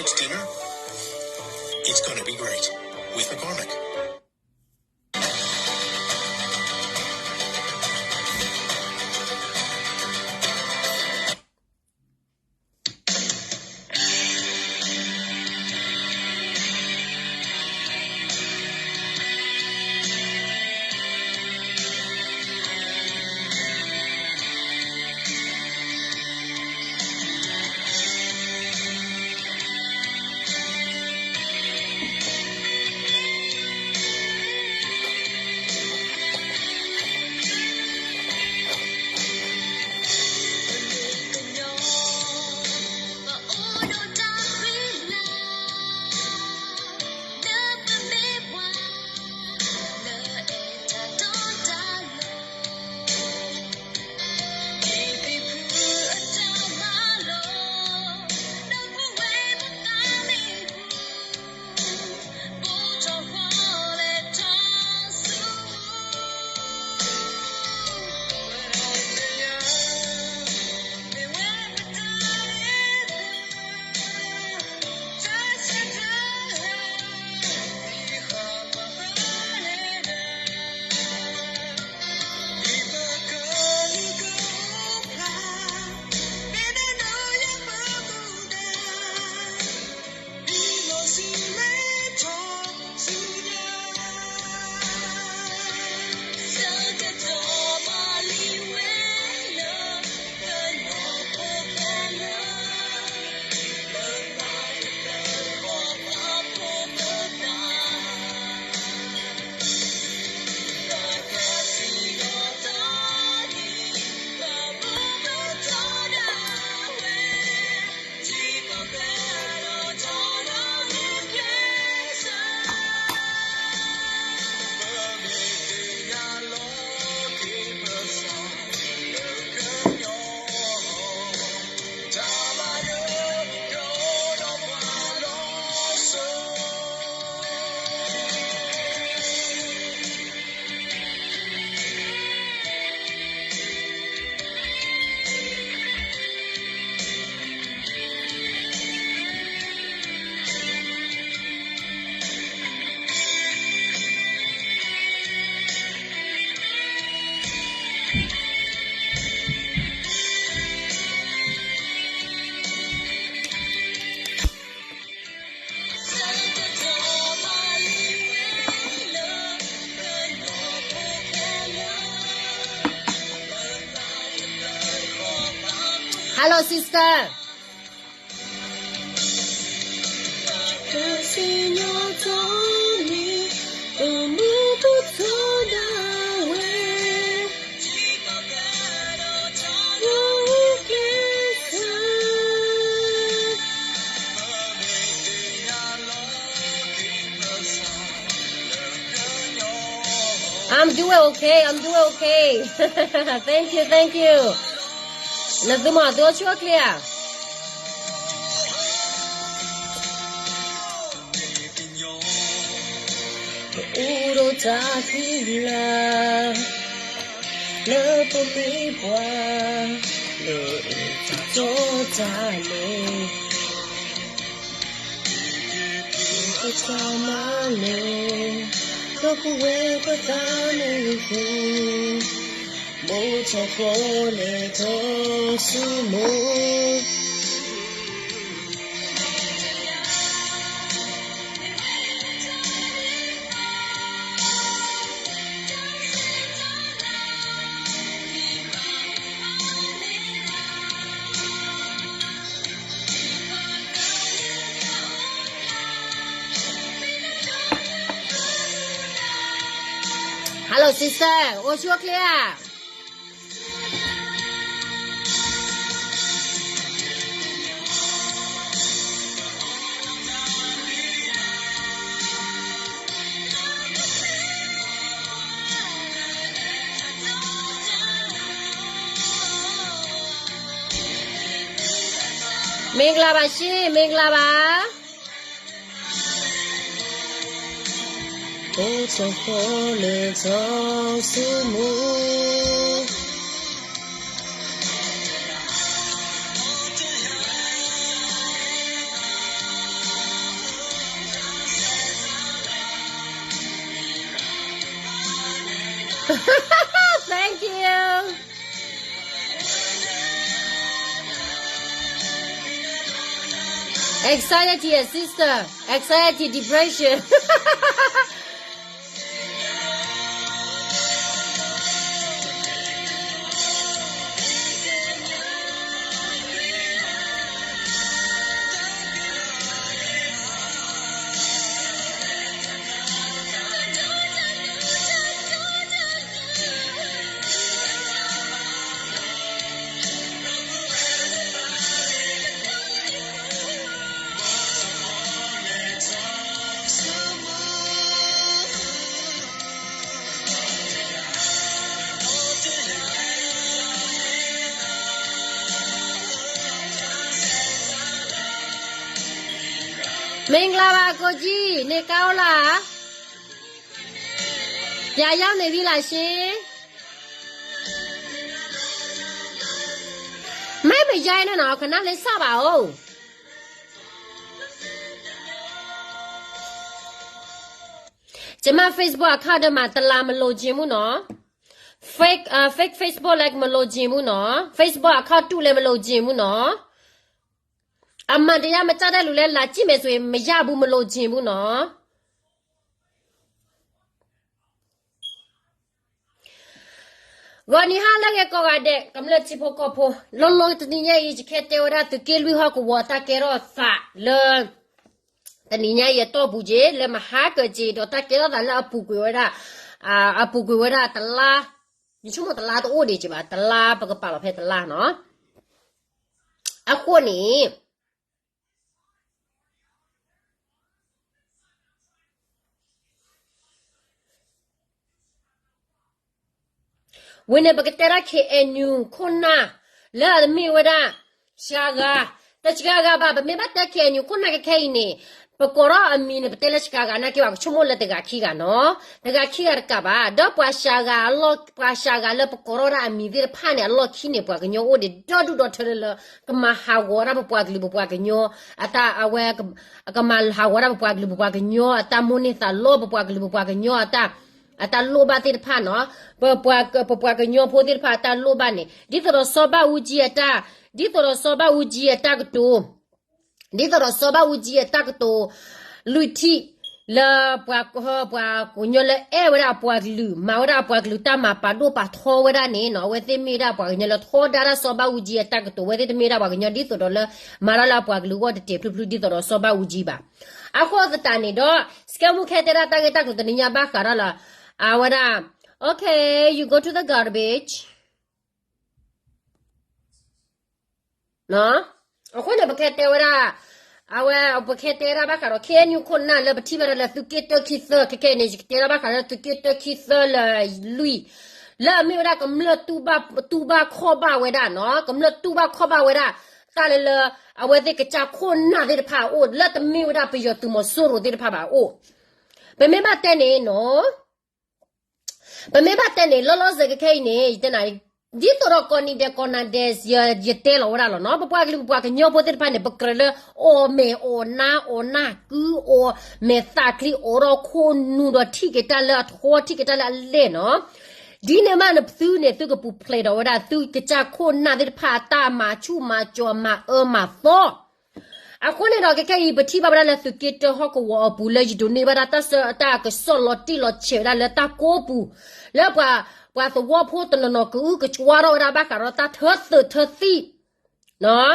It's dinner. It's gonna be great with McCormick. Hello, sister. I'm doing okay, I'm doing okay. Thank you, thank you. နသုမၤသုအိၣ်ဆူၣ်အိၣ်ချ့ဧါ. ပအိၣ်ဒီးတၢ်ဖံးလၢ် လၢပမ့ၢ်ပှၤ လၢအတၢ်တီတၢ်လိၤ ပတၢ်မၤလိာ် ဒီးပဝဲပသးန့ၣ်အဃိ မိၢ်ထီၣ်ဃီလဲၤထီၣ်ဆူမိၢ် Hello sister, အိၣ်ဆူၣ်အိၣ်ချ့ဧါ. မင်္ဂလာပါရှင်, မင်္ဂလာပါ. အိၣ်ဆူၣ်အိၣ်ချ့လဲၤထီၣ်ဆူမိၢ်. Thank you. Anxiety, sister. Anxiety, depression. မင်္ဂလာပါ ကိုကြီး နေကောင်းလား ပြန်ရောက်နေပြီလားရှင် ไม่ไม่ใช่นะเนาะ ခဏလေးစောင့်ပါဦး ကျမ Facebook account ထဲမှာ တလးမလိုချင်ဘူးနော် fake အာ fake Facebook လည်းမလိုချင်ဘူးနော် Facebook account တူလည်းမလိုချင်ဘူးနော် အမှန်တရားမကြိုက်တဲ့လူလည်းလာကြည့်မယ်ဆိုရင်မရဘူး မလိုချင်ဘူးနော် ဂီၤနံၤဟါလၢအဂ့ၤကိးဂၤဒဲး ကမျၢၢ်ထံဖိကီၢ်ဖိ လီၤလီၤတနံၤညါအံၤ ယကဟဲတဲဝဲဒၣ်သုးက့လွံၢ်ဟီၣ်ကဝီၤတၢ်ကဲထီၣ်သးလၢ တနံၤညါအံၤအတီၢ်ပူၤက့ၤ လၢမဟါကၢၤက့ၤ ဒီးတၢ်ကဲထီၣ်သးလၢအပူၤကွံာ်ဝဲဒၣ် အပူၤကွံာ်ဝဲဒၣ်တလါ ယဆိကမိၣ်တလါတအိၣ်ဒံးက့ၤဘၣ် တလါပကပာ်လီၤဖဲတလါနီၤ အဃိန့ၣ် ဝံၤန့ၣ် ပကတဲဒၣ် KNU ခိၣ်နၢ် လၢအမ့ၢ်ဝဲဒၣ် စှၤဂၤ တစှၤဂၤဘၣ် ပမ့ၢ်ဘၣ်တဲ KNU ခိၣ်နၢ်ကခဲအံၤန့ၣ် ပကိးထီၣ်အမံၤန့ၣ် ပတဲလၢစှၤဂၤနာ်က့ဘၣ် ကဆိကမိၣ်လၢတဂၤခံဂၤနီၤ တဂၤခံဂၤတကးဘၣ် ဒီးပှၤစှၤဂၤအလီၢ် ပှၤစှၤဂၤလၢပကိးထီၣ်ဝဲဒၣ်အမံၤသ့ၣ်တဖၣ်န့ၣ် အလီၢ်ခံန့ၣ် ပှၤကညီအိၣ်ဒံးဒီဒူၣ်ဒီထၢလၢလၢ ကမၤဟးဂီၤဝဲဒၣ်ပပှၤကလုာ်ပပှၤကညီ အတၢ်အဝဲ ကမၤဟးဂီၤဝဲဒၣ်ပပှၤကလုာ်ပပှၤကညီ အတၢ်မိၣ်န့ၢ်သးလီ ပပှၤကလုာ်ပပှၤကညီ အတၢ် အတၢ်လိၣ်ဘၣ်သ့ၣ်တဖၣ်နီၤ ပပှၤ ပပှၤကညီဖိသ့ၣ်တဖၣ်အတၢ်လိၣ်ဘၣ်န့ၣ် ဒ်သိးဒီးစီၤဘၣ်အူကၠံအတၢ် ဒ်သိးဒီးစီၤဘၣ်အူကၠံအတၢ်ကတိၤ ဒ်သိးဒီးစီၤဘၣ်အူကၠံအတၢ်ကတိၤ လွံၢ်ထံၣ် လၢပှၤ ပှၤကညီလၢအဲၣ်ဝဲဒၣ်အပှၤကလုာ် မၤဝဲဒၣ်အပှၤကလုာ်တၢ်မၤပာ်ဒိၣ်ပာ်ထီဝဲဒၣ်န့ၣ်နီၤ အဝဲသ့ၣ်မ့ၢ်ဝဲဒၣ်ပှၤကညီလၢထီဒါတၢ် စီၤဘၣ်အူကၠံအတၢ်ကတိၤ အဝဲသ့ၣ်တမ့ၢ်ဝဲဒၣ်ပှၤကညီဒ်သိးဒီးလၢ မၤတၢ်လၢအပှၤကလုာ်အဂီၢ်တတဲာ်ဖျုးဖျုးဒ်သိးဒီးစီၤဘၣ်အူကၠံဘၣ်. အဃိသတးန့ၣ်ဒီး စကဲမူခဲတဲဒၣ်တၢ်ဂ့ၢ်တၢ်ကျိၤတနံၤညါဘၣ်ဃးဒီးလၢ အဝဲဒၣ် okay you go to the garbage အဃိန့ၣ် ပကတဲဝဲဒၣ် အဝဲ ပကတဲဒၣ်ဘၣ်ဃးဒီး KNU ခိၣ်နၢ်လၢပထံၣ်ဘၣ်ဒၣ်လၢသုးက့တၢခံသၢ ခဲခဲအံၤန့ၣ် ယကတဲဒၣ်ဘၣ်ဃးဒီးသုးက့တၢခံသၢလၢလွံၢ် လၢအမ့ၢ်ဝဲဒၣ်ကမျၢၢ်တူၢ်ဘၣ် တူၢ်ဘၣ်ခီၣ်ဘၣ်ဝဲဒၣ်နီၤ ကမျၢၢ်တူၢ်ဘၣ်ခီၣ်ဘၣ်ဝဲဒၣ် တၢ်လၢလၢ အဝဲသ့ၣ်ကစၢ်ခိၣ်နၢ်သ့ၣ်တဖၣ်အအိၣ် လၢတမ့ၢ်ဝဲဒၣ်ပယီၤသုးမီၤစိရိၤသ့ၣ်တဖၣ်ဘၣ်အအိၣ် ပမ့ၢ်ဘၣ်တဲန့ၣ်နီၤ ပမ့ၢ်ဘၣ်တဲန့ၣ် လီၤလီၤဆဲးခဲခဲအံၤန့ၣ် ယတဲနၤ ဒ်သိးဒီးကိးနံၤဒဲးကိးနၤဒဲး ယတဲလီၤဝဲဒၣ်လီၤနီၤ ပပှၤကလုာ်ပပှၤကညီဖိသ့ၣ်တဖၣ်န့ၣ် ပကြၢးလၢအီၣ်မဲာ်အီၣ်နါ အီၣ်နၢ်ကုအီၣ်မဲာ်သၣ်ချံ အီၣ်ဒီးခိၣ်နူာ်ဒီးထံၣ်က့ၤတၢ်လၢအထီ ထံၣ်က့ၤတၢ်လၢအလဲၢ်နီၤ ဒ်န့ၣ်မးန့ၣ် ပသုန့ၣ် သုကပူၤဖျဲးဒီးဝဲဒၣ် သုကစၢ်ခိၣ်နၢ်သ့ၣ်တဖၣ်အတၢ်မၤဆူၣ်မၤစီၤမၤအၢမၤသီ အဃိန့ၣ်ဒီး ခဲခဲအံၤ ပထံၣ်ဘၣ်ဝဲဒၣ်လၢသုးက့တၢဟီၣ်ကဝီၤအပူၤ လၢယဒိးန့ၢ်ဘၣ်ဒၣ်တၢ်ဆၢ တၢ်ကစီၣ်လီၤတံၢ်လီၤဆဲးဝဲဒၣ်လၢတၢ်ကိးပူၤ လၢပှၤ ပှၤသဝီဖိတနီၤနီၤ ကအုကစွါထီၣ်ဝဲဒၣ်ဘၣ်ဃးဒီးတၢ်ထၢသုးထၢသံၣ်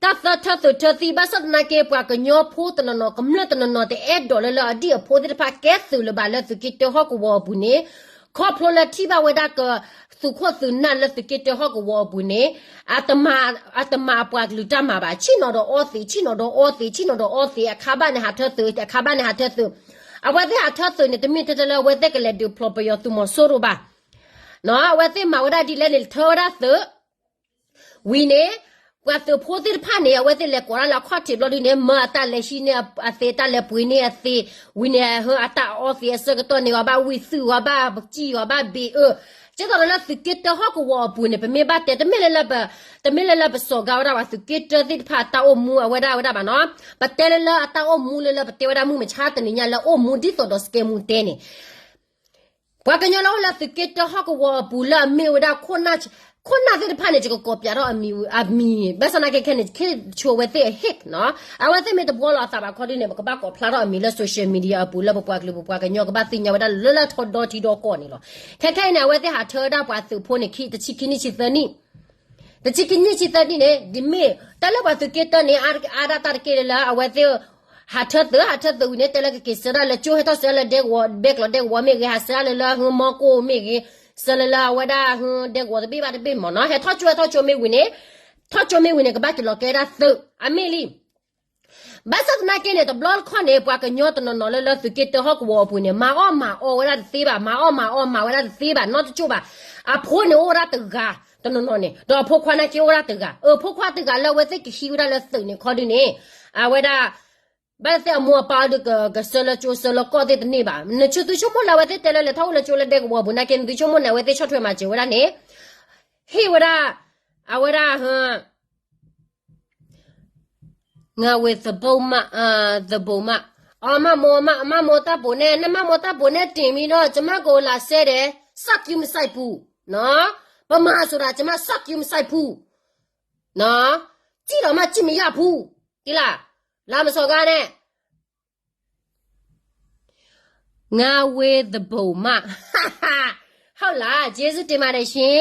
တၢ်သၢထၢသုးထၢသံၣ် ဘၣ်ဆၣ်သနာ်က့ ပှၤကညီဖိတနီၤနီၤ ကမျၢၢ်တနီၤနီၤ တအဲၣ်ဒိးလၢလၢအဒံၣ်အဖိသ့ၣ်တဖၣ်ကဲသုးလၢၤဘၣ်လၢသုးက့တၢဟီၣ်ကဝီၤအပူၤန့ၣ် ခီဖျိလၢထံၣ်ဘၣ်ဝဲဒၣ်က သုးခိၣ်သုးနၢ်လၢသုးက့တၢဟီၣ်ကဝီၤအပူၤန့ၣ် အတမၤ အတမၤအပှၤကလုာ်တၢ်မၤဘၣ် ဆ့ၣ်နီၤဒီးအီသံး ဆ့ၣ်နီၤဒီးအီသံး ဆ့ၣ်နီၤဒီးအီသံး အခါဘၣ်န့ၣ်ဟးထၢသုး အခါဘၣ်န့ၣ်ဟးထၢသုး အဝဲသ့ၣ်ဟးထၢသုးန့ၣ် တမ့ၢ်ထဲထဲလၢအဝဲသ့ၣ်ကလဲၤဒုးဖျိးပယီၤသုးမီၤစိရိၤဘၣ် အဝဲသ့ၣ်မၤဝဲဒၣ်ဒ်လဲၣ်န့ၣ် ထၢဝဲဒၣ်သုး ဝံၤန့ၣ် ပှၤသုးဖိသ့ၣ်တဖၣ်န့ၣ် အဝဲသ့ၣ်လဲၤကိးဒၣ်လၢအခီၣ်ထံးဘျီဒ်န့ၣ် မၢအတၢ်လဲၤဟံးန့ၢ်အသ့ တၢ်လဲၤပှ့ၤန့ၢ်အသ့ ဝံၤန့ၣ် ဟၢအတၢ်အီသံးအဆၢကတီၢ်န့ၣ် အီၤဘၣ်ဝံၣ်သုး အီၤဘၣ်ပစံၣ် အီၤဘၣ်ဘ့ၣ်အၢ ကဲသိးဒီးလၢသုးက့တၢဟီၣ်ကဝီၤအပူၤန့ၣ် ပမ့ၢ်ဘၣ်တဲ တမ့ၢ်လၢလၢပ တမ့ၢ်လၢလၢပစီၤဂၤဝဲဒၣ်ဘၣ် သုးက့တၢသ့ၣ်တဖၣ်အတၢ်အိၣ်မူအဝဲဒၣ်ဝဲဒၣ်ဘၣ်နီၤ ပတဲလၢလၢအတၢ်အိၣ်မူလၢလၢပတဲဝဲဒၣ်မုၢ်မဆါတနံၤညါလၢအိၣ်မူဒ်သိးဒီးစကဲမူတဲန့ၣ် ပှၤကညီလၢအိၣ်လၢသုးက့တၢဟီၣ်ကဝီၤအပူၤလၢအမ့ၢ်ဝဲဒၣ် ခိၣ်နၢ်သ့ၣ်တဖၣ်န့ၣ် ယကကိးပၠးထီၣ်အမံၤ, အမံၤ, ဘၣ်ဆၣ်သနာ်က့ခဲန့ၣ် ယဆိအဝဲသ့ၣ်အ hit နီၤ, အဝဲသ့ၣ်မ့ၢ်တဘှီလီၤအသးဘၣ်ခီဒ်န့ၣ် ပကဘၣ်ကိးဖျါထီၣ်အမံၤလၢ social media အပူၤလၢပပှၤကလုာ်ပပှၤကညီကဘၣ်သ့ၣ်ညါဝဲဒၣ်လၢလၢထီဒီထံဒီကီၢ်န့ၣ်လီၤ. ခဲခဲအံၤန့ၣ် အဝဲသ့ၣ်ဟးထၢဝဲဒၣ်ပှၤသုးဖိန့ၣ် ခံ, တဆံခံနံၣ်ဆံသၢနံၣ် တဆံခံနံၣ်ဆံသၢနံၣ်န့ၣ် ဒ်မ့ၢ် တၢ်လၢပှၤသုးက့တၢန့ၣ် အါဒၣ်တၢ်တက့ၢ်လၢ အဝဲသ့ၣ် ဟးထၢသုး, ဟးထၢသုးဝံၤန့ၣ် တဲလၢကက့ၤဆှၢဒၣ်လၢကၠိ ဟဲထီၣ်ဆှၢလၢဒဲကဝီၤ, ဘဲကျိးဒဲကဝီၤမ့ၢ်ဂ့ၤ, ဟးဆှၢလၢလၢဟုမီကိၢ်မ့ၢ်ဂ့ၤ, ဆှၢလၢလၢအဝဲဒၣ်ဟုဒဲကဝီၤတဘ့ၣ်ဘၣ်တဘ့ၣ်မ့ၢ်နီၤ, ဟဲထီၣ်ကၠိ ဟဲထီၣ်ကၠိမ့ၢ်ဝံၤန့ၣ်, ထီၣ်ကၠိမ့ၢ်ဝံၤန့ၣ် ကဘၣ်က့ၤလီၤကဲဒၣ်သုး အမ့ၢ်လံ ဘၣ်ဆၣ်သနာ်က့န့ၣ် တဘျီတခီၣ်န့ၣ် ပှၤကညီတနီၤနီၤလၢလၢသုးက့တၢဟီၣ်ကဝီၤအပူၤန့ၣ် မၤအီၣ်မၤအီဝဲဒၣ်တသ့ဘၣ်, မၤအီၣ်မၤအီမၤဝဲဒၣ်တသ့ဘၣ် နီတကၠိၢ်ဘၣ်. အဖိန့ၣ်အိၣ်ဒၣ်တဂၤတနီၤနီၤန့ၣ် ဒီးအဖိခွါနာ်က့အိၣ်ဒၣ်တဂၤ, အဖိခွါတဂၤလၢအဝဲသ့ၣ်ကဟံးဝဲဒၣ်လၢသုးန့ၣ်ခီဒုန့ၣ် အဝဲဒၣ် ဘၣ်သ့ၣ်အမိၢ်အပၢ်အီၤဒုးကဆှၢလၢကၠိဆှၢလၢကီၢ်သ့ၣ်တန့ၢ်ဘၣ်. နသုဆိကမိၣ်လၢအဝဲသ့ၣ်တဲလၢလဲၤထီၣ်အိၣ်လၢကၠိလၢဒဲကဝီၤပူၤနာ်က့ နသုဆိကမိၣ်န့ၣ် အဝဲသ့ၣ်ဆီၣ်ထွဲမၤစၢၤဝဲဒၣ်န့ၣ် ဟ့ၣ်ဝဲဒၣ် အဝဲဒၣ် ငါဝဲသဘိမး, သဘိမး, အမၤမိၢ်, မၤမိၢ်တၢ်ပိာ်န့ၣ်, နမၤမိၢ်တၢ်ပိာ်န့ၣ်တ့ၢ်မံဒီး ကမၢ်ကိးလးစဲဒဲး, စၢ်ကၠူမစဲးပူၤ, ပမၤစိၤဒၣ် ကမၢ်စၢ်ကၠူမစဲးပူၤ, ကံၣ်ဒီးမၢ်ကံၣ်မံယၢ်ပူၤ, ကံၣ်လၢ်, လါမစီၤဂၤန့ၣ် ငါဝဲသဘိမး, ဟုတ်လား, ကျေးဇူးတင်ပါတယ်ရှင်,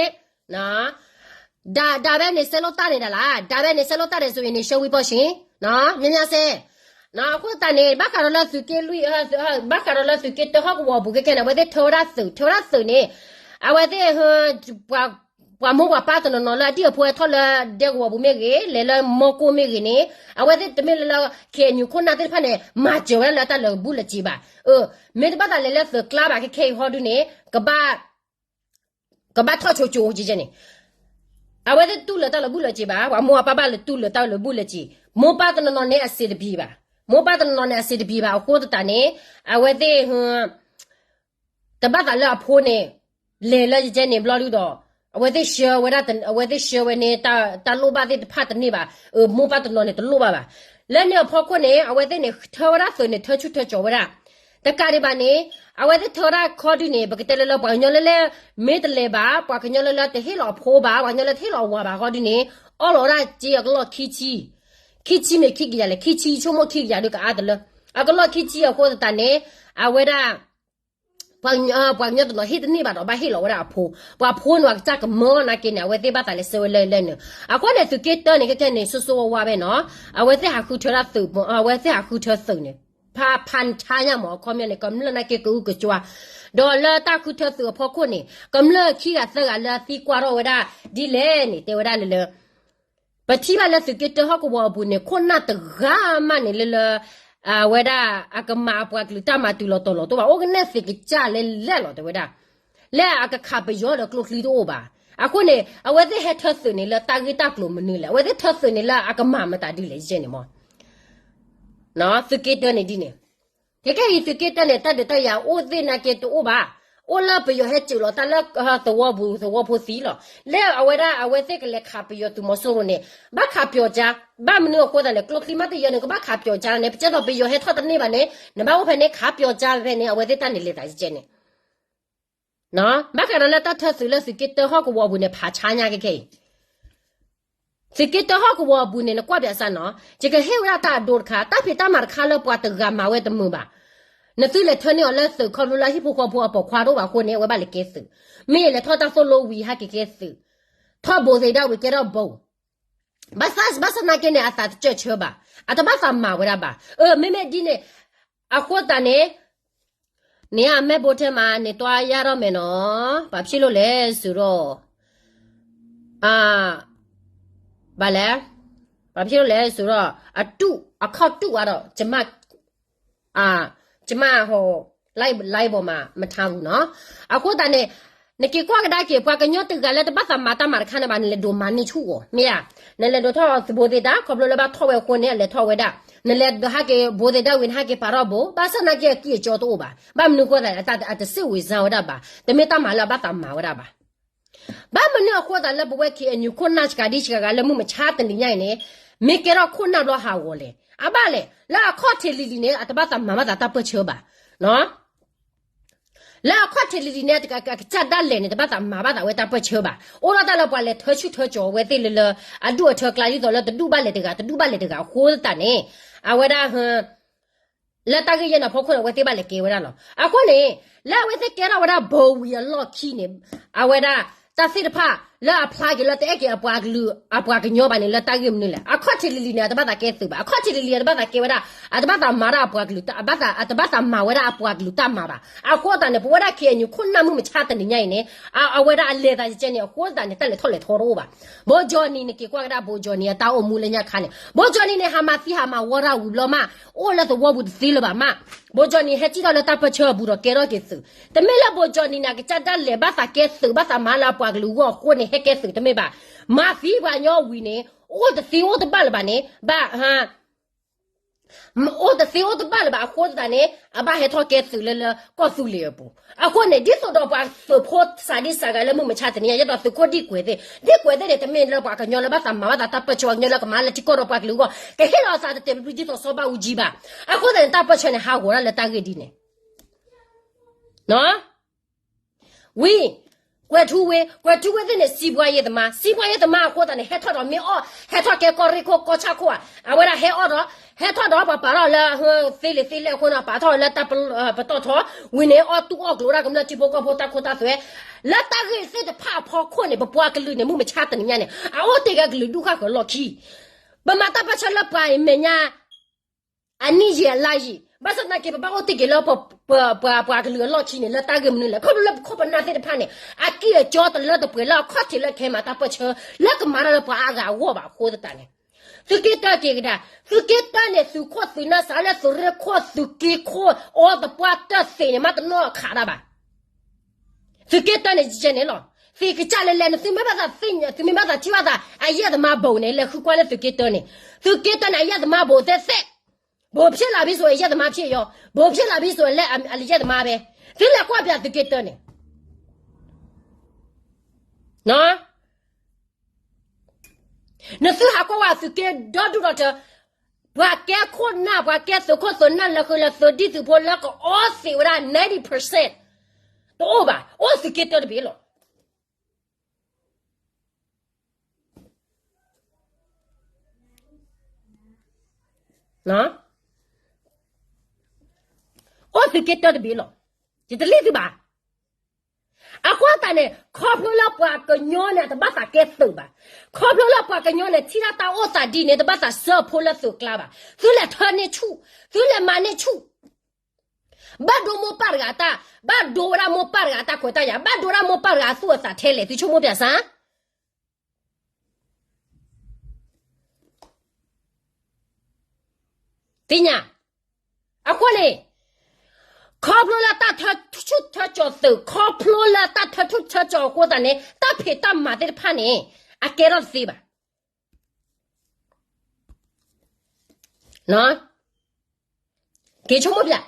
ဒါ, ဒါပဲန့ၣ် ဆဲးလိာ်တၢ်န့ၣ်ဒၣ်လၢ, ဒါပဲန့ၣ် ဆဲးလိာ်တၢ်န့ၣ် ဆိုရင်န့ၣ် ရှုံးပြီးပေါ့ရှင်, များများဆဲး, အဃိသတးန့ၣ် ဘၣ်ဃးဒီးလၢသုးက့လွံၢ်, ဘၣ်ဃးဒီးလၢသုးက့တၢဟီၣ်ကဝီၤပူၤခဲခဲန့ၣ် အဝဲသ့ၣ်ထၢဝဲဒၣ်သုး, ထၢဝဲဒၣ်သုးန့ၣ်, အဝဲသ့ၣ် ပှၤမိၢ်ပှၤပၢ်တနီၤနီၤလၢ အဒံၣ်အဖိဟဲထီၣ်လၢဒဲကဝီၤပူၤမ့ၢ်ဂ့ၤ, လဲၤလၢမီကိၢ်မ့ၢ်ဂ့ၤန့ၣ်, အဝဲသ့ၣ်တမ့ၢ်လၢလၢ ခ့ၣ်အညူးခိၣ်နၢ်သ့ၣ်တဖၣ်န့ၣ် မၤစၢၤဝဲဒၣ်လၢတၢ်လၢာ်ဘူၣ်လၢာ်စ့ၤဘၣ်. အ, မ့ၢ်တဘၣ်သးလဲၤလၢသုးကျါဘၣ် ခဲခဲအံၤဟီဒုန့ၣ် ကဘၣ်, ကဘၣ်ထီၣ်ကၠိကၠိကဲကဲန့ၣ် အဝဲသ့ၣ်တတူၢ်လၢတၢ်လၢာ်ဘူၣ်လၢာ်စ့ၤဘၣ်, ပှၤမိၢ်ပၢ်ဘၣ်လဲၤတူၢ်လၢတၢ်လၢာ်ဘူၣ်လၢာ်စ့ၤ, မိၢ်ပၢ်တနီၤနီၤန့ၣ် အစ့တဘံၤဘၣ်, မိၢ်ပၢ်တနီၤနီၤန့ၣ် အစ့တဘံၤဘၣ် အဃိသတးန့ၣ်, အဝဲသ့ၣ် တဘၣ်သးလၢအဖိန့ၣ် လဲၤလၢယကဲန့ၣ်ဘျီဒုဒီး, အဝဲသ့ၣ်ဆှၢဝဲဒၣ်, အဝဲသ့ၣ်ဆှၢဝဲန့ၣ် တၢ်လိၣ်ဘၣ်သ့ၣ်တဖၣ်တန့ၢ်ဘၣ်, အ, မိၢ်ပၢ်တနီၤန့ၣ် တလိၣ်ဘၣ်ဘၣ်. လၢန့ၣ်အဖီခိၣ်န့ၣ် အဝဲသ့ၣ်န့ၣ် ထၢဝဲဒၣ်သုးန့ၣ် ထၢဆူၣ်ထၢကၠီၤဝဲဒၣ်, တကးဒံးဘၣ်န့ၣ်, အဝဲသ့ၣ်ထၢဝဲဒၣ်ခီဒုန့ၣ် ပကတဲလၢလၢပှၤကညီလၢလၢ မ့ၢ်တလဲၤဘၣ်, ပှၤကညီလၢလၢတဟ့ၣ်လီၤအဖိဘၣ်, ပှၤကညီလၢတဟ့ၣ်လီၤအဝၤဘၣ်ခီဒုန့ၣ်, အီၣ်လီၤဝဲဒၣ်စ့အကလီၢ်ခံဆံ, ခံဆံမ့ၢ်ခံကယၤလဲၣ်, ခံဆံဆိကမိၣ်ခံကယၤဒုးကအါတလၢ, အကလီၢ်ခံဆံအဃိသတးန့ၣ်, အဝဲဒၣ် ပှၤကညီတနီၤဟ့ၣ်တန့ၢ်ဘၣ်ဒီး ဘၣ်ဟ့ၣ်လီၤဝဲဒၣ်အဖိ, ပှၤဖိန့ၣ် ပှၤကစၢ်ကမၢနာ်က့န့ၣ် အဝဲသ့ၣ်ဘၣ်သးလဲၤဆှၢဝဲလၢလၢန့ၣ်, အဃိန့ၣ် သုးက့တၢန့ၣ် ခဲခဲန့ၣ် ဆိဆိဝါဝါဖဲနီၤ, အဝဲသ့ၣ်ဟးဃုထၢဒၣ်သုး, အဝဲသ့ၣ်ဟးဃုထၢသုးန့ၣ်, ဖးဖးဆါညါမး အခီပညီန့ၣ် ကမျၢၢ်နာ်က့ကအုကစွါ, ဒီးလၢတၢ်ဃုထၢသုးအဖီခိၣ်န့ၣ် ကမျၢၢ်ခံဂၤသၢဂၤလၢအသံကွၢ်ထီၣ်ဝဲဒၣ်ဒ်လဲၣ်န့ၣ် တဲဝဲဒၣ်လၢလၢ ပထံၣ်ဘၣ်လၢသုးက့တၢဟီၣ်ကဝီၤအပူၤန့ၣ် ခိၣ်နၢ်တဂၤမးန့ၣ်လၢလၢ, အဝဲဒၣ်အကမၤအပှၤကလုာ်တၢ်မၤတုၤလီၤတီၤလီၤတအိၣ်ဘၣ်, အိၣ်ကနဲၣ်သ့ၣ်ကစၢ်လဲၣ်လဲၣ်လီၤ တဲဝဲဒၣ်, လၢအကခးပယီၤဒီးကျိချံတအိၣ်ဘၣ်. အဃိန့ၣ် အဝဲသ့ၣ်ဟဲထၢသုးန့ၣ်လၢတၢ်ဂ့ၢ်တၢ်ကျိၤမနုၤလဲၣ်, အဝဲသ့ၣ်ထၢသုးန့ၣ်လၢအကမၤမတၤဒ်လဲၣ် ယဲန့ၣ်မး သုးက့တၢန့ၣ်ဒ်န့ၣ်, ခဲကဲအံၤသုးက့တၢန့ၣ် တၢ်ဒုးတၢ်ယၤအိၣ်သ့ၣ်နာ်က့တအိၣ်ဘၣ်, အိၣ်လၢပယီၤဟဲစၢၤလီၤတၢ်လၢသဝီပူၤသဝီဖိသံလီၤ. လၢအဝဲဒၣ်အဝဲသ့ၣ်ကလဲၤခးပယီၤသုးမီၤစိရိၤန့ၣ် ဘၣ်ခးပျီၤကၠါ, ဘၣ်မနုၤအဃိသတးလဲၣ်, ကျိချံမးတယၢန့ၣ် ကဘၣ်ခးပျီၤကၠါန့ၣ်, ပကဲသိးပယီၤဟဲထီၣ်တန့ၢ်ဘၣ်န့ၣ် နဘၣ်အိၣ်ဖဲန့ၣ်ခးပျီၤကၠါဖဲန့ၣ်, အဝဲသ့ၣ်တၢ်န့ၣ်လဲၤသးကဲန့ၣ် ဘၣ်ဃးဒီးလၢတၢ်ထၢသုးလၢသုးက့တၢဟီၣ်ကဝီၤအပူၤန့ၣ် ဖးဆါညါခဲကဲအံၤ သုးက့တၢဟီၣ်ကဝီၤအပူၤန့ၣ် နကွၢ်ပၠးစၢ်နီၤ, ယကဟ့ၣ်ဝဲဒၣ်တၢ်အဒိတခါ, တၢ်ဖံးတၢ်မၤတခါလၢပှၤတဂၤမၤဝဲတမုာ်ဘၣ်. နသုလဲၤထၢန့ၢ်အီၤလၢသုးခီဖျိလၢအဟံၣ်ဖိဃီဖိအပိာ်ခွါတအိၣ်ဘၣ်အဃိန့ၣ် အဝဲဘၣ်လဲၤကဲသုး, မ့ၢ်လဲၤထီၣ်တၢ်သိၣ်လိဝံၤဟဲက့ၤကဲသုး, ထီၣ်ဘိသ့ၣ်ဒၣ်ဝံၤကဲထီၣ်ဘိ ဘၣ်ဆၣ်, ဘၣ်ဆၣ်သနာ်က့န့ၣ် အသးတစၢၢ်ဆၢဘၣ်, အတဘၣ်သးမၤဝဲဒၣ်ဘၣ်. အ, မ့မ့ၢ်ဒ်န့ၣ်, အဃိသတးန့ၣ်, န့ၣ်အမဲာ်ဘိထဲမှာ န့ၣ်တွားရတော့မယ်နော်, ဘာဖြစ်လို့လဲဆိုတော့, အ, ဘာလဲ, ဘာဖြစ်လို့လဲဆိုတော့, အတူ, အခီၣ်တူၢ်သွားတော့ ကျမ ကျမဟို, live ပေါ်မှာ မထားဘူးနော်. အဃိသတးန့ၣ်, နက့ၤကွၢ်ကဒါက့ၤ ပှၤကညီတဂၤလၢတဘၣ်သးမၤတၢ်မၤတခါန့ၣ်ဘၣ် နလဲၤဒိးမၤန့ၢ်ဆူၣ်အီၤ, မ့ၢ်ဧါ. နလဲၤဒိးထီၣ်သုးဘိသ့ၣ်တၢ် ခီဖျိလၢဘၣ်ထီၣ်ဝဲအဃိန့ၣ် အလဲၤထီၣ်ဝဲဒၣ်, နလဲၤဒိးဟဲက့ၤဘိသ့ၣ်တၢ်ဝံၤ နဟဲက့ၤပာ်ထီၣ်ဘိ, ဘၣ်ဆၣ်သနာ်က့အကံၢ်အစီတအိၣ်ဘၣ်, ဘၣ်မနုၤအဃိသတး အတစ့ၣ်ဝံၤစၢ်ဝဲဒၣ်ဘၣ်, တမ့ၢ်တၢ်မၤလၢအဘၣ်သးမၤဝဲဒၣ်ဘၣ်. ဘၣ်မနုၤအဃိသတးလၢပဝဲ ခ့ၣ်အဲၣ်ယူၣ် ခိၣ်နၢ်စှၤဒံစှၤဂၤလၢမုၢ်မဆါတနံၤညါအံၤန့ၣ်, မ့ၢ်ကဲထီၣ်ခိၣ်နၢ်ဘျီဟးဂီၤလဲၣ်. အဘၣ်လဲၣ်, လၢအခီၣ်ထံးလံၤလံၤန့ၣ် အတဘၣ်သးမၤဘၣ်သးတၢ်ပၢၢ်ဆၢဘၣ်. လၢအခီၣ်ထံးလံၤလံၤန့ၣ် အကစၢ်ဒၣ်လဲာ်န့ၣ် တဘၣ်သးမၤဘၣ်သးဝဲတၢ်ပၢၢ်ဆၢဘၣ်. အိၣ်ဒီးတၢ်လၢပှၤလဲၤထၢဆူၣ်ထၢကၠီၤဝဲသ့ၣ်လၢလၢ အဒူၣ်အထၢကျါ ဒ်သိးလၢတဒူၣ်ဘၣ်လဲၤတဂၤ တဒူၣ်ဘၣ်လဲၤတဂၤအဃိသတးန့ၣ် အဝဲဒၣ် လၢတၢ်ဂ့ၢ်ယဲၢ်န့ၣ်အဖီခိၣ်န့ၣ် အဝဲသ့ၣ်ဘၣ်လဲၤကဲဝဲဒၣ်လီၤ. အဃိန့ၣ် လၢအဝဲသ့ၣ်ကဲထီၣ်ဝဲဒၣ်ဘိဝံၤအလီၢ်ခံန့ၣ် အဝဲဒၣ် တၢ်သ့ၣ်တဖၣ် လၢအဖျါက့ၤလၢတအဲၣ်က့ၤအပှၤကလုာ် အပှၤကညီဘၣ်န့ၣ် လၢတၢ်ဂ့ၢ်မနုၤလဲၣ်. အခီၣ်ထံးလံၤလံၤန့ၣ် အတဘၣ်သးကဲသုးဘၣ်. အခီၣ်ထံးလံၤလံၤ အတဘၣ်သးကဲဝဲဒၣ် အတဘၣ်သးမၤဒၣ်အပှၤကလုာ် အတဘၣ်သးမၤဝဲဒၣ်အပှၤကလုာ်တၢ်မၤဘၣ်. အဃိသတးန့ၣ် ပဝဲဒၣ် ခ့ၣ်အဲၣ်ယူၣ် ခိၣ်နၢ်မုၢ်မဆါတနံၤညါအံၤန့ၣ် အဝဲဒၣ်အလဲၤသးကဲန့ၣ် အဃိသတးန့ၣ် တၢ်လဲၤထီၣ်လဲၤထီတအိၣ်ဘၣ်. ဘိကၠီနံၤ နက့ၤကွၢ်ကဒါဘိကၠီနံၤအတၢ်အိၣ်မူလၢညါခါန့ၣ် ဘိကၠီနံၤန့ၣ် ဟးမၤသံဟးမၤဝီတၢ်ဝံၤဘျီမး အိၣ်လၢသဝီပူၤတသ့လၢၤဘၣ်မး. ဘိကၠီနံၤဟဲစံၣ်ထီၣ်လၢတၢ်ပၢၢ်ဆၢအပူၤဒီးကဲထီၣ်က့ၤသုး. တမ့ၢ်လၢဘိကၠီနံၤန့ၣ် အကစၢ်ဒၣ်လဲာ်ဘၣ်သးကဲသုး ဘၣ်သးမၤလၢအပှၤကလုာ်အဂီၢ်အဃိန့ၣ် ဟဲကဲသုးတမ့ၢ်ဘၣ်. မၤသံပှၤကညီဝံၤန့ၣ် အိၣ်တသ့အိၣ်တဘၣ်လၢၤဘၣ်န့ၣ် ဘၣ် အိၣ်တသ့အိၣ်တဘၣ်လၢၤဘၣ်အဃိသတးန့ၣ် အဘၣ်ဟဲထီၣ်ကဲသုးလၢလၢကီၢ်သူလ့ၤအပူၤ. အဃိန့ၣ် ဒ်သိးဒီးပှၤသုးဖိစးဒံစးဂၤလၢမုၢ်မဆါတနံၤညါ ယဲဒီးသုးခိၣ်ဒံကွဲးသ့ၣ် ဒံကွဲးသ့ၣ်န့ၣ် တမ့ၢ်လၢပှၤကညီလၢဘၣ်သးမၤဘၣ်သးတၢ်ပၢၢ်ဆၢ ပှၤကညီလၢကမၤလၢထံကီၢ်ဒီးပှၤကလုာ်အဂီၢ် ကဟ့ၣ်လီၤအသးတတဲာ်တဖုဒ်သိးစီၤဘၣ်အူကၠံဘၣ်. အဃိသတးန့ၣ် တၢ်ပၢၢ်ဆၢန့ၣ် ဟးဂီၤဒၣ်လၢတၢ်ဂ့ၢ်ဒ်န့ၣ် ဝံၤ ကွဲၤထူဝ့ ကွဲၤထူဝ့သ့ၣ်န့ၣ် စံးဘှါယဲၢ်သမါ စံးဘှါယဲၢ်သမါအဃိသတးန့ၣ် ဟဲထီၣ်ဒီးမ့ၢ်အီၣ် ဟဲထီၣ်ကဲကီၢ်ရ့ၣ်ခိၣ်ကီၢ်ဆၣ်ခိၣ်ဧါ အဝဲဒၣ်ဟဲအီၣ်ဒီး ဟဲထီၣ်ဒီးပှၤပာ်ထီၣ်လၢ သ့လံာ်သ့လဲၢ်အဃိန့ၣ် ပာ်ထီၣ်လၢတၢ်ပတီၢ်ထီ ဝံၤန့ၣ် အီၣ်တူၢ်အီၣ်ကျိၤဝဲဒၣ်ကမျၢၢ်ထံဖိကီၢ်ဖိတၢ်ခိတၢ်သွဲ လၢတၢ်ဂ့ၢ်သ့ၣ်တဖၣ်အဖီခိၣ်န့ၣ် ပပှၤကလုာ်န့ၣ် မုၢ်မဆါတနံၤညါန့ၣ် အအိၣ်တ့ၢ်က့ၤကလုာ်ဒူၣ်ဃၣ်ဃၢၤလီၢ်ခံ ပမၤတၢ်ပၢၢ်ဆၢလၢပှၤအံၤမဲာ်ညါ အနံၣ်ယံာ်အလါယံာ် ဘၣ်ဆၣ်သနာ်က့ ပဘၣ်အိၣ်တ့ၢ်က့ၤလၢ ပှၤကလုာ်အလီၢ်ခံန့ၣ် လၢတၢ်ဂ့ၢ်မနုၤလဲၣ် ခီဖျိလၢပခိၣ်ပနၢ်သ့ၣ်တဖၣ်န့ၣ် အကံၢ်အကီတလၢတပှဲၤလၢအခီၣ်ထံးလၢ ကဟဲမၤတၢ်ပၢၢ်ဆၢ လၢကမၤတၢ်လၢပှၤအါဂၤအဂီၢ်ဘၣ်အဃိသတးန့ၣ် သုးက့တၢက့ၤကဒါ သုးက့တၢန့ၣ် သုးခိၣ်သုးနၢ်စးလၢသုးရ့ၣ်ခိၣ်သုးက့ခိၣ် အီသပှၢ်တၢၢ်သ့ၣ်န့ၣ် မ့ၢ်တနီၣ်အခးတၢ်ဘၣ် သုးက့တၢန့ၣ် ယဲန့ၣ်လီၤ. သ့ၣ်ကစၢ်လဲၤလဲၤန့ၣ် သုမ့ၢ်ဘၣ်သးသ့ၣ်ညါ သုမ့ၢ်ဘၣ်သးထံၣ်ဘၣ်သး အယဲၢ်သမါဘိးန့ၣ် လဲၤဃုကွၢ်လၢသုးက့တၢန့ၣ် သုးက့တၢန့ၣ် အယဲၢ်သမါဘိးသ့ၣ်သ့ၣ် ဘိးဖျဲးလီၤဘံစိး အယဲၢ်သမါဖျဲးယီၤ ဘိးဖျဲးလီၤဘံစိး အယဲၢ်သမါဘဲ သုလဲၤကွၢ်ပၠးသုးက့တၢန့ၣ် နသုဟးကွၢ်ဝဲသုးက့ဒီဒူၣ်ဒီထၢ ပှၤကဲခိၣ်နၢ် ပှၤကဲသုးခိၣ်သုးနၢ်လၢဃုာ်လၢသုးဒံၣ်သုးဖိလၢကအီသံးဝဲဒၣ် ninety percent တအိၣ်ဘၣ် အိၣ်သုးက့တၢတဘ့ၣ်လီၤ. အိၣ်သုးက့တၢတဘ့ၣ်လီၤ. ယတလံၣ်သုဘၣ်. အဃိသတးန့ၣ် ခီဖျိလၢပှၤကညီန့ၣ် အတဘၣ်သးကဲသုးဘၣ်. ခီဖျိလၢပှၤကညီန့ၣ် ထံၣ်တၢ်အိၣ်သးဒ်န့ၣ် တဘၣ်သးစၢဖှိလၢသုးကျါဘၣ်. သုလဲၤထၢန့ၢ်ဆူၣ်, သုလဲၤမၤန့ၢ်ဆူၣ် ဘၣ်ဒိမိၢ်ပၢ်တဂၤတၢ်, ဘၣ်ဒိဝဲဒၣ်မိၢ်ပၢ်တဂၤအတၢ်ခွဲးတၢ်ယာ်, ဘၣ်ဒိဝဲဒၣ်မိၢ်ပၢ်တဂၤအသူၣ်အသးထဲလဲၣ်, သုဆိကမိၣ်ပၠးစၢ် သ့ၣ်ညါ. အဃိန့ၣ် ခီဖျိလၢတၢ်ထၢဆူၣ်ထၢကၠီၤသုး, ခီဖျိလၢတၢ်ထၢဆူၣ်ထၢကၠီၤအဃိသတးန့ၣ် တၢ်ဖံးတၢ်မၤသ့ၣ်တဖၣ်န့ၣ် အကဲထီၣ်တသ့ဘၣ်. က့ၤဆိကမိၣ်ပၠး,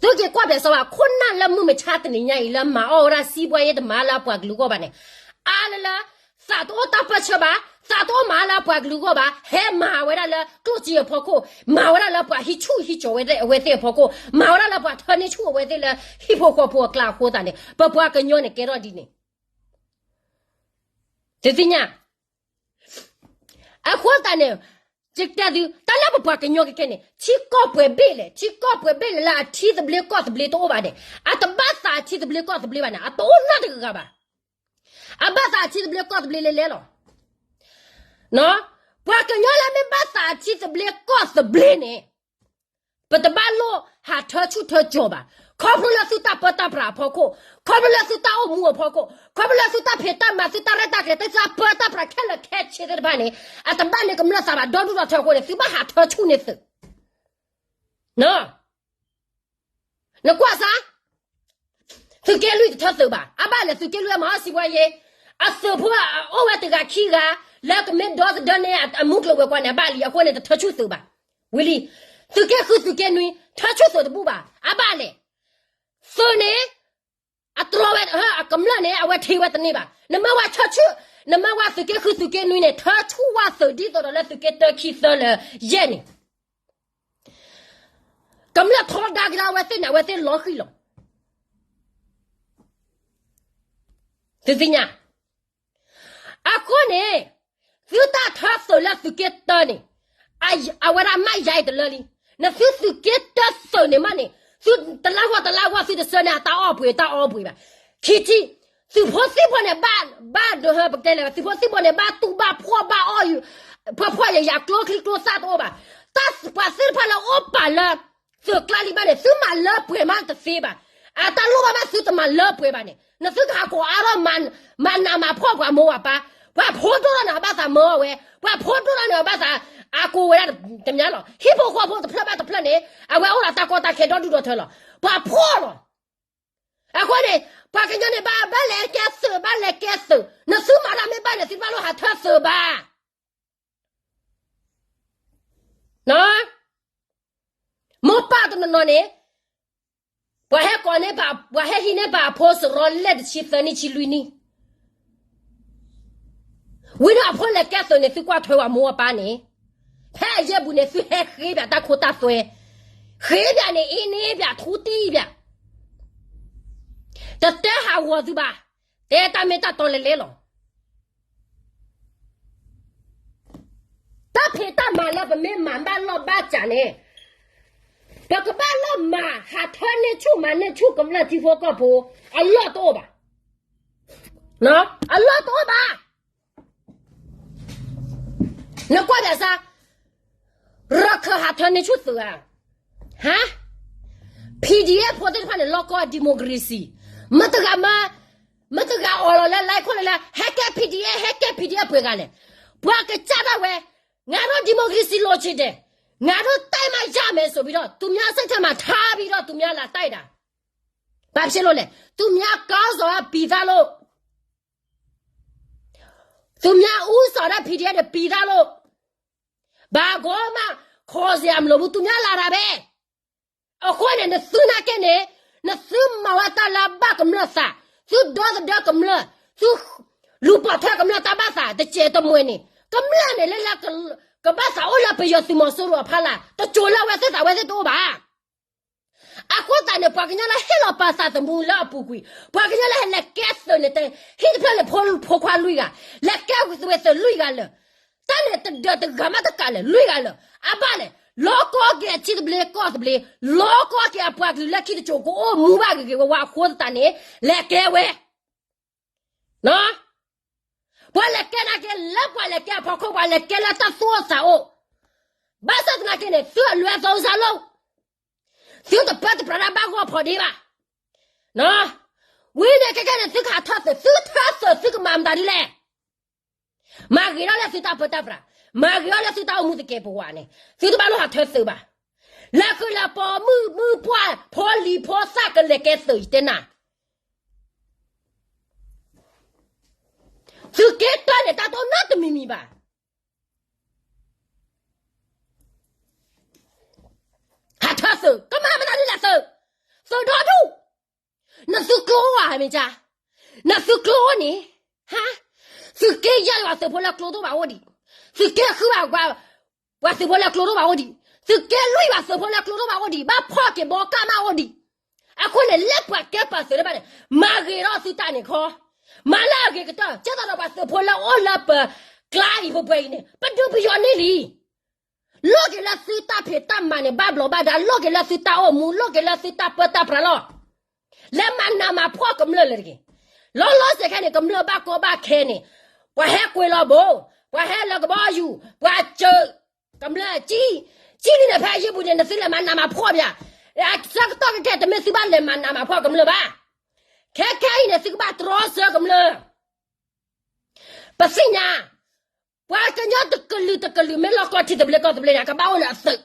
သုက့ၤကွၢ်ပၠးစၢၤဘၣ် ခိၣ်နၢ်လၢမုၢ်မဆါတနံၤညါအံၤ လၢမၤအီၣ်ဝဲဒၣ်စံးဘှါယဲတမၤလၢအပှၤကလုာ်အဂီၢ်ဘၣ်န့ၣ်, အါလၢလၢ သးတအိၣ်တၢ်ပၢၢ်ဆၢဘၣ်, သးတအိၣ်မၤလၢအပှၤကလုာ်အဂီၢ်ဘၣ်, ဟဲမၤဝဲဒၣ်လၢကျိၣ်စ့အဖီခိၣ်, မၤဝဲဒၣ်လၢပှၤဟံးဆူၣ်ဟံးကၠီၤဝဲသ့ၣ်အဖီခိၣ်, မၤဝဲဒၣ်လၢပှၤထၢန့ၢ်ဆူၣ်အဝဲသ့ၣ်လၢဟံၣ်ဖိဃီဖိအကျါအဃိသတးန့ၣ် ပပှၤကညီန့ၣ်ကဲထီၣ်ဒ်န့ၣ် သုသ့ၣ်ညါ. အဃိသတးန့ၣ် ယတဲသု တၢ်လၢပပှၤကညီကဲကဲန့ၣ် ထံကီၢ်ပှဲၤဘ့ၣ်လဲၣ်, ထံကီၢ်ပှဲၤဘ့ၣ်လဲၣ်လၢအထံသဘျ့ကီၢ်သဘျ့တအိၣ်ဘၣ်န့ၣ် အတဘၣ်သးအထံသဘျ့ကီၢ်သဘျ့ဘၣ်န့ၣ် အတအိၣ်နီတဂၤဘၣ်. အဘၣ်သးအထံသဘျ့ကီၢ်သဘျ့လဲၣ်လဲၣ်လီၤ. ပှၤကညီလၢမ့ၢ်ဘၣ်သးအထံသဘျ့ကီၢ်သဘျ့န့ၣ် ပတဘၣ်လိၣ်ဟးထၢဆူၣ်ထၢကၠီၤဘၣ်. ခီဖျိလၢသုတၢ်ပၢတၢ်ပြးအဖီခိၣ်, ခီဖျိလၢသုတၢ်အိၣ်မူအဖီခိၣ်, ခီဖျိလၢသုတၢ်ဖံးတၢ်မၤ သုတၢ်ရဲၣ်တၢ်ကျဲၤ သုတၢ်ပၢတၢ်ပြးခဲလၢာ်ခဲဆ့သ့ၣ်တဖၣ်န့ၣ် အတဘၣ်န့ၢ်ကမျၢၢ်သးဘၣ် ဒီဒူၣ်ဒီထၢအဃိန့ၣ် သုဘၣ်ဟးထၢဆူၣ်န့ၢ်သုး နကွၢ်စၢ်, သုးက့လွံၢ်တထၢသုးဘၣ်. အဘၣ်လဲၣ် သုးက့လွံၢ်အမၤအီၣ်စံးဘှါယဲ, အသုးဖိအိၣ်ဝဲတဂၤခံဂၤ လၢကမ့ၢ်ဒီသဒၢန့ၢ်အမူကျိၤဝဲၤကွာ်န့ၣ် အဘၣ်လံ. အဃိန့ၣ်တထၢဆူၣ်သုးဘၣ်. ဝံၤလံ, သုးက့ဃုသုးက့နွံ ထၢဆူၣ်သုးတဘူၣ်ဘၣ်. အဘၣ်လဲၣ်, သုးန့ၣ် အတြီဝဲ အကမျၢၢ်န့ၣ် အဝဲထံၣ်ဝဲတန့ၢ်ဘၣ်. နမ့ၢ်ဝဲဆၢဆူၣ်, နမ့ၢ်ဝဲသုးက့ဃုသုးက့နွံန့ၣ် ထၢဆူၣ်ဝဲသုးဒ်သိးဒီးလၢသုးက့တၢခံသၢလၢယဲၢ်န့ၣ် ကမျၢၢ်ထီဒါက့ၤလၢအဝဲသ့ၣ်န့ၣ် အဝဲသ့ၣ်လီၤဃံၤလီၤ. သုသ့ၣ်ညါ အဃိန့ၣ် သုတၢ်ထၢသုးလၢသုးက့တၢန့ၣ် အဝဲဒၣ်မးယၤအံၤတလၢလံ. နသုသုးက့တၢသုးန့ၣ်မးန့ၣ် သုတလါဂီၢ်တလါဂီၢ်သုတဆၢန့ၣ် အတၢ်အီၣ်ပှ့ၤတၢ်အီပှ့ၤဘၣ်. ခံထံၣ် သုးဖိသံၣ်ဖိန့ၣ် ဘၣ်ဒိဟၢပကတဲလဲၣ် သုးဖိသံၣ်ဖိန့ၣ် ဘၣ်တူၢ်ဘၣ်ဖှီၣ်ဘၣ်အီၣ် ဖှီၣ်ဖှီၣ်ယာ်ယာ် ကျိချံကျိသၣ်တအိၣ်ဘၣ်. တၢ်ပှၤသ့ၣ်တဖၣ်လၢအိၣ်ပာ်လၢ သုးကျါလံဘၣ်န့ၣ် သုမၤလၢပှဲၤမးတသ့ဘၣ်. အတၢ်လိၣ်ဘၣ်မးသုတမၤလၢပှဲၤဘၣ်န့ၣ် နသုကဟးကိးအါထီၣ် မၤနးမၤဖှီၣ်ပှၤမိၢ်ပှၤပၢ်, ပှၤဖိဒိၣ်ထီၣ်န့ၣ် အဘၣ်သးမၢအီၣ်ဝဲ, ပှၤဖိဒိၣ်ထီၣ်န့ၣ် အဘၣ်သး အကိးဝဲဒၣ်တမံၤလီၤ. ဟံၣ်ဖိဃီဖိတဖျၢၣ်ဘၣ်တဖျၢၣ်န့ၣ် အဝဲအိၣ်ဒီးတၢ်ကီတၢ်ခဲဒီဒူၣ်ဒီထၢလီၤ. ပှၤဖှီၣ်လီၤ. အဃိန့ၣ် ပှၤကညီန့ၣ် ဘၣ်ဘၣ်လဲၤကဲသုး ဘၣ်လဲၤကဲသုး, နသုမၤတၢ်မ့ၢ်ဘၣ်န့ၣ် သုတဘၣ်လိၣ်ဟးထၢသုးဘၣ်. မိၢ်ပၢ်တနီၤနီၤန့ၣ် ပှၤဟဲကိးန့ၢ် ပှၤဟဲဟံးန့ၢ်ပှၤအဖိစရီလဲၣ် တဆံသၢနံၣ်ဆံလွံၢ်နံၣ်, ဝံၤဒီးအဖိလဲၤကဲသုးန့ၣ် သုကွၢ်ထွဲဝဲမိၢ်အပၢ်န့ၣ်, ဖဲအယဲၢ်ပူၤန့ၣ် သုဟဲဃ့ဘၣ်တၢ်ခိတၢ်သွဲ, ဃ့ဘၣ်န့ၣ် အ့န့ၢ်ဘၣ် ထူတံၢ်ဘၣ်, တတဲဟးဂီၤသုဘၣ်, တဲတၢ်မ့ၢ်တၢ်တီလဲၤလဲၤလီၤ. တၢ်ဖံးတၢ်မၤလၢပမ့ၢ်မၤဘၣ်လီၢ်ဘၣ်စးန့ၣ်, ပကဘၣ်လၢမၤဟးထၢန့ၢ်ဆူၣ်မၤန့ၢ်ဆူၣ်ကမျၢၢ်ထံဖိကီၢ်ဖိ, အလီၢ်တအိၣ်ဘၣ်. အလီၢ်တအိၣ်ဘၣ်. နကွၢ်ဒၣ်စၢ်, ရခၢၣ်ဟးထၢန့ၢ်ဆူၣ်သုးဧါ, ဟါ, PDF ဖိသ့ၣ်တဖၣ်န့ၣ် လီၢ်ကီၢ် democracy, မတဂၤမ, မတဂၤအီၣ်လီၤလၢ လါခိၣ်လၢလၢ ဟဲကဲ PDF ဟဲကဲ PDF ပှဲၤဂၤလဲၣ်, ပှၤကစၢ်ဒၣ်ဝဲ, ငါတို့ democracy လိုချင်တယ်, ငါတို့ တိုက်မှ ရမယ်ဆိုပြီးတော့ သူများစိတ်ထဲမှာ ထားပြီးတော့ သူများလာတိုက်တာ, ဘာဖြစ်လို့လဲ, သူများခေါင်းဆောင်က ပြည်သားလို့ သူများဦးဆောင်တဲ့ PDF တွေ ပြည်သားလို့ ဘာကိုမှ ခေါ်စရာမလိုဘူး, သူများလာတာပဲ. အဃိန့ၣ် နသုနာ်က့န့ၣ်, နသုမၤဝဲတၢ်လၢဘၣ်ကမျၢၢ်သး, သုဒီသဒၢကမျၢၢ်, သုလူၤပိာ်ထွဲကမျၢၢ်တၢ်ဘၣ်သး တစဲးတမှဲၤန့ၣ်, ကမျၢၢ်န့ၣ် လၢလၢ ကဘၣ်သးအိၣ်လၢပယီၤသုးမီၤစိရိၤအဖီလာ်, တစိၤလၢအဝဲသ့ၣ်သးဝဲသ့ၣ်တအိၣ်ဘၣ်. အဃိသတးန့ၣ် ပှၤကညီလၢဟ့ၣ်လီၤပာ်သးသမူလၢအပူၤကွံာ်, ပှၤကညီလၢဟဲလဲၤကဲသုးန့ၣ်တဲ, ဟံၣ်တဖျၢၣ်န့ၣ် ဖိခွါလွံၢ်ဂၤ, လဲၤကဲဝဲသုးလွံၢ်ဂၤလၢာ်, တၢ်န့ၣ်တဒၢးတဂၤမးတကးလဲၣ် လွံၢ်ဂၤလၢာ်, အဘၣ်လဲၣ်, လီၤကီက့ၤအထံသဘျ့ကီၢ်သဘျ့, လီၤကီက့ၤအပှၤကလုာ်လၢခံတစိၤကအိၣ်မူဘၣ်ဂ့ၤဂ့ၤဝါဝါအဃိသတးန့ၣ်, လဲၤကဲဝဲ ပှၤလဲၤကဲနာ်က့ လၢပှၤလဲၤကဲအဖီခိၣ် ပှၤလဲၤကဲလၢတၢ်သူၣ်အိၣ်သးအိၣ်, ဘၣ်ဆၣ်သနာ်က့န့ၣ် သုအလွဲသုံးစားလို့, သုတပၢတပြးတၢ်ဘၣ်ဂီၢ်ဖီဒ့ဘၣ်. ဝံၤန့ၣ်ခဲကဲန့ၣ် သုကဟးထၢသုး, သုထၢသုး သုကမၤမတၤဒ်လဲၣ်. မၤဂ့ၤထီၣ်လၢသုတၢ်ပၢတၢ်ပြး, မၤဂ့ၤထီၣ်လၢသုတၢ်အိၣ်မူသကဲးပဝးန့ၣ် သုတဘၣ်လိၣ်ဟးထၢသုးဘၣ်. လၢဃုာ်လၢပိာ်မုၣ်မုၣ်ပှၢ် ဖိလံၤဖိသၣ်ကလဲၤကဲသုးယတဲနၤ သုးက့တၢန့ၣ် တၢ်တအိၣ်နီတမံၤမံၤဘၣ်. ဟးထၢသုး ကမၤမတၤဒ်လဲၣ်သုး, သုးဒီဒူၣ်, နသုကျိအိၣ်ဧါမ့ၢ်ကါ, နသုကျိအိၣ်န့ၣ်, ဟါ, သုးက့ယဲၢ်ဘၣ်သုးဖိလၢကျိတအိၣ်ဘၣ်အိၣ်ဒံး, သုးက့ဃုဘၣ် ပှၤသုးဖိလၢကျိတအိၣ်ဘၣ်အိၣ်ဒံး, သုးက့လွံၢ်ဘၣ်သုးဖိလၢကျိတအိၣ်ဘၣ်အိၣ်ဒံး, ဘၣ်ဖီၣ်က့ၤဘီကၢ်မးအိၣ်ဒံး. အဃိန့ၣ် လၢပှၤကဲပှၤသုးတဖၣ်န့ၣ် မၤဂ့ၤထီၣ်သုတၢ်န့ၣ်ခီ, မၤလၢအဂ့ၤကတၢၢ် ကဲသိးဒီးပှၤသုးဖိလၢအိၣ်လၢပကျါအံၤပှဲၤပှဲၤအံၤန့ၣ် ပဒုးပယီၤန့ၢ်လံ. လိၣ်က့ၤလၢသုတၢ်ဖံးတၢ်မၤန့ၣ် ဘၣ်ဘျီးဘၣ်ဒါ, လိၣ်က့ၤလၢသုတၢ်အိၣ်မူ, လိၣ်က့ၤလၢသုတၢ်ပၢတၢ်ပြးလီၤ. လဲၤမၤနးမၤဖှီၣ်ကမျၢၢ်လၢတဂ့ၤ. လီၤလီၤဆဲးခဲန့ၣ် ကမျၢၢ်ဘၣ်ကီဘၣ်ခဲန့ၣ် ပှၤဟဲကွံာ်လီၤဘိ, ပှၤဟဲလၢကဘီယူၤ, ပှၤစၢၤကမျၢၢ်ကံ, ကံလံန့ၣ် ဖဲအယံၤပူၤန့ၣ် နသုလဲၤမၤနးမၤဖှီၣ်ပၠး, အဆၢကတီၢ်ခဲခဲ တမ့ၢ်သုဘၣ်လဲၤမၤနးမၤဖှီၣ်ကမျၢၢ်ဘၣ်. ခဲခဲအံၤန့ၣ် သုကဘၣ်တြီဆၢကမျၢၢ် ပသ့ၣ်ညါ, ပှၤကညီတကလုာ်တကလုာ်မ့ၢ်လီၢ်ကီၢ်ထံသဘျ့ကီၢ်သဘျ့န့ၣ် ကဘၣ်အိၣ်လၢအသုး, ဒ်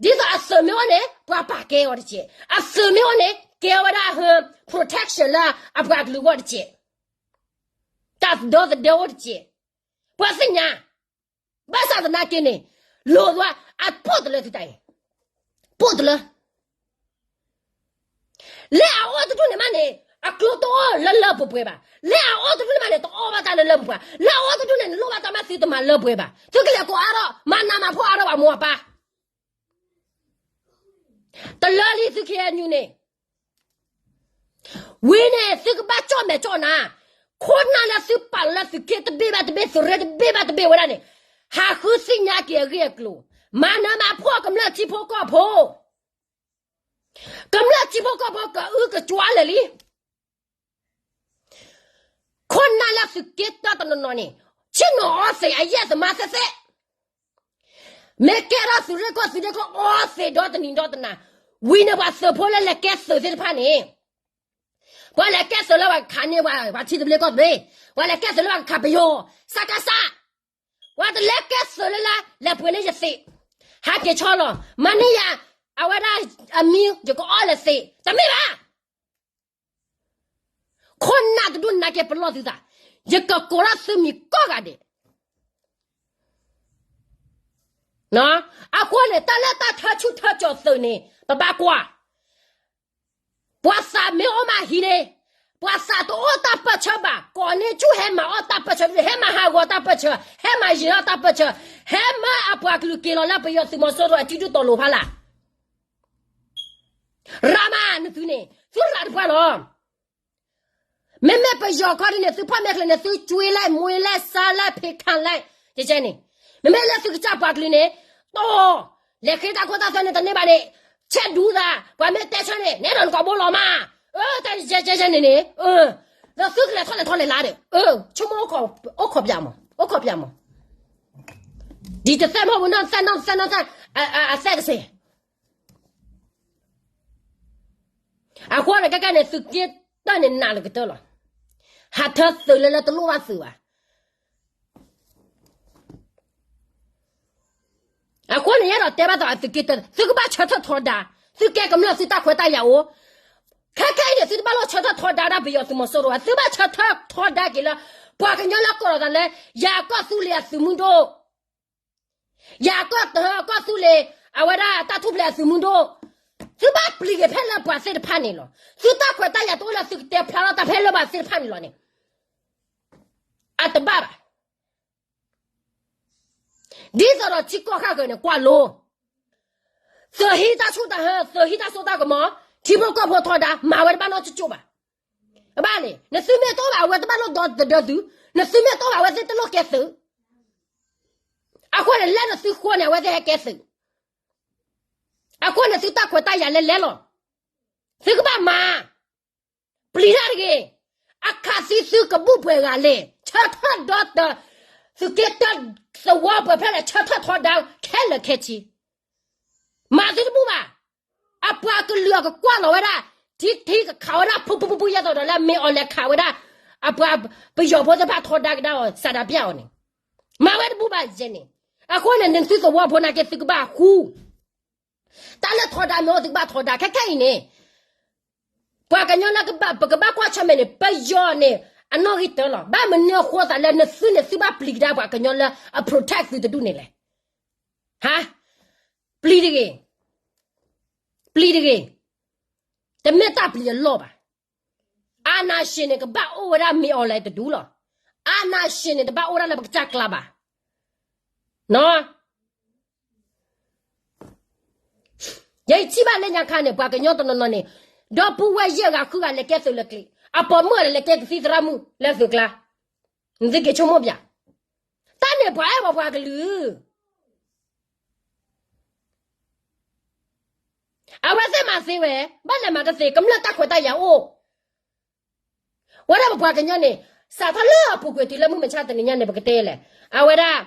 သိးအသုးမ့ၢ်အိၣ်န့ၣ် ပှၤပာ်ကဲအီၤတက့ၢ်, အသုးမ့ၢ်အိၣ်န့ၣ် ကဲဝဲဒၣ်ဟၢ protection လၢအပှၤကလုာ်အဂီၢ်တက့ၢ်, တၢ်ဒီသဒၢအိၣ်တက့ၢ်, ပှၤသ့ၣ်ညါ, ဘၣ်ဆၣ်သနာ်က့န့ၣ် လိၣ်ဝဲအပိၢ်တလၢသုတၢ်အံၤ, ပိၢ်တလၢ လၢအအိၣ်တဒူၣ်န့ၣ်မးန့ၣ် အကျိတအိၣ်လၢလၢပှဲၤပှဲၤဘၣ်, လၢအအိၣ်တဒူၣ်န့ၣ်မးန့ၣ် တအီၣ်ဘၣ်တၢ်လၢလၢပှဲၤပှဲၤ, လၢအအိၣ်တဒူၣ်န့ၣ် နလိၣ်ဘၣ်တၢ်မးသုတမၤလၢပှဲၤဘၣ်, သုကလဲၤကိးအါထီၣ် မၤနးမၤဖှီၣ်အါထီၣ်ပှၤမိၢ်ပၢ် တလၢလံသုခံဂၤညူန့ၣ်, ဝံၤန့ၣ် သုကဘၣ်ကၠီၣ်မဲာ်ကၠီၣ်နါ, ခိၣ်နၢ်လၢသုပာ်လီၤလၢသုးက့တဘ့ၣ်ဘၣ်တဘ့ၣ် သုးရ့တဘ့ၣ်ဘၣ်တဘ့ၣ်ဝဲဒၣ်န့ၣ်, ဟးဃုသ့ၣ်ညါက့ၤအဂ့ၢ်အကျိၤ, မၤနၢၤမၤဖှီၣ်ကမျၢၢ်ထံဖိကီၢ်ဖိ, ကမျၢၢ်ထံဖိကီၢ်ဖိကအုကကွါလၢာ်လံ. ခိၣ်နၢ်လၢသုးက့တၢတနီၤနီၤန့ၣ်, ဆ့ၣ်နီၤအီသံးအယဲၢ်သမါသ့သ့, မ့ၢ်ကဲထီၣ်သုးရ့ၣ်ကီၢ်သုးရ့ၣ်ကီၢ်အီသံးဒီတနံၤဒီတနၤ, ဝံၤန့ၣ်ပှၤသုးဖိလၢလဲၤကဲသုးသ့ၣ်တဖၣ်န့ၣ်, ပှၤလဲၤကဲသုးလၢပှၤကခးန့ၢ်ပှၤထံသဘျ့ကီၢ်သဘျ့, ပှၤလဲၤကဲသုးလၢပှၤကခးပယီၤ, စကစ, ပှၤတလဲၤကဲသုးလၢလၢ လဲၤပှ့ၤန့ၢ်ယသံး, ဟးက့ၤဆီလီၤ, မၤန့ၢ်ယၤ, အဝဲဒၣ်အမံၤ ယကအီၣ်လၢသံး, တမ့ၢ်ဘၣ်. ခိၣ်နၢ်တဒူၣ်နာ်က့ၤပလီၢ်သုသး, ယကကိးထီၣ်သုမံၤကိးဂၤဒဲး. အဃိန့ၣ် တၢ်လၢတၢ်ထၢဆူၣ်ထၢကၠီၤသုးန့ၣ် ပဘၣ်ကွၢ်, ပှၤသးမ့ၢ်အိၣ်မးဟံးန့ၣ်, ပှၤသးတအိၣ်တၢ်ပၢၢ်ဆၢဘၣ်, ကိးန့ၢ်ဆူၣ်ဟဲမၤအီၣ်တၢ်ပၢၢ်ဆၢ, ဟဲမၤဟးဂီၤတၢ်ပၢၢ်ဆၢ, ဟဲမၤယံၤထီၣ်တၢ်ပၢၢ်ဆၢ, ဟဲမၤအပှၤကလုာ်က့ၤလီၤလၢပယီၤသုးမီၤစိရိၤအစုဒုၣ်တီၤလိၤဖးလာ် ရၤမးနသုန့ၣ် သုရၤတပှၢ်လီၤ. မ့မ့ၢ်ပယီၤခီဒ်န့ၣ် သုဖီၣ်မဲာ်ချံန့ၣ် သုကွ့လဲၣ် မွ့လဲၣ် စါလဲၣ် ဖံးခါလဲၣ်, ကဲန့ၣ်, မ့မ့ၢ်လၢသုကစၢ်ပှၤကလုာ်န့ၣ်, တီၢ်, လဲၤဃ့တၢ်ခိတၢ်သွဲန့ၣ် တန့ၢ်ဘၣ်န့ၣ်, ဆဲးဒူသး, ပှၤမ့ၢ်တဲဆၢန့ၣ် နဲဒိးနကိာ်ဘိလီၤမး, အၢ တၢ်ကဲကဲန့ၣ်န့ၣ်, ဒီးသုကလဲၤထီၣ်လဲၤထီၣ်လဲၤလါဒီး, ဆိကမိၣ်အိၣ်ခိးပၠးမး, အိၣ်ခိးပၠးမး, ဒ်တသဲမီၢ်ပူၤနီၢ်သဲနီၢ်သဲနီၢ်သဲ, အသဲကစ့ၢ် အဃိန့ၣ် ကဲကဲန့ၣ် သုးက့တၢန့ၣ် နးလၢကတၢၢ်လီၤ. ဟးထၢသုးလၢလၢတလိၣ်ဘၣ်သုးဘၣ်. အဃိန့ၣ် ယအဲၣ်ဒိးတဲဘၣ်သးအသုးက့တၢ, သုကဘၣ်ဆၢထၢၣ်ထီဒါ, သုကဲကမျၢၢ်သုတၢ်ခွဲးတၢ်ယာ်အိၣ်, ခဲခဲအံၤန့ၣ် သုတဘၣ်လိၣ်ဆၢထၢၣ်ထီဒါဒၣ်ပယီၤသုးမီၤစိရိၤဘၣ်, သုဘၣ်ဆၢထၢၣ်ထီဒါက့ၤလၢ ပှၤကညီလၢကိးလီၤသးလၢ ယၤကီၢ်သူလ့ၤအသုးမုၢ်ဒိၣ် ယၤကီၢ်တဟၢကီၢ်သူလ့ၤ, အဝဲဒၣ်တၢ်ထူၣ်ဖျဲးအသုးမုၢ်ဒိၣ်, သုဘၣ်ပျံၤက့ၤဖဲလၢပှၤသ့ၣ်တဖၣ်န့ၣ်လီၤ. သုတၢ်ခွဲးတၢ်ယာ်တအိၣ်လၢသုကတဲဖျါထီၣ်တၢ်ဖဲလၢပှၤသ့ၣ်တဖၣ်န့ၣ်လီၤန့ၣ်, အတဘၣ်ဘၣ်. ဒ်သိးဒီးထံကီၢ်ခါဃၢၤန့ၣ် ကွၢ်လိ, သုးဟံးတၢ်ဆူၣ်တၢ်ဟၢ, သုးဟံးတၢ်စိတၢ်ကမီၤ, ထံဖိကီၢ်ဖိထီဒါ, မၤဝဲတဘၣ်နီတကၠိၢ်ဘၣ်. အဘၣ်န့ၣ် နသုမ့ၢ်တအိၣ်ဘၣ် အဝဲတဘၣ်လိၣ်ဒီသဒၢသု, နသုမ့ၢ်တအိၣ်ဘၣ် အဝဲသ့ၣ်တလိၣ်ကဲသုး. အဃိန့ၣ် လၢနသုဃိန့ၣ် အဝဲသ့ၣ်ဟဲကဲသုး. အဃိန့ၣ် သုတၢ်ခွဲးတၢ်ယာ်လဲၤလဲၤလီၤ. သုကဘၣ်မၤ, ပျံၤတၢ်တဂ့ၤ. အခးသံသုကဘူၣ်ပှဲၤဂၤလဲၣ်, ဆၢထၢၣ်ဒီတၢ, သုးက့တၢသဝီပှဲၤဖျၢၣ်န့ၣ် ဆၢထၢၣ်ထီဒါခဲလၢာ်ခဲဆ့ မၤသုတဘူၣ်ဘၣ်. အပှၤကလုာ်အကကွၢ်လီၤဝဲဒၣ်, ထံထံကခးဝဲဒၣ် ဖုဖုဖုဖု ယဲသိးဒီးလၢမ့ၢ်အီၤလဲၤခးဝဲဒၣ်, အပှၤပယီၤဖိသ့ၣ်တဖၣ်ထီဒါကဒါအီၤ စးဒးပျၢ်အီၤန့ၣ်, မၤဝဲတဘူၣ်ဘၣ်ယဲန့ၣ်. အဃိန့ၣ် နသုသဝီဖိနာ်က့ သုကဘၣ်ဃူ တၢ်လၢထီဒါမ့ၢ်အိၣ် သုကဘၣ်ထီဒါ ခဲခဲအံၤန့ၣ် ပှၤကညီလၢပကဘၣ်ကွၢ်ဆၢၣ်မဲာ်န့ၣ် ပယီၤန့ၣ် အနီၣ်ဂံၢ်တၢလီၤ. ဘၣ်မနုၤအဃိသးလၢနသုန့ၣ် သုဘၣ်ပျံၤကဒါပှၤကညီလၢအ protect သုတဒူၣ်န့ၣ်လဲၣ်. ဟါ, ပျံၤတဂ့ၤ, ပျံၤတဂ့ၤ, တမ့ၢ်တၢ်ပျံၤအလီၢ်ဘၣ်. အာဏာရှင်န့ၣ် ကဘၣ်အိၣ်ဝဲဒၣ်မ့ၢ်အီၤလဲၣ်တဒူၣ်လီၤ. အာဏာရှင်န့ၣ် တဘၣ်အိၣ်ဒၣ်လၢပကစၢ်ကျါဘၣ်. ယထံၣ်ဘၣ်လၢညါခါန့ၣ် ပှၤကညီတနီၤနီၤန့ၣ် ဒီပုၢ်ဝဲၢ်ယဲၢ်ဂၤဃုဂၤလဲၤကဲသုးလၢကျဲ, အပိာ်မုၣ်လဲၤကဲကသံၣ်သရၣ်မုၣ်လၢသုးကျါ, နသုက့ၤဆိကမိၣ်ပျၢ်, တၢ်န့ၣ်ပှၤအဲၣ်ပှၤပှၤကလုာ် အဝဲသ့ၣ်မၤသ့ဝဲ, ဘၣ်လဲၤမၤတသ့, ကမျၢၢ်တၢ်ခွဲးတၢ်ယာ်အိၣ် ဝဲဒၣ်ပပှၤကညီန့ၣ်, စးထီၣ်လၢအပူၤကွံာ်တုၤလၢမုၢ်မဆါတနံၤညါန့ၣ် ပကတဲလဲၣ်, အဝဲဒၣ်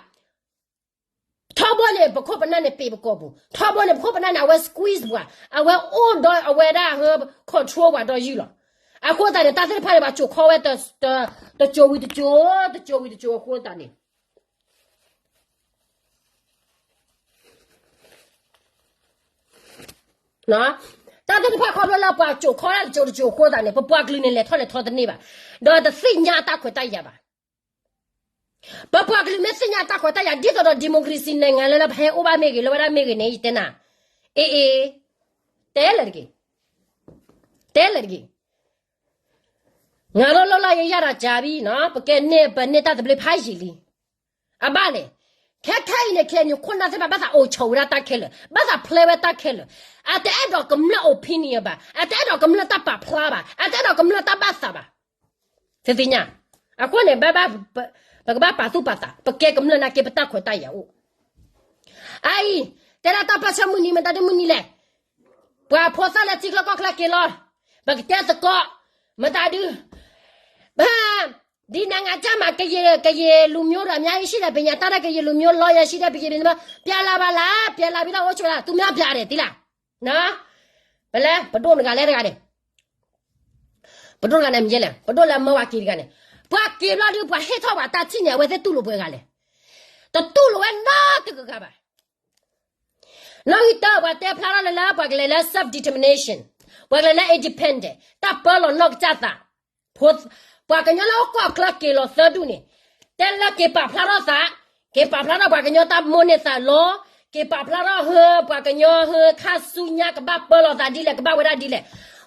ထီဘိန့ၣ် ပခိၣ်ပနၢ်န့ၣ်ပ့ၤပကိာ်ပူၤ, ထီဘိန့ၣ် ပခိၣ်ပနၢ်န့ၣ် အဝဲ squeeze ပှၤ, အဝဲအိၣ်ဒီးအဝဲဒၣ် control ပှၤဒီးယုၢ်လီၤ. အဃိသတးန့ၣ် တၢ်သ့ၣ်တဖၣ်န့ၣ် ပှၤကိၤခီဝဲ တကိၤဝံၤတကိၤ, တကိၤဝံၤတကိၤအဃိသတးန့ၣ် တၢ်သ့ၣ်တဖၣ်ခီဖျိလၢပှၤကိၤခီတၢ်တကိၤတကိၤအဃိသတးန့ၣ် ပပှၤကလုာ်န့ၣ် လဲၤထီၣ်လဲၤထီတန့ၢ်ဘၣ်, ဒီးတသ့ၣ်ညါတၢ်ခွဲးတၢ်ယာ်ဘၣ်. ပပှၤကလုာ်မ့ၢ်သ့ၣ်ညါတၢ်ခွဲးတၢ်ယာ် ဒ်သိးဒီး democracy နိုင်ငံလၢလၢပဟဲအိၣ်ဘၣ်မ့ၢ်ဂ့ၤ လၢဝဲဒၣ်မ့ၢ်ဂ့ၤန့ၣ် ယတဲနၤ, အ့အ့, တဲလၢာ်တဂ့ၤ, တဲလၢာ်တဂ့ၤ. ငါတို့လွတ်လပ်ရေးရတာကြာပြီနော်, ပကဲန့ၢ် ပန့ၢ်တၢ်သဘျ့ဖးယံာ်လံ. အဘၣ်လဲၣ်, ခဲခဲအံၤန့ၣ် KNU ခိၣ်နၢ်သ့ၣ်တဖၣ် ဘၣ်သးအိၣ်ဆိးဝဲဒၣ်တၢ်ခဲလၢာ်, ဘၣ်သးဖျဲဝဲတၢ်ခဲလၢာ်, အတအဲၣ်ဒိးကမျၢၢ် opinion ဘၣ်, အတအဲၣ်ဒိးကမျၢၢ်တၢ်ပာ်ဖျါဘၣ်, အတအဲၣ်ဒိးကမျၢၢ်တၢ်ဘၣ်သးဘၣ်. သုသ့ၣ်ညါ, အဃိန့ၣ် ဘၣ်ဘၣ် ပကဘၣ်ပာ်သူၣ်ပာ်သး ပကဲကမျၢၢ်နာ်က့ ပတၢ်ခွဲးတၢ်ယာ်အိၣ်. အအံၤ တဲဒၣ်တၢ်ပၢဆှၢမုၢ်နံၤ မတၤဒ်မုၢ်နံၤလဲၣ်. ပှၤဖိသၣ်လၢထံချၢကီၢ်ချၢက့ၤလီၤ. ပကတဲသကိး မတၤဒု ဒ်နငါကြၢးမး ကရင်လူမျိုး အများကြီးရှိတယ် ပညာတတ်တဲ့ ကရင်လူမျိုး lawyer ရှိတယ် ပကရင် ပြန်လာပါလား ပြန်လာပြီးတော့ အိုးချွေလား သူများပြန်တယ် သီလၢ ပလဲ ပဒိၣ်နဂၤလဲတဂၤန့ၣ် ပဒိၣ်တဂၤန့ၣ် မ့ၢ်ယဲလဲၣ် ပဒိၣ်လၢမၢဝၤက့ၤတဂၤန့ၣ် ပှၤက့ၤဘျီဒုး ပှၤဟ့ၣ်ထီၣ်ပှၤတၢ်ထံၣ်န့ၣ် အဝဲသ့ၣ်တူၢ်လိာ်ပှဲၤဂၤလဲၣ်. တတူၢ်လိာ်ဝဲနီတဂၤဂၤဘၣ်. နီၣ်ဂံၢ်တၢ ပှၤတဲဖျါထီၣ်လၢလၢ ပှၤကလဲၤလၢ self determination ပှၤကလဲၤလၢ independent တၢ်ပၢလီၤနီၢ်ကစၢ်သး ပှၤကညီလၢအိၣ်ကီၢ်ချၢက့ၤလီၤသၢဒူၣ်န့ၣ် တဲလၢက့ၤပာ်ဖျါထီၣ်သး က့ၤပာ်ဖျါထီၣ်ပှၤကညီတၢ်မိၣ်န့ၢ်သးလီ က့ၤပာ်ဖျါထီၣ်ဟၢ ပှၤကညီဟၢခါဆူညါ ကဘၣ်ပၢလီၤသးဒ်လဲၣ် ကဘၣ်ဝဲဒၣ်ဒ်လဲၣ်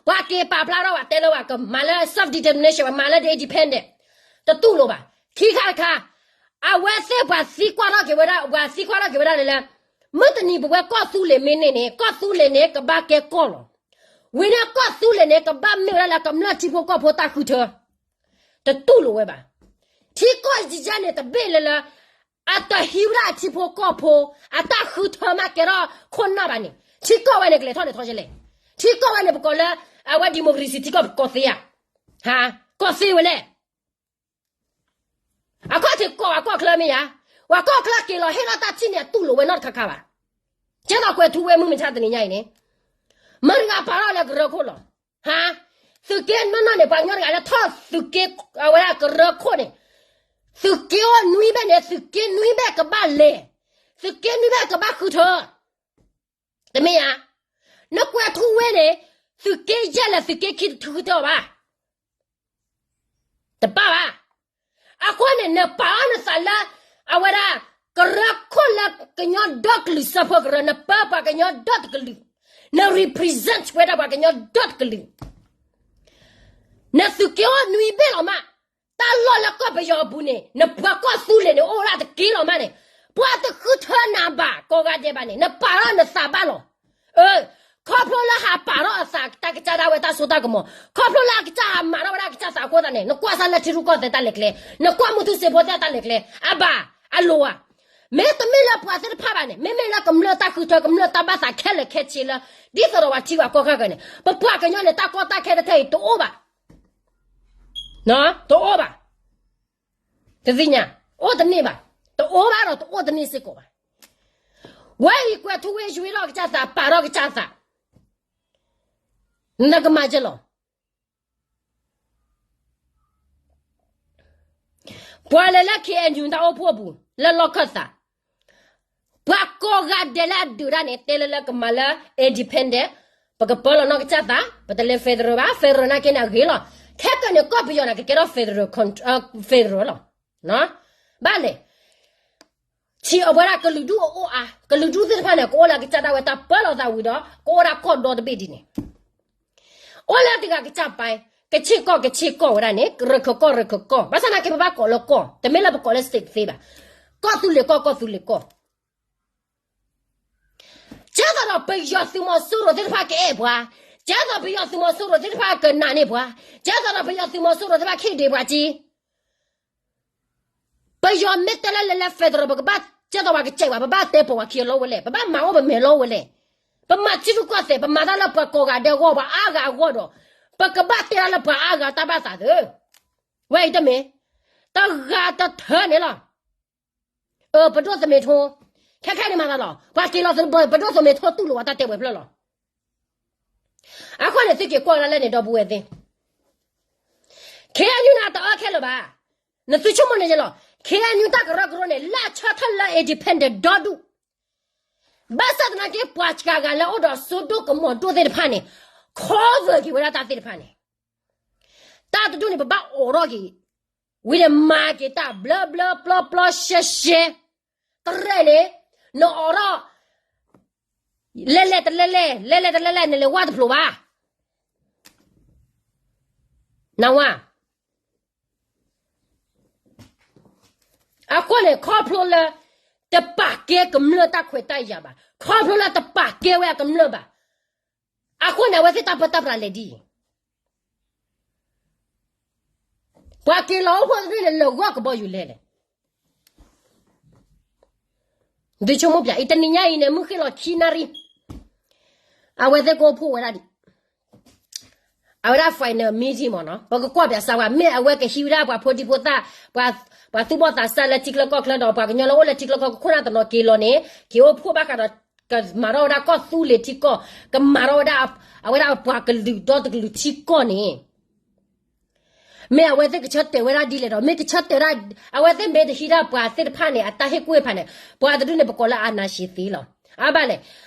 ပှၤက့ၤပာ်ဖျါထီၣ် ပှၤတဲလၢပှၤကမၤလၢ self determination ပှၤမၤလၢ independent တတူၢ်လိာ်ဘၣ်. ခံခါတခါ အဝဲသ့ၣ်ပှၤသံကွၢ်ထီၣ်က့ၤဝဲဒၣ် ပှၤသံကွၢ်ထီၣ်က့ၤဝဲဒၣ်န့ၣ်လၢ မုၢ်တနံၤပဝဲကီၢ်သူလ့ၤမ့ၢ်န့ၢ်န့ၣ် ကီၢ်သူလ့ၤန့ၣ် ကဘၣ်ကဲကီၢ်လီၤ. ဝံၤန့ၣ်ကီၢ်သူလ့ၤန့ၣ် ကဘၣ်မ့ၢ်ဝဲဒၣ်လၢကမျၢၢ်ထံဖိကီၢ်ဖိတၢ်ဃုထၢ တတူၢ်လိာ်ဝဲဘၣ်. ထံကီၢ်ယဲၢ်န့ၣ် တဘ့ၣ်လၢလၢ အတဟံးဝဲဒၣ်အထံဖိကီၢ်ဖိ အတၢ်ဃုထၢမးကဲထီၣ်ခိၣ်နၢ်ဘၣ်န့ၣ် ထံကီၢ်ဝဲန့ၣ် ကလဲၤထီၣ်လဲၤထီၣ်ယဲလဲၣ်. ထံကီၢ်ဝဲန့ၣ် ပကိးလၢ အဝဲ democracy ထံကီၢ် ပကိးသ့ဧါ. ဟါ ကိးသ့ဝဲလဲၣ်. အခီၣ်ထံးကိးအကီၢ်ချၢမ့ၢ်ဧါ. ပှၤကီၢ်ချၢက့ၤလီၤဟ့ၣ်ထီၣ်တၢ်ထံၣ်န့ၣ် အတူၢ်လိာ်ဝဲနီတခါခါဘၣ်. ကဲသိးကွဲၤထူဝ့မုၢ်မဆါတနံၤညါအံၤန့ၣ် မတၤတဂၤပာ်ထီၣ်လၢကရၢခိၣ်လီၤ. ဟါ သုးက့နီၢ်နီၢ်န့ၣ် ပှၤကညီတဂၤလၢထီၣ်သုးက့ အဝဲဒၣ်ကရၢခိၣ်န့ၣ် သုးက့အိၣ်နွံဘ့ၣ်န့ၣ် သုးက့နွံဘ့ၣ်ကဘၣ်လဲၤ, သုးက့နွံဘ့ၣ်ကဘၣ်ဃုထၢ တမ့ၢ်ဧါ. နကွဲၤထူဝ့န့ၣ် သုးက့ယဲၢ်လၢသုးက့ခံတဃုထၢအီၤဘၣ်. တဘၣ်ဘၣ်. အဃိန့ၣ် နပာ်အီၤနသးလၢ အဝဲဒၣ် ကရၢခိၣ်လၢကညီဒီကလုာ်စၢဖှိၣ်ကရၢ နပၢပှၤကညီဒီတကလုာ်, န represent ဝဲဒၣ်ပှၤကညီဒီတကလုာ် နသုးက့အိၣ်နွံဘ့ၣ်လီၤမး, တၢ်လီၢ်လၢကီၢ်ပယီၤအပူၤန့ၣ် နပှၤကီၢ်သူလ့ၤန့ၣ် အိၣ်ဝဲဒၣ်တက့ၢ်လီၤမးန့ၣ်, ပှၤတဃုထၢနၤဘၣ် ကိးဂၤဒဲးဘၣ်န့ၣ် နပာ်ထီၣ်နသးဘၣ်လီၤ. အၢ, ခီဖျိလၢဟးပာ်ထီၣ်အသးတၢ်ကစၢ်ဒၣ်ဝဲတၢ်စိတၢ်ကမီၤ, ခီဖျိလၢအကစၢ်ဟးမၤထီၣ်ဝဲဒၣ်အကစၢ်သးအဃိသတးန့ၣ် နကွၢ်စၢ်လၢထံရူၢ်ကီၢ်သဲးတၢ်လဲၤကျဲ, နကွၢ်မူထူစ့ဖိသ့ၣ်တၢ်လဲၤကျဲ, အဘၣ်, အလိၤဧါ. မ့တမ့ၢ်လၢပှၤသ့ၣ်တဖၣ်ဘၣ်န့ၣ် မ့မ့ၢ်လၢကမျၢၢ်တၢ်ဃုထၢ ကမျၢၢ်တၢ်ဘၣ်သးခဲလၢာ်ခဲဆ့လၢ ဒ်သိးဒီးပှၤထံပှၤကီၢ်ခါကန့ၣ် ပပှၤကညီန့ၣ် တၢ်ကီတၢ်ခဲတထံၣ်အံၤတအိၣ်ဘၣ်, တအိၣ်ဘၣ်, တသ့ၣ်ညါ, အိၣ်တန့ၢ်ဘၣ်, တအိၣ်ဘၣ်ဒီးတအိၣ်တန့ၢ်စ့ၢ်ကီးဘၣ်. ဝဲအံၤကွဲၤထူဝ့ယွၤထီၣ်ကစၢ်သး ပာ်ထီၣ်ကစၢ်သး, နကမၤကဲလီၤ. ပှၤလဲၤလၢ KNU တၢ်အိၣ်ဖှိၣ်အပူၤ လၢလီၢ်ခၢၣ်သး, ပှၤကိးဂၤဒဲးလၢအဒုးတၢ်န့ၣ် တဲလၢလၢကမၤလၢ independent, ပကပၢလီၤနီၢ်ကစၢ်သး, ပတလဲၤ federal ဘၣ်, federal နာ်က့န့ၣ်အဂ့ၤလီၤ. ခဲကနံၣ်န့ၣ် ကီၢ်ပယီၤန့ၣ် ကကဲထီၣ် federal, federal လီၤ. ဘၣ်လဲၣ် ထံၣ်အဝဲဒၣ်ကလုာ်ဒူၣ်အအိၣ်အါ, ကလုာ်ဒူၣ်သ့ၣ်တဖၣ်န့ၣ် ကအိၣ်လၢအကစၢ်ဒၣ်ဝဲတၢ်ပၢလီၤသးဝံၤဒီး ကအိၣ်ဒၣ်ကီၢ်ဒီတဘ့ၣ်ဒ်န့ၣ်, အိၣ်လၢတဂၤကစၢ်ပာ်, ကဆ့ၣ်ကီၢ် ကဆ့ၣ်ကီၢ်ဝဲဒၣ်န့ၣ် ကရၢၢ်ခၢၣ်ကီၢ် ရၢၢ်ခၢၣ်ကီၢ်, ဘၣ်ဆၣ်သနာ်က့ ပဘၣ်ကိးလၢကီၢ်, တမ့ၢ်လၢပကိးလၢ state သ့ဘၣ်. ကီၢ်သူလ့ၤကီၢ် ကီၢ်သူလ့ၤကီၢ် ကဲသိးဒီးပယီၤသုးမီၤစိရိၤသ့ၣ်တဖၣ်ကအဲၣ်ပှၤ, ကဲသိးပယီၤသုးမီၤစိရိၤသ့ၣ်တဖၣ်ကနာ်န့ၢ်ပှၤ, ကဲသိးဒီးပယီၤသုးမီၤစိရိၤသ့ၣ်တဖၣ်ခံဒ့ပှၤက့ ပယီၤမ့ၢ်တဲလၢလဲၤလၢ federal ပကဘၣ်ကဲသိးပှၤကစဲးပှၤ, ပဘၣ်တဲပိာ်ပှၤခံအလီၢ်ဝဲလဲၣ်, ပဘၣ်မၤအိၣ်ပမဲာ်လီၢ်ဝဲလဲၣ်, ပမၤထံရူၢ်ကီၢ်သဲး ပမၤတၢ်လၢပှၤကိးဂၤဒဲးအဂီၢ် ပှၤအါဂၤအဂီၢ်ဒီး ပကဘၣ်တဲတၢ်လၢပှၤအါဂၤတၢ်ဘၣ်သးသ့, ဝဲအံၤတမ့ၢ် တဂၤတထၢန့ၣ်လီၤ. အၢ ပဒိၣ်သုးမ့ၢ်ထိ, ခဲခဲန့ၣ်မၤသးလီၤ, ပှၤက့ၤလီၤ ပဒိၣ်သုးမ့ၢ်ထိတူၢ်လိာ်ဝဲတၢ်တဲပှဲၤဖျၢၣ်လီၤ. အဃိန့ၣ် သုက့ၤကွၢ်ဝဲဒၣ်လၢန့ၣ် ဒီပုၢ်ဝဲၢ်သ့ၣ်, KNU န့ၣ် တအၢခဲလၢာ်ဘၣ်, နသုဆိကမိၣ်န့ၣ်ယဲလီၤ, KNU တၢ်ကရၢကရိန့ၣ် လၢအဆၢထၢၣ်လၢ independent ဒီဒူၣ်, ဘၣ်ဆၣ်သနာ်က့ ပှၤစှၤဂၤလၢအိၣ်ဒီးစိဒိၣ်ကမီၤဒိၣ်သ့ၣ်တဖၣ်န့ၣ် cover က့ၤဝဲဒၣ်တၢ်သ့ၣ်တဖၣ်န့ၣ်, တၢ်တဒူၣ်န့ၣ် ပဘၣ်အိးထီၣ်က့ၤ, ဝံၤန့ၣ်မၤက့ၤတၢ်ဘျၢဘျၢပျီပျီရှဲရှဲ, တရဲၣ်န့ၣ် နအိးထီၣ် လဲၣ်လဲၣ်တလဲၣ်လဲၣ် လဲၣ်လဲၣ်တလဲၣ်လဲၣ် နလဲၤဝၢ်တဖျိးဘၣ်. နဝါ, အဃိန့ၣ် ခီဖျိလၢ တပာ်ကဲကမျၢၢ်တၢ်ခွဲးတၢ်ယာ်ဘၣ်, ခီဖျိလၢတပာ်ကဲဝဲအကမျၢၢ်ဘၣ်. အဃိန့ၣ် အဝဲသ့ၣ်တၢ်ပၢတၢ်ပြးလဲၤဒ်အံၤ ပှၤက့ၤလီၤအိၣ်ဖှိၣ်တဖျၢၣ်န့ၣ် လၢာ်ဂီၢ်ကဘီယူၤလဲၣ်လဲၣ်. ဒုးဆိကမိၣ်ပၠး အံၤတနံၤညါအံၤန့ၣ် မုၢ်ဃ့ၢ်လီၤခံနၣ်ရံၣ်, အဝဲသ့ၣ်ကအိၣ်ဖှိၣ်ဝဲဒၣ်ဒံး အဝဲဒၣ် final meeting မ့ၢ်နီၤ, ပကကွၢ်ပၠးစၢဝဲ မ့ၢ်အဝဲကဟံးဝဲဒၣ်ပှၤဖိဒံဖိသၣ်, ပှၤသူၣ်ဘီၣ်သးစၢ်လၢထံချၢကီၢ်ချၢဒီး ပှၤကညီလၢအိၣ်လၢထံချၢကီၢ်ချၢခိၣ်နၢ်တနီၤက့ၤလီၤန့ၣ် က့ၤအိၣ်ဖှိၣ်ဘၣ်ဃးဒီး ကမၤထီၣ်ဝဲဒၣ်ကီၢ်သူလ့ၤထံကီၢ်, ကမၤထီၣ်ဝဲဒၣ် အဝဲဒၣ်ပှၤကလုာ်ဒီတကလုာ်ထံကီၢ်န့ၣ် မ့ၢ်အဝဲသ့ၣ်ကဆၢတဲာ်ဝဲဒၣ်ဒ်လဲၣ်ဒီး မ့ၢ်ကဆၢတဲာ်ဒၣ် အဝဲသ့ၣ်မ့ၢ်တဟံးဒၣ်ပှၤသ့ၣ်တဖၣ်န့ၣ် အတၢ်ဟ့ၣ်ကူၣ်ဟ့ၣ်ဖးန့ၣ် ပှၤတဒူၣ်န့ၣ် ပကိးလၢ အာဏာရှင်သစ် လီၤ. အါဘၣ်လဲၣ်,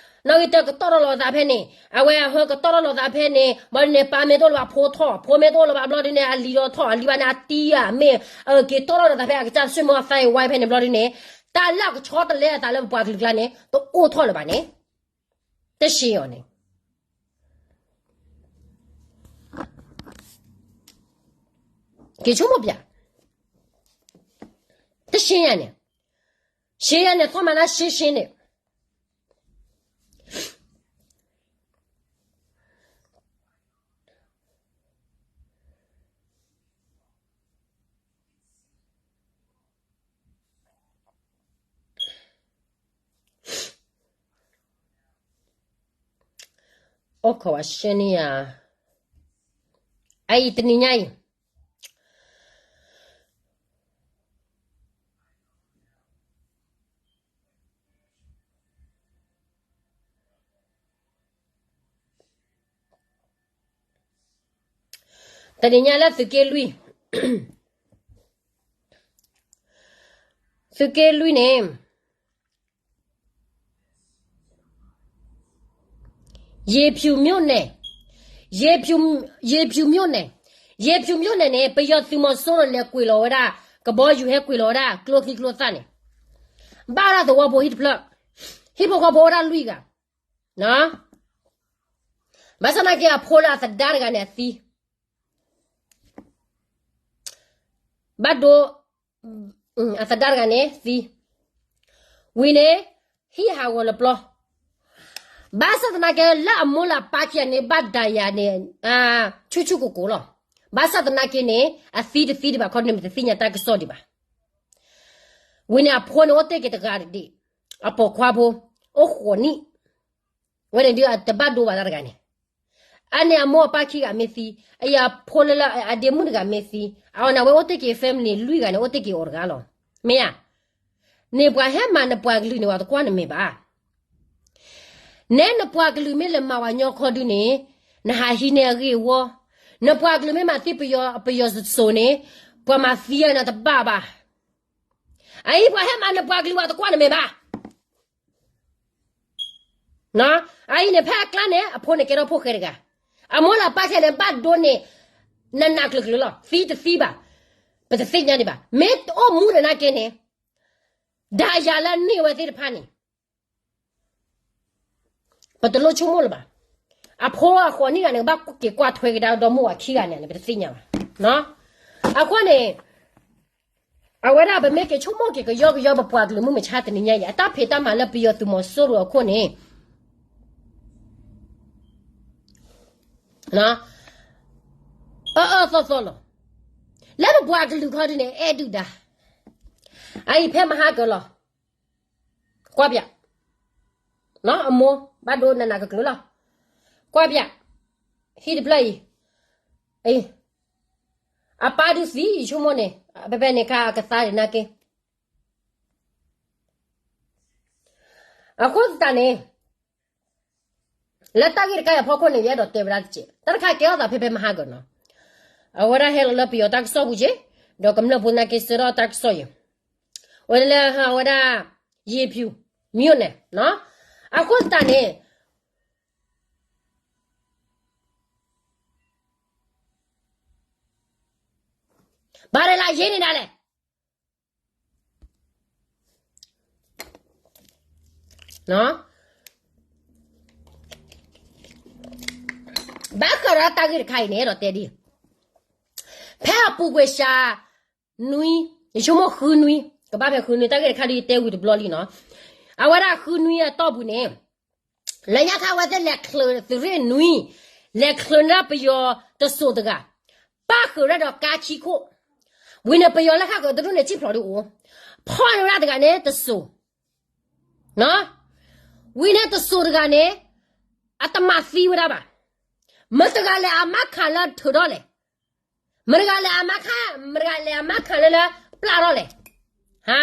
နီၣ်ဂံၢ်တၢကတီၢ်ထီၣ်လီၤသးဖဲန့ၣ် အဝဲအဟၢကတီၢ်ထီၣ်လီၤသးဖဲန့ၣ် ဘျီဒ်န့ၣ် ပၢ်မ့ၢ်တအိၣ်လၢၤဘၣ် ဖိထီၣ်, ဖိမ့ၢ်တအိၣ်လၢၤဘၣ် ဘျီဒ်န့ၣ် အလံၤဒီးထီၣ်, အလံၤဘၣ်န့ၣ် အတံၤဧါ မ့ၢ်အက့ၤတီၢ်ထီၣ်လီၤသးဖဲ အကစၢ်တဆ့ၣ်မီအသးအံၤဝါဖဲန့ၣ် ဘျီဒ်န့ၣ် တၢ်လၢအကဆီတလဲအသးလၢပပှၤကလုာ်ကျါန့ၣ် တအိၣ်ထီၣ်လၢၤဘၣ်န့ၣ် တရှဲအီၤန့ၣ် က့ၤဆိကမိၣ်ပၠး, တရှဲယၤန့ၣ်, ရှဲယၤန့ၣ် ထီၣ်မၤနၢ်ရှဲရှဲန့ၣ် အိၣ်ခိးဝဲရှဲန့ၣ်ယၤ, အအံၤတနံၤညါအံၤ တနံၤညါလၢသုးက့လွံၢ်, သုးက့လွံၢ်န့ၣ် ရေဖြူမြို့နယ်, ရေဖြူ, ရေဖြူမြို့နယ်, ရေဖြူမြို့နယ်န့ၣ် ပယီၤသုးမီၤစိရိၤလဲၤကွံာ်လီၤဝဲဒၣ်, ကဘီယူၤဟဲကွံာ်လီၤဝဲဒၣ် ကျိချံကျိသၣ်န့ၣ်, ဘၣ်ဝဲဒၣ်သဝီဖိဟံၣ်တဖျၢၣ်, ဟံၣ်ဖိဃီဖိဝဲဒၣ်လွံၢ်ဂၤ, ဘၣ်ဆၣ်သနာ်က့ အဖိလၢအသဒါတဂၤန့ၣ်အသံ ဘၣ်ဒိ, အသဒါတဂၤန့ၣ်သံ, ဝံၤန့ၣ် ဟံၣ်ဟးဂီၤလၢပျီ, ဘၣ်ဆၣ်သနာ်က့ လၢအမိၢ်လၢအပၢ်ခံဂၤန့ၣ် ဘၣ်ဒၣ်ယၤန့ၣ် ဆူၣ်ဆူၣ်ကိၢ်ကိၢ်လီၤ. ဘၣ်ဆၣ်သနာ်က့န့ၣ် အသံတသံဒံးဘၣ်ခီန့ၣ် မ့ၢ်တသ့ၣ်ညါတၢ်ကစီၣ်ဒံးဘၣ်. ဝံၤန့ၣ် အဖိန့ၣ်အိၣ်တ့ၢ်က့ၤတဂၤဒံး, အပိာ်ခွါဖိ, အိၣ်ဃိးနံၣ်, ဝဲန့ၣ်ဒုးတဘၣ်ဒိဘၣ်တၢ်တဂၤန့ၣ် အန့ၣ်အမိၢ်အပၢ်ခံဂၤမ့ၢ်သံ, အအံၤအဖိလၢလၢအဒ့မုၣ်တဂၤမ့ၢ်သံ, အအံၤန့ၣ် အဝဲအိၣ်တ့ၢ်က့ၤ family လွံၢ်ဂၤန့ၣ် အိၣ်တ့ၢ်က့ၤအီၤတဂၤလီၤ. မ့ၢ်ဧါ, န့ၣ်ပှၤဟဲမၤနပှၤကလုာ်န့ၣ် ပှၤတကွၢ်နမဲာ်ဘၣ်. နဲနပှၤကလုာ်မ့ၢ်လဲၤမၤဝဲညီခီဒုန့ၣ်, နဟးဟံးန့ၢ်အဂ့ၢ်အဝီ, နပှၤကလုာ်မ့ၢ်မၤသံပယီၤ, ပယီၤစိၤစိၤန့ၣ်, ပှၤမၤသံအနၤတဘၣ်ဘၣ်. အအံၤပှၤဟဲမၤနပှၤကလုာ် ပှၤတကွၢ်နမဲာ်ဘၣ်. အအံၤန့ၣ် ဖဲအကျါန့ၣ် အဖိန့ၣ်ကဲထီၣ်ဖိၣ်ဃဲတဂၤ, အမိၢ်လၢအပၢ်ခဲန့ၣ် ဘၣ်ဒိန့ၣ် နးနးကျၢၤကျၢၤလီၤ. သံတသံဘၣ်, ပတသ့ၣ်ညါဒံးဘၣ်. မ့ၢ်အိၣ်မူဒီးနာ်က့န့ၣ်, ဒၣ်ယၤလၢန့ၢ်ဝဲသ့ၣ်တဖၣ်န့ၣ် ပတလိၣ်ဆိကမိၣ်လၢၤဘၣ်. အဖိအဃိးနံၣ်ဂၤန့ၣ် ကဘၣ်က့ၤကွၢ်ထွဲကဒါဒီမိၢ်ဝၤခံဂၤန့ၣ်န့ၣ် ပတသ့ၣ်ညါဘၣ်. အဃိန့ၣ် အဝဲဒၣ်ပမ့ၢ်က့ၤဆိကမိၣ်က့ၤကယီကယီ ပပှၤကလုာ်မုၢ်မဆါတနံၤညါအံၤ အတၢ်ဖံးတၢ်မၤလၢပယီၤသုးမီၤစိရိၤအခိၣ်န့ၣ် အၢအၢသီသီလီၤ. လၢပပှၤကလုာ်ခီဒုန့ၣ် အဲၣ်ဒုၣ်ဒါ, အအံၤဖဲမဟါကၢၤလီၤ. ကွၢ်ပၠး, အမိၢ်ဘၣ်ဒိနးနးကျၢၤကျၢၤလီၤ. ကွၢ်ပၠး, ဟံၣ်တဖျၢၣ်အံၤ, အပၢ်ဒုးသံ ယဆိကမိၣ်န့ၣ် ဖဲဖဲန့ၣ်ခါအကသါဒံးနာ်က့ အဃိသတးန့ၣ် လၢတၢ်ဂ့ၢ်တခါအံၤအဖီခိၣ်န့ၣ် ယအဲၣ်ဒိးတဲဝဲဒၣ်တက့ၢ်. တၢ်တခါကဲထီၣ်သးဖဲဖဲမဟါကၢၤနီၤ, အဝဲဒၣ်ဟဲလီၤလၢပယီၤတၢ်ကစီၣ်ပူၤက့ၢ်, ဒီးကမျၢၢ်ဖိနာ်က့ဆှၢထီၣ်တၢ်ကစီၣ်ယဲၢ်, ဝဲလၢအဝဲဒၣ် ရေဖြူမြို့နယ်နီၤ, အဃိသတးန့ၣ် ဘာတွေလာရေးနေတာလဲ. ဘၣ်ဃးဒီးတၢ်ဂ့ၢ်တခါအံၤန့ၣ် အဲၣ်ဒိးတဲဒ်အံၤ, ဖဲအပူၤကွံာ်စှၤနွံ, ယဆိကမိၣ်ဃုနွံ, ကဘၣ်ဖဲဃုနွံ တၢ်ဂ့ၢ်တခါဒ်အံၤတဲဝံၤတဘျီလံနီၤ, အဝဲဒၣ်ဃုနွံအတီၢ်ပူၤန့ၣ် လၢညါခါအဝဲသ့ၣ်လဲၤချုးသုးရ့ၣ်နွံ, လဲၤချုးန့ၢ်ပယီၤတစိၤတဂၤ, ပၣ်ဃုာ်ရၢဒီးကါခံခိၣ်, ဝံၤန့ၣ်ပယီၤလၢဃၣ်ဃၢၤတဒူၣ်န့ၣ် စံၣ်ဖျိးဒုအိၣ်, ဖီၣ်န့ၢ်ဝဲဒၣ်တဂၤန့ၣ်တစိၤ, ဝံၤန့ၣ်တစိၤတဂၤန့ၣ် အတမၤသံဝဲဒၣ်ဘၣ်, မတၤတဂၤလဲၣ်အမါခးလၢထုးထီၣ်လဲၣ်, မတၤတဂၤလဲၣ်အမါခး, မတၤတဂၤလဲၣ်အမါခးလၢလၢပျၢ်ထီၣ်လဲၣ်, ဟါ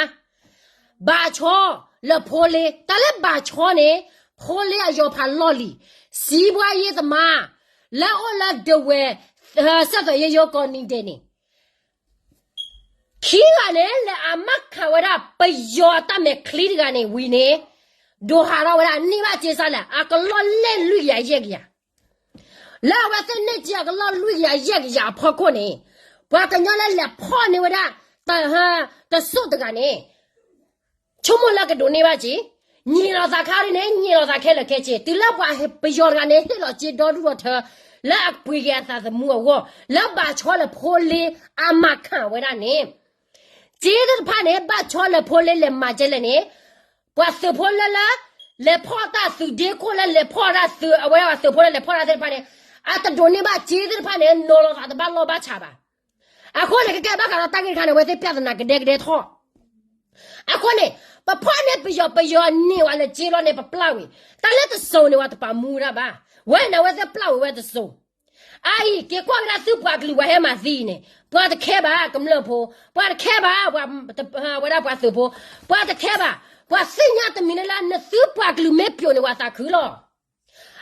ဘၣ်ဆီလၢဖိလ့, တၢ်လၢဘၣ်ဆီန့ၣ် ဖိလ့အယီၤဖးလီၢ်လံၤ, စံးဘှါယ့သမါ လၢအအိၣ်လၢဒဝဲၢ် စၢၢ်သွဲၣ်ယိယိကိးနံၤဒဲးန့ၣ်, ခံဂၤန့ၣ် လဲၤအမါခးဝဲဒၣ်ပယီၤအတၢ်မဲာ်ချံတဂၤန့ၣ်ဝံၤန့ၣ်, ဒိးဟးထီၣ်ဝဲဒၣ်န့ၢ်ဘၣ်စ့စါလဲၣ် အကလီၢ်လဲၢ်လွံၢ်ကယၤယဲၢ်ကယၤ လၢအဝဲသ့ၣ်န့ၢ်စ့အကလီၢ်လွံၢ်ကယၤယဲၢ်ကယၤအဖီခိၣ်န့ၣ်, ပှၤကညီလၢလဲၤဖီၣ်န့ၢ်ဝဲဒၣ် တစိၤတဂၤန့ၣ်, ဆိကမိၣ်လၢကဒိးန့ၢ်ဘၣ်စ့, ညံးလီၤသးခါဒ်န့ၣ် ညံးလီၤသးခဲလၢာ်ခဲဆ့, တုၤလၢပှၤပယီၤတဂၤန့ၣ် ဟ့ၣ်လီၤစ့ဒီဒူၣ်ဒီထၢ လၢအပှ့ၤက့ၤအသးသမူအဂီၢ် လၢဘၣ်ဆီလၢဖိလ့အမၤခးဝဲဒၣ်န့ၣ်, စ့သ့ၣ်တဖၣ်န့ၣ် ဘၣ်ဆီလၢဖိလ့လဲၤမၤကဲလဲၣ်န့ၣ်, ပှၤသုးဖိလၢလၢ လဲၤဖီၣ်တၢ်သုးဒ့ခိၣ်လၢလဲၤဖီၣ်တၢ်သုး အဝဲဒၣ်ပှၤသုးဖိလၢလဲၤဖီၣ်တၢ်သ့ၣ်တဖၣ်န့ၣ်, အတဒိးန့ၢ်ဘၣ်စ့သ့ၣ်တဖၣ်န့ၣ် နီၤလီၤသးတဘၣ်လီၢ်ဘၣ်ဆးဘၣ်. အဃိန့ၣ် ကကဲဘၣ်ဃးဒီးတၢ်ဂ့ၢ်တခါန့ၣ် အဝဲသ့ၣ်ပြဿနာကဒဲကဒဲထီၣ် အဃိန့ၣ် ပဖီၣ်န့ၢ်ပယီၤ ပယီၤန့ၢ်ဝဲလၢစ့လီၤန့ၣ် ပပျၢ်ဝံၤ, တၢ်လၢတစိၤန့ၣ် ပှၤတပာ်မူဝဲဒၣ်ဘၣ်, ဝဲန့ၣ် အဝဲသ့ၣ်ပျၢ်ဝံၤဝဲတစိၤ, အအံၤ က့ၤကွၢ်ဝဲဒၣ်သုပှၤကလုာ်ပှၤဟဲမၤသံအံၤန့ၣ် ပှၤတခဲဘၣ် ကမျၢၢ်ဖိ, ပှၤတခဲဘၣ် ဝဲဒၣ်ပှၤသုးဖိ, ပှၤတခဲဘၣ်, ပှၤသ့ၣ်ညါတမံၤလၢ်လၢ် နသုပှၤကလုာ်မ့ၢ်ပျိာ်န့ၣ် ပှၤသးခုလီၤ.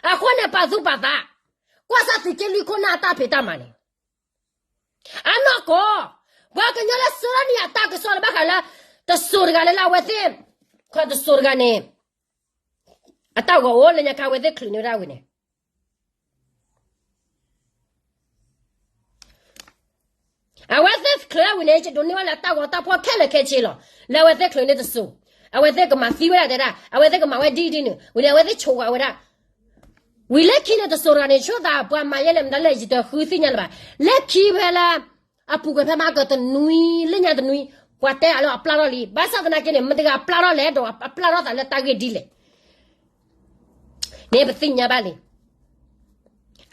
အဃိန့ၣ် ပာ်သူၣ်ပာ်သး, ကွၢ်စၢ်သုးက့လွံၢ်ခိၣ်နၢ်အတၢ်ဖံးတၢ်မၤန့ၣ် အနီၢ်ကီၢ်, ပှၤကညီလၢဆှၢထီၣ်န့ၢ်အတၢ်ကစီၣ်လၢဘၣ်ဃးလၢ တစိၤတဂၤလၢလၢအဝဲသ့ၣ်, တစိၤတဂၤန့ၣ် အတၢ်ဂီၤအိၣ်လၢညါခါ အဝဲသ့ၣ်ချုးန့ၢ်ဝဲဒၣ်ဝံၤန့ၣ်, အဝဲသ့ၣ်ချုးဝံၤန့ၣ် ယဒိးန့ၢ်ဝဲလၢတၢ်ဂီၤတၢ်ဖီၣ်ခဲလၢာ်ခဲဆ့လီၤ. လၢအဝဲသ့ၣ်ချုးန့ၢ်တစိၤ, အဝဲသ့ၣ်ကမၤသံဝဲဒၣ်တဲဒၣ် အဝဲသ့ၣ်ကမၤဝဲဒ်အံၤဒ်နုၤ ဝံၤန့ၣ် အဝဲသ့ၣ်ဆိးဃာ်ဝဲဒၣ် ဝံၤလၢခံန့ၣ်တစိၤတဂၤန့ၣ် ဆိသးပှၤမၤယဲလဲၣ်မတၤလဲၣ် ယတဃုသ့ၣ်ညါလၢၤဘၣ်. လၢခံဖဲလၢ အပူၤကွံာ်ဖဲမဟါကတနွံ လၢညါတနွံ ပှၤတဲအလၢအပျၢ်ထီၣ်လံ. ဘၣ်ဆၣ်သနာ်က့န့ၣ် မတၤတဂၤပျၢ်ထီၣ်လဲၣ် ဒီးအပျၢ်ထီၣ်သးလၢတၢ်ဂ့ၢ်ဒ်လဲၣ်န့ၣ် ပသ့ၣ်ညါဘၣ်လံ.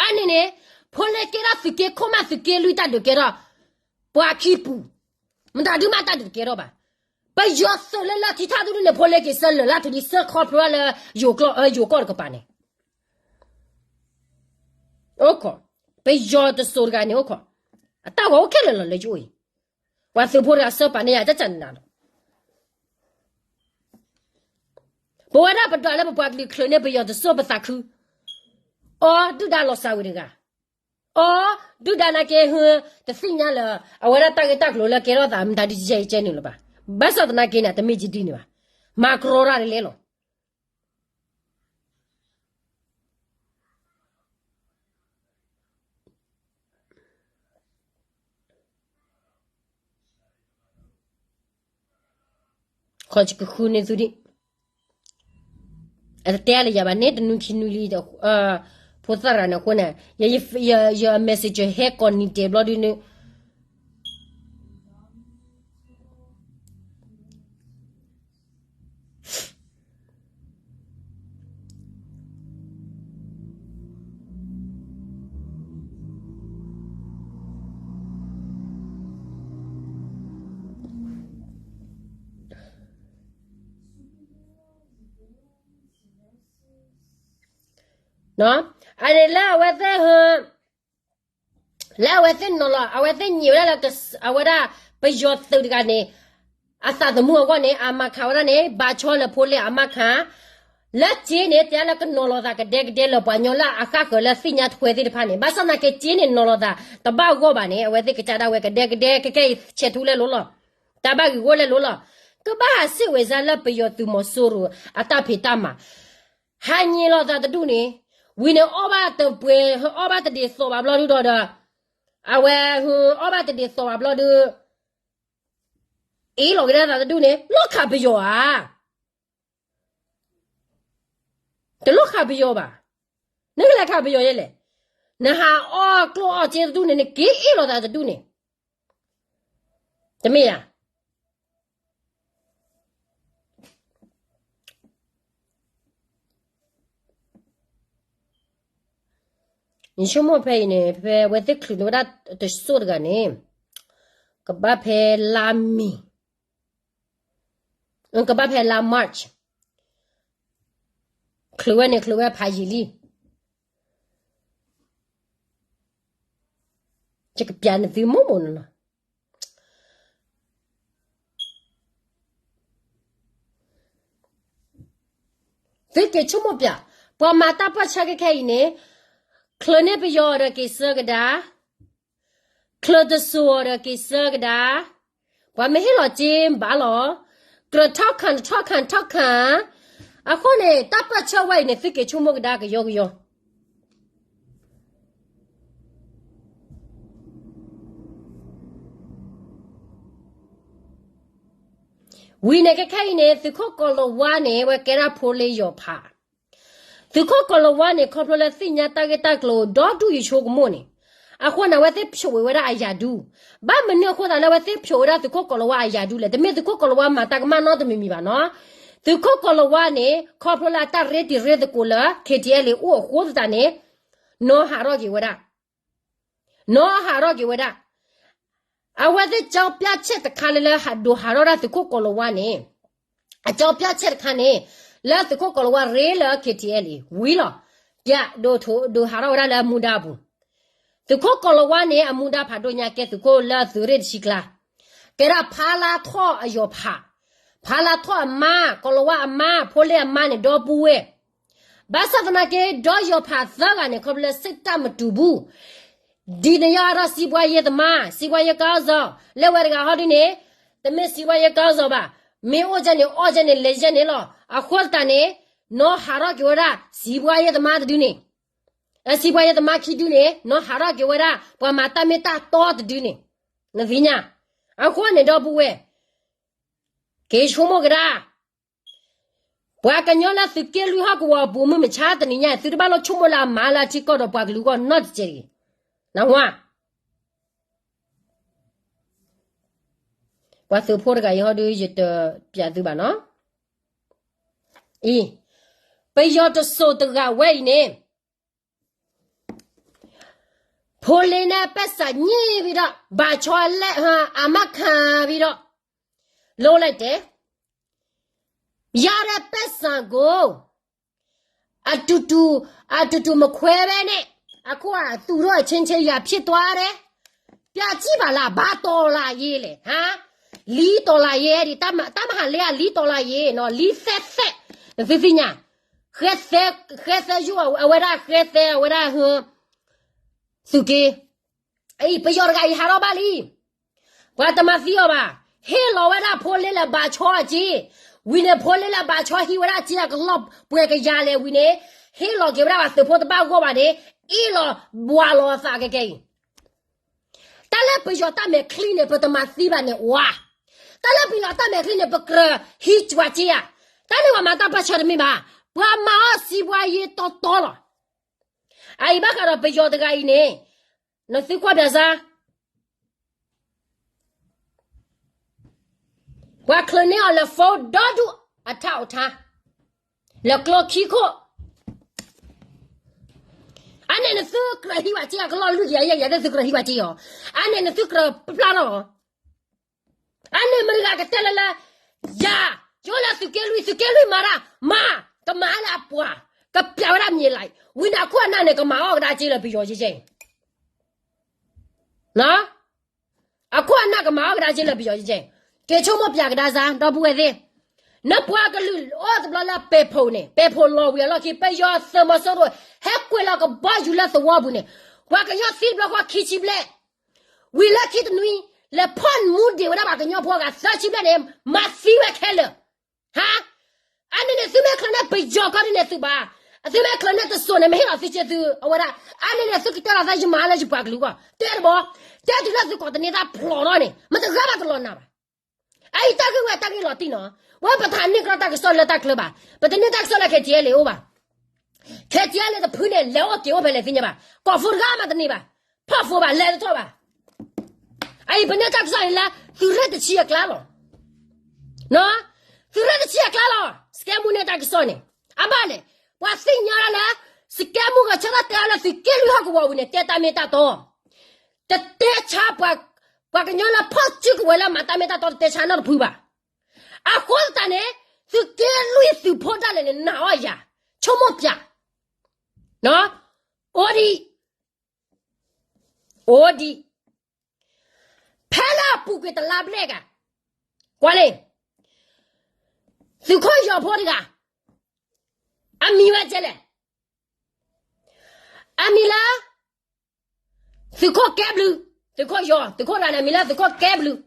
အန့ၣ်န့ၣ် ဖိလ့ကဲထီၣ်သုးက့ခိၣ်မး သုးက့လွံၢ်တၢ်ဒုးကဲထီၣ် ပှၤခံပူၤ, မတၤဒုးမးတၢ်ဒုးတကဲထီၣ်ဘၣ်. ပယီၤသုးလၢလၢထံထၣ်ဒုဒုန့ၣ် ဖိလ့က့ၤဆၢလၢာ်လၢထူလံ ဆၢခီဖျိလၢယိၤကီၢ်တကပၤန့ၣ် အိၣ်ခိး, ပယီၤတစိၤတဂၤန့ၣ်အိၣ်ခိး, အတၢ်ဂီၤအိၣ်ခဲလၢာ်လီၤလၢယအိၣ်အံၤ, ပှၤသုးဖိတဂၤဆၢပာ်န့ၢ်ယၤ တၢ်ကနၤလီၤ. ပဝဲဒၣ်ပဒွးလၢပပှၤကလုာ်ချုးန့ၢ်ပယီၤတစိၤပသးခု, အီ ဒုၣ်ဒါလီၤစၢ်ဝံၤတဂၤ, အီ ဒုၣ်ဒါနာ်က့ ဟၢ တသ့ၣ်ညါလၢၤ အဝဲဒၣ်တၢ်ဂ့ၢ်တၢ်ကျိၤလၢကဲထီၣ်သး မတၤဒုးကဲကဲနုာ်လၢၤဘၣ်. ဘၣ်ဆၣ်သနာ်က့န့ၣ် တမ့ၢ်ကဒ်န့ၣ်ဘၣ်, မၤကရီတၢ်တလဲလီၤ. ခီကကဃုန့ၢ်သုဒံး, အတတဲလၢယၤဘၣ်န့ၣ် တနွံခံနွံလံ, ဖိသၣ်တဂၤန့ၣ်အဃိန့ၣ် ယ messenger ဟဲကိးနံၤတဲာ်ဘျီဒုန့ၣ် အန့ၣ်လၢအဝဲသ့ၣ် လၢအဝဲသ့ၣ်နီၤလီၤ အဝဲသ့ၣ်ညံးဝဲဒၣ်လၢ အဝဲဒၣ်ပယီၤသုးတဂၤန့ၣ် အသးသမူအဂီၢ်န့ၣ် အမၤခးဝဲဒၣ်န့ၣ် ဘၣ်ဆီလၢဖိလ့အမါခး လၢစ့န့ၣ် တဲလၢကနီၤလီၤသးကဒဲကဒဲလၢပှၤကညီလၢအဃၣ်ဃၢၤလၢသ့ၣ်ညါထွဲသ့ၣ်တဖၣ်န့ၣ် ဘၣ်ဆၣ်သနာ်က့စ့န့ၣ်နီၤလီၤသး တဘၣ်ဂီၢ်ဘၣ်န့ၣ် အဝဲသ့ၣ်ကစၢ်ဒၣ်ဝဲကဒဲကဒဲ ကကဲအံၤဆဲးထူလဲလိၤလီၤ. တၢ်ဘၣ်ဂ့ၢ်ဂီၢ်လဲလိၤလီၤ. ကဘၣ်ဟးစံးဝဲစါလၢပယီၤသုးမီၤစိရိၤအတၢ်ဖံးတၢ်မၤ ဟးညံးလီၤသးတဒူၣ်န့ၣ် ဝံၤန့ၣ်အီၣ်ဘၣ်တပှဲၤ အီၣ်ဘၣ်တဒ်သိးဘၣ်ဘျီဒုဒီး အဝဲ အီၣ်ဘၣ်တဒ်သိးဘၣ်ဘျီဒု အ့ၣ်လီၤက့ၤဒၣ်သးတဒူၣ်န့ၣ် လီၢ်ခးပယီၤဧါ. တလီၢ်ခးပယီၤဘၣ်. နကလဲၤခးပယီၤယဲလဲၣ်. နဟးအီၣ်ကျိၣ်အီၣ်စ့တဒူၣ်န့ၣ် နက့ၤအ့ၣ်လီၤသးတဒူၣ်န့ၣ် တမ့ၢ်ဧါ. ယဆိကမိၣ်ဖဲအံၤန့ၣ် ဖဲအဝဲသ့ၣ်ချုးန့ၢ်ဝဲဒၣ်တစိၢ်တဂၤန့ၣ် ကဘၣ်ဖဲလါမ့ၤ, ကဘၣ်ဖဲလါ March, ချုးဝဲန့ၣ် ချုးဝဲဖးယံာ်လံ. ယကပျးနသုမိၢ်မိၢ်နီၤနီၤ. သုက့ၤဆိကမိၣ်ပျး, ပှၤမၤတၢ်ပၢၢ်ဆၢခဲခဲအံၤန့ၣ်, ချုးန့ၢ်ပယီၤအီၤဒီးက့ၤဆၢကဒါ, ချုးတစိၤအီၤဒီးက့ၤဆၢကဒါ, ပှၤမ့ၢ်ဟ့ၣ်လီၤစ့ဘၣ်လီၤ, ကြၢးထီၣ်ခၣ်တထီၣ်ခၣ်ထီၣ်ခၣ်, အဃိန့ၣ် တၢ်ပၢၢ်ဆၢဝဲအံၤန့ၣ် သုက့ၤဆိကမိၣ်ကဒါကယီကယီ ဝံၤန့ၣ် ခဲခဲအံၤန့ၣ် သုးခိၣ်ကီၤလၤဝါန့ၣ် ဝဲကဲဒၣ်ဖိလ့ယီၤဖး, သုးခိၣ်ကီၤလၤဝါန့ၣ် ခီဖျိလၢသ့ၣ်ညါတၢ်ဂ့ၢ်တၢ်ကျိၤဒီဒူၣ်ယဆိကမိၣ်န့ၣ်, အဃိန့ၣ် အဝဲသ့ၣ်ဖျိးဝဲဒၣ်အရာထူး, ဘၣ်မနုၤအဃိသတးလၢအဝဲသ့ၣ်ဖျိးဝဲဒၣ်သုးခိၣ်ကီၤလၤဝါအရာထူးလဲၣ်, တမ့ၢ်သုးခိၣ်ကီၤလၤဝါမၤတၢ်ကမၣ်နီတမံၤမံၤဘၣ်နီၤ, သုးခိၣ်ကီၤလၤဝါန့ၣ် ခီဖျိလၢအတၢ်ရ့တံၤရ့သကိးလၢ KTLA အိၣ်အဃိသတးန့ၣ်, နီၢ်ဟးထီၣ်က့ၤဝဲဒၣ် နီၢ်ဟးထီၣ်က့ၤဝဲဒၣ်, အဝဲသ့ၣ်ကၠီပျၢ်ဆဲၣ်တခါလၢလၢဟးဒိးဟးထီၣ်ဒၣ်သုးခိၣ်ကီၤလၤဝါန့ၣ်, အကၠီပျၢ်ဆဲၣ်တခါန့ၣ်, လၢသုးခိၣ်ကီၤလၤဝါရ့လၢ KTLA ဝံၤလီၤ, ပျၢ်ဒိးဟးထီၣ်ဝဲဒၣ်လၢအမူဒါအပူၤ, သုးခိၣ်ကီၤလၤဝါန့ၣ် အမူဒါဖးဒိၣ်ညါကဲသုးခိၣ်လၢအသုးရ့ၣ်တဆံကျါ, ကဲဒၣ်ဖါလါထီၣ်အယီၤဖး, ဖါလါထီၣ်အမါ, ကီၤလၤဝါအမါ, ဖိလ့အမါန့ၣ် ဒီပုၢ်ဝဲၢ် ဘၣ်ဆၣ်သနာ်က့ ဒီးယီၤဖးသၢဂၤန့ၣ် ခီဖျိလၢစိတ်ဓာတ်မတူဘူး, ဒ်နယါဒီး စီးပွားရေးသမား, စီးပွားရေးခေါင်းဆောင်, လၢဝဲတဂၤဟီဒုန့ၣ်, တမ့ၢ် စီးပွားရေးခေါင်းဆောင် ဘၣ်, မ့ၢ်အိၣ်ကဲန့ၣ် အီၣ်ကဲန့ၣ် လဲၤကဲန့ၣ်လီၤ. အဃိသတးန့ၣ်, နီၢ်ဟးထီၣ်က့ၤဝဲဒၣ် စီးပွားရေးသမားတဒုန့ၣ်, စီးပွားရေးသမားခံဒုန့ၣ်, နီၢ်ဟးထီၣ်က့ၤဝဲဒၣ် ပှၤမၤတၢ်မ့ၢ်တၢ်တီတဒုန့ၣ်, နသ့ၣ်ညါ, အဃိန့ၣ် ဒီပုၢ်ဝဲၢ် က့ၤဆိကမိၣ်ကဒါ, ပှၤကညီလၢသုးက့လွံၢ်ဟီၣ်ကဝီၤအပူၤ မုၢ်မဆါတနံၤညါ သုတဘၣ်လိၣ်ဆိကမိၣ်လၢအမၤလၢအထံကီၢ်ဒီးပှၤကလုာ်အဂီၢ်နီတစဲးတဂ့ၤ. နဝါ, ပှၤသုးဖိတဂၤအံၤဟီဒု ယတပျးသုဘၣ်နီၤ. အံၤ, ပယီၤတစိၤတဂၤဝဲအံၤန့ၣ် ဖိလ့န့ၣ် ပဲစၢ်ညံၣ်ဝံၤဒီး ဘၣ်ဆီအလဲၣ် အမါခးဝံၤဒီး လိလဲၣ်တဲ, ရတဲ့ပိုက်ဆံကို အတူတူ, အတူတူမခွဲဘဲနဲ့, အခုက သူတို့အချင်းချင်း ရန်ဖြစ်သွားတယ်. ပျာ်ကြည့်ပါလား, ဘာတော်လှန်ရေးလဲ, ဟါ? လီတော်လှန်ရေး, ဒီး တမဟာလေးက လီတော်လှန်ရေးနော်, လီသဲသဲ, နသုသ့ၣ်ညါ, ဃဲသဲ, ဃဲသဲယိၣ်, အဝဲဒၣ်ဃဲသဲ, အဝဲဒၣ် သုးက့, အံၤ ပယီၤတဂၤအံၤဟးထီၣ်ဘၣ်လံ. ပှၤတမၤသံအီၤဘၣ်. ဟ့ၣ်လီၤဝဲဒၣ်ဖိလ့လၢဘၣ်ဆီအစ့, ဝံၤန့ၣ် ဖိလ့လၢဘၣ်ဆီဟံးဝဲဒၣ်စ့အကလီၢ်ပှဲၤကယၤလဲၣ်ဝံၤန့ၣ်, ဟ့ၣ်လီၤက့ၤဝဲဒၣ်ပှၤသုးဖိတဘၣ်ဂီၢ်ဘၣ်န့ၣ်, အ့ၣ်လီၤဘှးလီၤအသးကဲကဲအံၤ. တၢ်လၢပယီၤတၢ်မဲာ်ချံန့ၣ် ပတမၤသံဘၣ်န့ၣ်ဝါ. တၢ်လၢပယီၤတၢ်မဲာ်ချံန့ၣ် ပကြၢးဟံးကွၢ်စ့ဧါ. တၢ်န့ၣ်ပှၤမၤတၢ်ပၢၢ်ဆၢတမ့ၢ်ဘၣ်. ပှၤမၤအီၣ်စံးဘှါယ့တီတီလီၤ. အအံၤဘၣ်ဃးဒီးပယီၤတဂၤအံၤန့ၣ်, နသုကွၢ်ပျးစၢ်, ပှၤချုးန့ၢ်အီၤလၢ phone ဒီဒူၣ်အထးအိၣ်ထါ, လၢကျိခံခိၣ်, အန့ၣ်နသုကြၢးဟံးကွၢ်စ့အကလီၢ်လွံၢ်ကယၤယဲၢ်ကယၤ သုကြၢးဟံးကွၢ်စ့အီၤ, အန့ၣ်နသုကြၢးပျၢ်ထီၣ်အီၤ. အန့ၣ်မတၤတဂၤကတဲလၢလၢ, ယၤ, ယိလၢသုးက့လွံၢ်, သုးက့လွံၢ်မၤတၢ်, မၤ, ကမၤလၢအပှၤ, ကပျးဝဲဒၣ်မ့ၢ်လၢ, ဝံၤန့ၣ်အခိၣ်အနၢ်န့ၣ် ကမၤအီၣ်ကဒါက့လၢပယီၤကဲကဲအံၤ. အခိၣ်အနၢ်ကမၤအီၣ်ကဒါက့လၢပယီၤကဲကဲအံၤ. က့ၤဆိကမိၣ်ပျးကဒါစၢ် ဒီပုၢ်ဝဲၢ်သ့ၣ်, နပှၤကလုာ်အိၣ်တဘျီလၢပဲၤဖီန့ၣ်, ပဲၤဖီလီၤဝံၤအလီၢ်ခံ ပယီၤသုးမီၤစိရိၤ ဟဲကွံာ်လီၤကဘီယူၤလၢသဝီပူၤန့ၣ်, ပှၤကညီသံတဘျီဃီခံဆံဘျဲၣ် ဝံၤလၢခံတနွံ, လဲၤဖီၣ်မူဒံးဝဲဒၣ်ပှၤကညီဖိအဂၤသၢဆံဘျဲၣ်န့ၣ်, မၤသံဝဲခဲလၢာ်. ဟါ, အန့ၣ်န့ၣ် သုမ့ၢ်ချုးန့ၢ်ပယီၤကီၢ်ဒ်န့ၣ်သုဘၣ်, သုမ့ၢ်ချုးန့ၢ်တစိၤန့ၣ် မ့ၢ်ဟ့ၣ်လီၤသုစ့သုအဝဲဒၣ်, အန့ၣ်န့ၣ် သုကတဲလီၤသးယမၤလၢယပှၤကလုာ်အဂီၢ်, တဲတဘီ, တဲတုၤလၢသုကိးတန့ၢ်တၢ်ဖျိးထီၣ်န့ၣ် မတဂၤဘၣ်တလီၤနာ်ဘၣ်. အအံၤတၢ်ဂ့ၢ်ဝဲတၢ်ဂ့ၢ်လီၤတံၢ်နီၤ, ဝဲပတဟးန့ၢ်ကဒီးတၢ်ကစီၣ်လၢတၢ်ချၢဘၣ်, ပတန့ၢ်တၢ်ကစီၣ်လၢ KTLA အိၣ်ဘၣ်. KTLA တဖုန့ၣ် လဲၤအိၣ်က့ၤအိၣ်ဖဲလဲၣ်သ့ၣ်ညါဘၣ်, ကိးဖိတဂၤမးတန့ၢ်ဘၣ်, ဖီၣ်ဖိဘၣ် လဲၤတထီၣ်ဘၣ်. အအံၤပန့ၢ်တၢ်ကစီၣ်န့ၣ်လၢ သုးရ့ၣ်တဆံအကျါလီၤ. သုးရ့ၣ်တဆံအကျါလီၤ, စကဲမူန့ၢ်တၢ်ကစီၣ်န့ၣ်, အဘၣ်န့ၣ်, ပှၤသ့ၣ်ညါဒၣ်လၢ စကဲမူဂဲၤဆၢထၢၣ်တဲအီၤလၢသုးက့လွံၢ်ဟီၣ်ကဝီၤပူၤန့ၣ် တဲတၢ်မ့ၢ်တၢ်တီ, တတဲဆါပှၤ ပှၤကညီလၢဖီၣ်စုကဝဲၤလၢမၤတၢ်မ့ၢ်တၢ်တီတတဲဆါနီတဖုဘၣ်. အဃိသတးန့ၣ် သုးက့လွံၢ်သုးဖိဒၣ်လဲာ်န့ၣ် နာ်အီၤယၤ, ဆိကမိၣ်ပၠး, အိၣ်ဒံး, အိၣ်ဒံး, ဖဲလၢအပူၤကွံာ်တလါဘျဲၣ်ဂၤ, ကွၢ်လံ, သုးခိၣ်ယီၤဖိတဂၤ, အမံၤဝဲကဲလဲၣ်, အမံၤလၢ သုးခိၣ်ကဲဘျုး, သုးခိၣ်ယီၤ, သုးခိၣ်တဂၤန့ၣ် အမံၤလၢသုးခိၣ်ကဲဘျုး,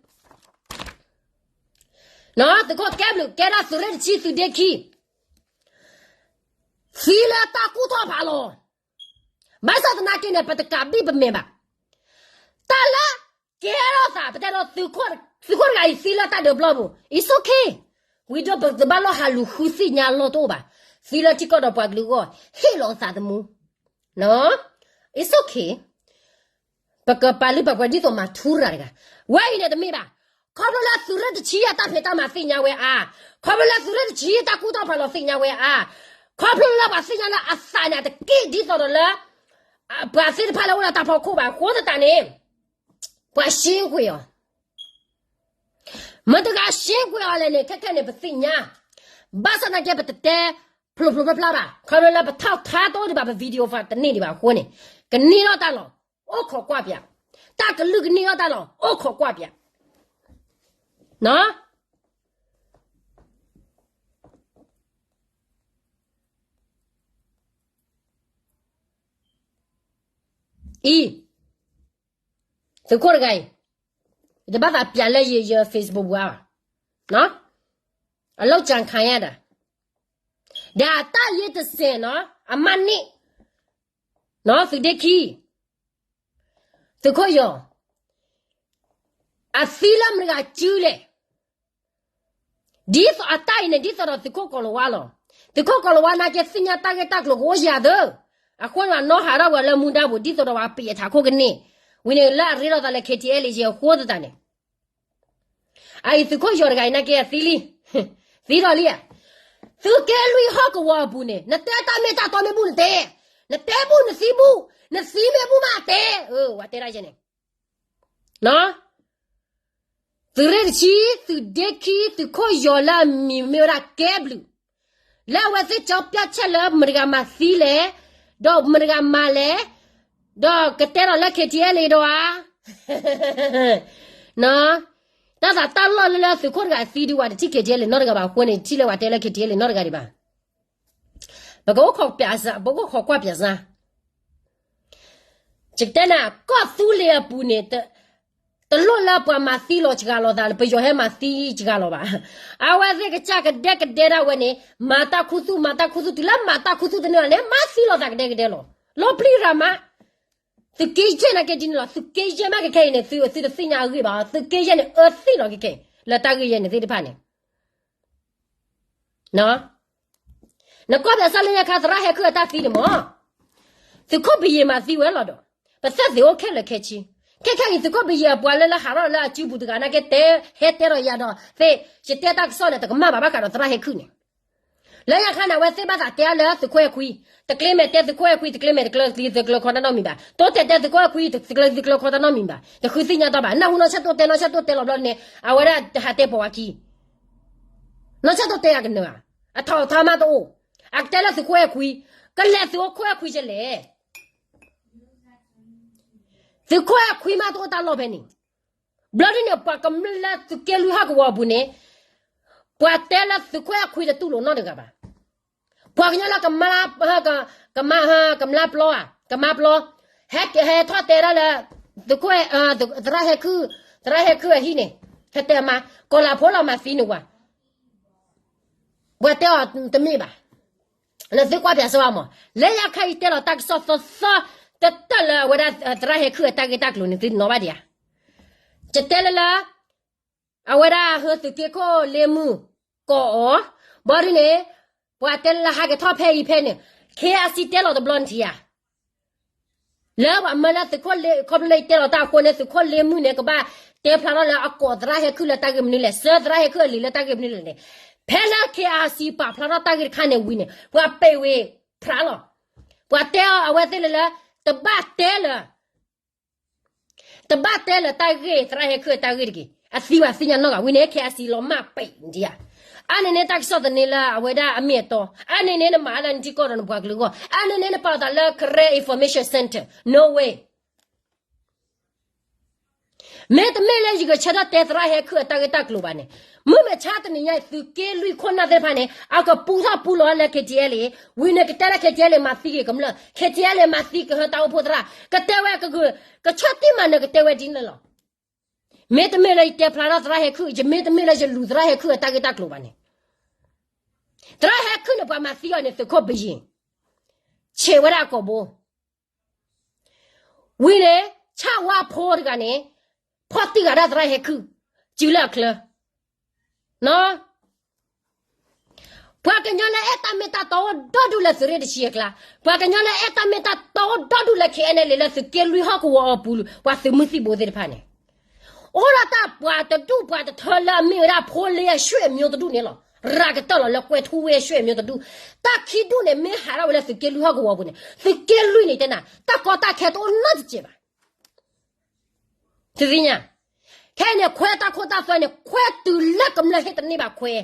သုးခိၣ်ကဲဘျုး ကဲဒၣ်သုးရ့ၣ်တဆံ သုးဒ့ခံ, သံလၢတၢ်ကူၣ်ထီၣ်ဖးလီၤ. ဘၣ်ဆၣ်သနာ်က့န့ၣ် ပတကးဘံၣ်ပမဲာ်ဘၣ်. တၢ်လၢကဲထီၣ်သး ပတဲဒီး သုးခိၣ်တဂၤအံၤသံလၢတၢ်ဒုးပျီပူၤ it's okay, ဝံၤဒီးပတဘၣ်လီၤဟးလူၤဃုသ့ၣ်ညါလီၢ်တအိၣ်ဘၣ်. သံလၢထံကီၢ်ဒီးပှၤကလုာ်အဂီၢ် ဟ့ၣ်လီၤသးသမူ, it's okay. ပကပာ်လုၢ်ပာ်ပှ့ၤဒ်သိးမၤထူရၤတဂၤ, ဝဲအံၤန့ၣ်တမ့ၢ်ဘၣ်. ခီဖျိလၢသုးရ့ၣ်တဆံအတၢ်ဖံးတၢ်မၤသ့ၣ်ညါဝဲအါ, ခီဖျိလၢသုးရ့ၣ်တဆံအတၢ်ကူၣ်ထီၣ်ဖးလီၤသ့ၣ်ညါဝဲအါ, ခီဖျိလၢပှၤသ့ၣ်ညါလၢအသးန့ၣ် အတက့ၢ်ဒ်သိးဒီးလၢ ပှၤသ့ၣ်တဖၣ်လၢအိၣ်လၢတၢ်ဖီခိၣ်ဘၣ်အဃိသတးန့ၣ်, ပှၤရှ့ကွံာ်အီၤ, မတၤတဂၤရှ့ကွံာ်အီၤလဲၣ်န့ၣ် ခဲခဲန့ၣ် ပသ့ၣ်ညါ, ဘၣ်ဆၣ်သနာ်က့ ပတတဲဖျိဖျိဖျါဖျါဘၣ်. ခီဖျိလၢပထီၣ်ထါတအိၣ်ဒံးဘၣ် ပ video file တန့ၢ်ဒံးဘၣ်အဃိန့ၣ်, ကန့ၢ်ထီၣ်တၢ်လီၤ, အိၣ်ခိးကွၢ်ပၠး, တၢ်ကလုၢ်ကန့ၢ်ထီၣ်တၢ်လီၤ အိၣ်ခိးကွၢ်ပၠး, အံၤ, သုးခိၣ်တဂၤအံၤ, ယတဘၣ်သးပၠးလၢယ ယ Facebook ပူၤဘၣ်, အလုပ်ကြံခံရတာ, ဒီးတၢ်ယ့တစဲးနီၤ အမးန့ၣ်, သုးဒ့ခံ, သုးခိၣ်ယီၤ, အသံလၢမတၤတဂၤစုလဲၣ်. ဒ်သိးအတၢ်အံၤန့ၣ် ဒ်သိးဒီးသုးခိၣ်ကီၤလၤဝါလီၤ. သုးခိၣ်ကီၤလၤဝါနာ်က့သ့ၣ်ညါတၢ်ဂ့ၢ်တၢ်ကျိၤကအိၣ်ယၤသၢ, အဃိန့ၣ် နီၢ်ဟးထီၣ်ဝဲလၢမူဒါပူၤ ဒ်သိးဒီးပှၤပံးအထးခိၣ်ကန့ၢ်, ဝံၤန့ၣ်လၢအရ့လိာ်သးလၢ KTLA အဃိသတးန့ၣ်, အအံၤသုးခိၣ်ယီၤတဂၤအံၤနာ်က့အသံလံ, သံလီၤလံဧါ. သုးက့လွံၢ်ဟီၣ်ကဝီၤအပူၤန့ၣ် နတဲတၢ်မ့ၢ်တၢ်တီမ့ၢ်ဘူၣ်နတဲ, နတဲဘူၣ်နသံဘူၣ်, နသံမ့ၢ်ဘူၣ်မးတဲ, ဝဲတဲဒၣ်ယဲန့ၣ် သုးရ့ၣ်တဆံ, သုးဒ့ခံ, သုးခိၣ်ယီၤလၢအမံၤမ့ၢ်ဝဲဒၣ်ကဲဘျုး, လၢအဝဲသ့ၣ်ကၠီပၠၣ်ဆဲးလၢမတၤတဂၤမၤသံလဲၣ်, ဒီးမတၤတဂၤမၤလဲၣ်, ဒီးကတဲလီၤလၢ KTLA ဒီးဧါ, တၢ်သးတၢ်လီၢ်လၢလၢသုးခိၣ်တဂၤသံဒုးဝဲတထံၣ် KTLA နီတဂၤဘၣ်အဃိန့ၣ် ထံၣ်လၢပှၤတဲလၢ KTLA နီတဂၤဒံးဘၣ်. ပကအိၣ်ခိးကွၢ်ပၠးစၢ်, ယကတဲနၤ ကီၢ်သူလ့ၤအပူၤန့ၣ် တလိၣ်လၢပှၤမၤသံလီၤစှၤလီၤသး ပယီၤဟဲမၤသံစှၤလီၤဘၣ်. အဝဲသ့ၣ်ကစၢ်ကဒဲကဒဲဒၣ်ဝဲန့ၣ် မၤတၢ်ခူသူၣ် မၤတၢ်ခူသူၣ် တုၤလၢမၤတၢ်ခူသူၣ်တန့ၢ်လီၤန့ၣ် မၤသံလီၤသးကဒဲကဒဲလီၤ. လီၤပျံၤရၤမး, သုးက့ယဲၢ်နာ်က့ဒ်န့ၣ်လီၤ. သုးက့ယဲၢ်မးကခဲအံၤန့ၣ် သု သုတသ့ၣ်ညါအဂ့ၢ်ဘၣ်, သုးက့ယဲၢ်န့ၣ် အၢသ့ၣ်လီၤကခဲအံၤ လၢတၢ်ဂ့ၢ်ယဲၢ်န့ၣ်သ့ၣ်တဖၣ်န့ၣ် နကွၢ်ပၠးစၢ်လၢညါခါ သရၣ်ဟဲခုၣ်အတၢ်သံန့ၣ်မး, သုးခိၣ်ဘယံၤမၤသံဝဲလီၤဒီး ပသဲၣ်သ့ၣ်အိၣ်ခဲလၢာ်ခဲဆ့, ခဲခဲအံၤသုးခိၣ်ဘယံၤအပှၤလၢလၢဟးထီၣ်လၢအစုပူၤတဂၤနာ်က့တဲ ဟဲတဲဒီးယၤဒီးသ့ၣ် ယတဲတၢ်ကစီၣ်န့ၣ် တကမၣ်ဘၣ်ဘၣ်ဃးဒီးသရၣ်ဟဲခုၣ်န့ၣ် လၢညါခါန့ၣ် အဝဲသ့ၣ်ဘၣ်သးတဲအါလၢသုးခိၣ်အဲၣ်ခွံ, တကျ့မဲာ်တဲသုးခိၣ်အဲၣ်ခွံ တကျ့မဲာ်တကျၢၤသံ တကျၢၤခီတၢ်နီတမံၤဘၣ်, တိတဲတဲသုးခိၣ်အဲၣ်ခွံ တကျၢၤသံ တကျၢၤခီတၢ်နီတမံၤဘၣ်, တဃုသ့ၣ်ညါတီၢ်ဘၣ်, နၢ်ဟူနီၢ်ဆၢၣ်တိတဲ နီၢ်ဆၢၣ်တိတဲလီၤဘျီန့ၣ် အဝဲဒၣ်တဟးတဲပိာ်ဝဲခံ နီၢ်ဆၢၣ်တိတဲယၤကနၢၤဧါ, အထီၣ်အထီမးတအိၣ်, အကတဲလၢသုးခိၣ်အဲၣ်ခွံ, ကလဲၤသုးခိၣ်အဲၣ်ခွံကလဲၣ် သုးခိၣ်အဲၣ်ခွံမးတအိၣ်တၢ်လီၢ်ဖဲန့ၣ်, ဘျီဒ်န့ၣ် ပှၤကမျၢၢ်လၢသုးက့လွံၢ်ဟီၣ်ကဝီၤအပူၤန့ၣ်, ပှၤတဲလၢသုးခိၣ်အဲၣ်ခွံတတူၢ်လိာ်နီတဂၤဘၣ်. ပှၤကညီလၢကမါ, ကမါ, ကမျၢ်ပျီဧါ, ကမါပျီ, ဟဲထီၣ်တဲဒၣ်လၢ သုးခိၣ်, သရၣ်ဟဲခုၣ်, သရၣ်ဟဲခုၣ်အဟံၣ်န့ၣ်, ဟဲတဲအမါ, ကီၤလၤဖိလီၤမၤသံန့ၣ်ဝဲ ပှၤတဲအီၤတမ့ၢ်ဘၣ်. နသုကွၢ်ပၠးစၢ်မး, လၢညါခါအံၤတဲလီၤတၢ်ကစီၣ်သီသီ တတၢၢ်လၢအဝဲဒၣ်သရၣ်ဟဲခုၣ်အတၢ်ဂ့ၢ်တၢ်ကျိၤန့ၣ် သုနီၣ်ဘၣ်ဒံးဧါ. ယတဲလၢလၢ အဝဲဒၣ်ဟၢသုးက့ခိၣ်လ့မုၢ် ကိးအီၤ, ဘီဒ်န့ၣ် ပှၤတဲလၢလၢဟးက့ၤထီၣ်ဖဲအံၤဖဲန့ၣ် KIC တဲလီၤတဘျီနထံၣ်ဧါ. လၢပှၤမၢလၢသုးခိၣ်လ့, ခီဖျိလၢယတဲလီၤတၢ်အဃိန့ၣ် သုးခိၣ်လ့မုၢ်န့ၣ် ကဘၣ်တဲဖျါထီၣ်လၢအကိးသရၣ်ဟဲခုၣ်လၢတၢ်ဂ့ၢ်မနုၤလဲၣ်, စၢသရၣ်ဟဲခုၣ်အလံာ်လၢတၢ်ဂ့ၢ်မနုၤလဲၣ်န့ၣ်, ဖဲလၢ KIC ပာ်ဖျါထီၣ်တၢ်ဂ့ၢ်တခါန့ၣ်ဝံၤန့ၣ် ပှၤပဲာ်ဝ့ၤဖျါလီၤ. ပှၤတဲအီၤအဝဲသ့ၣ်လၢလၢ တဘၣ်တဲလၢ တဘၣ်တဲလၢတၢ်ဂ့ၢ် သရၣ်ဟဲခုၣ်အတၢ်ဂ့ၢ်တဂ့ၤ, အသံဘၣ်သ့ၣ်ညါနီၢ်ဂၤဝံၤန့ၣ် ခဲအံၤလီၤမၢ်ပဲာ်ဒံးဧါ. အါန့ၣ်န့ၣ် တၢ်ကစီၣ်သန့လၢအဝဲဒၣ်အမ့ၢ်အတီ, အါန့ၣ်န့ၣ်နမၤလၢနထံကီၢ်ဒီးနပှၤကလုာ်အဂီၢ်, အါန့ၣ်န့ၣ်နပာ်လီၤသးလၢ Karen Information Center, no way. မ့တမ့ၢ်လၢယကဆၢထၢၣ်တဲသရၣ်ဟဲခုၣ်အတၢ်ဂ့ၢ်တၢ်ကျိၤဘၣ်န့ၣ်, မုၢ်မဆါတနံၤညါအံၤ သုးက့လွံၢ်ခိၣ်နၢ်သ့ၣ်တဖၣ်န့ၣ် အကပူထီၣ်ပူလီၤလၢ K T L ဝံၤန့ၣ် ကတဲလၢ K T L မၤသံက့ၤကမျၢၢ်, K T L မၤသံကဟၢတၢ်အိၣ်ဖှိၣ်သရၣ်, ကတဲဝဲကဂုာ်, ကဆၢထံၣ်မးန့ၣ် ကတဲဝဲဒ်န့ၣ်လီၤ. မ့တမ့ၢ်လၢယတဲဖျါထီၣ်သရၣ်ဟဲခုၣ်, ယမ့တမ့ၢ်လၢယလူၤသရၣ်ဟဲခုၣ်အတၢ်ဂ့ၢ်တၢ်ကျိၤဘၣ်န့ၣ်, သရၣ်ဟဲခုၣ်န့ၣ် ပှၤမၤသံအီၤန့ၣ် သုးခိၣ်ဘယ့ၣ်, ဆဲးဝဲဒၣ်အကိာ်ဘိ ဝံၤန့ၣ် ဆၣ်ဝါဖိတဂၤန့ၣ် ဖီၣ်တံၢ်ဂၤဒၣ်သရၣ်ဟဲခုၣ် စုလၢအချၢ, ပှၤကညီလၢအဲၣ်တၢ်မ့ၢ်တၢ်တီအိၣ်ဒီဒူၣ်လၢသုးရ့ၣ်တဆံအကျါ, ပှၤကညီလၢအဲၣ်တၢ်မ့ၢ်တၢ်တီအိၣ်ဒီဒူၣ်လၢ K N L A လၢသုးက့လွံၢ်ဟီၣ်ကဝီၤအပူၤ, ပှၤသုးမုၢ်သံၣ်ဘိသ့ၣ်တဖၣ်န့ၣ် အိၣ်ဒၣ်တၢ်ပှၤတဒူၣ်ပှၤတထၢလၢအမ့ၢ်ဝဲဒၣ်ဖိလ့အရွှ့ၣ်အမျိုးတဒူၣ်န့ၣ်လီၤ. ရၤကတၢၢ်လီၤလၢကွဲၤထူဝ့အရွှ့ၣ်အမျိုးတဒူၣ်, တၢ်ခံဒူၣ်န့ၣ် မ့ၢ်ဟးထီၣ်ဝဲလၢသုးက့လွံၢ်ဟီၣ်ကဝီၤပူၤန့ၣ် သုးက့လွံၢ်န့ၣ်တဲနၤ တၢ်ကီတၢ်ခဲတအိၣ်နီတစဲးဘၣ်. သုသ့ၣ်ညါ, ခဲအံၤန့ၣ် ခွဲးတၢ်ခိတၢ်သွဲန့ၣ် ခွဲးတုၤလၢကမျၢၢ်ဟ့ၣ်တန့ၢ်ဘၣ်ခွဲး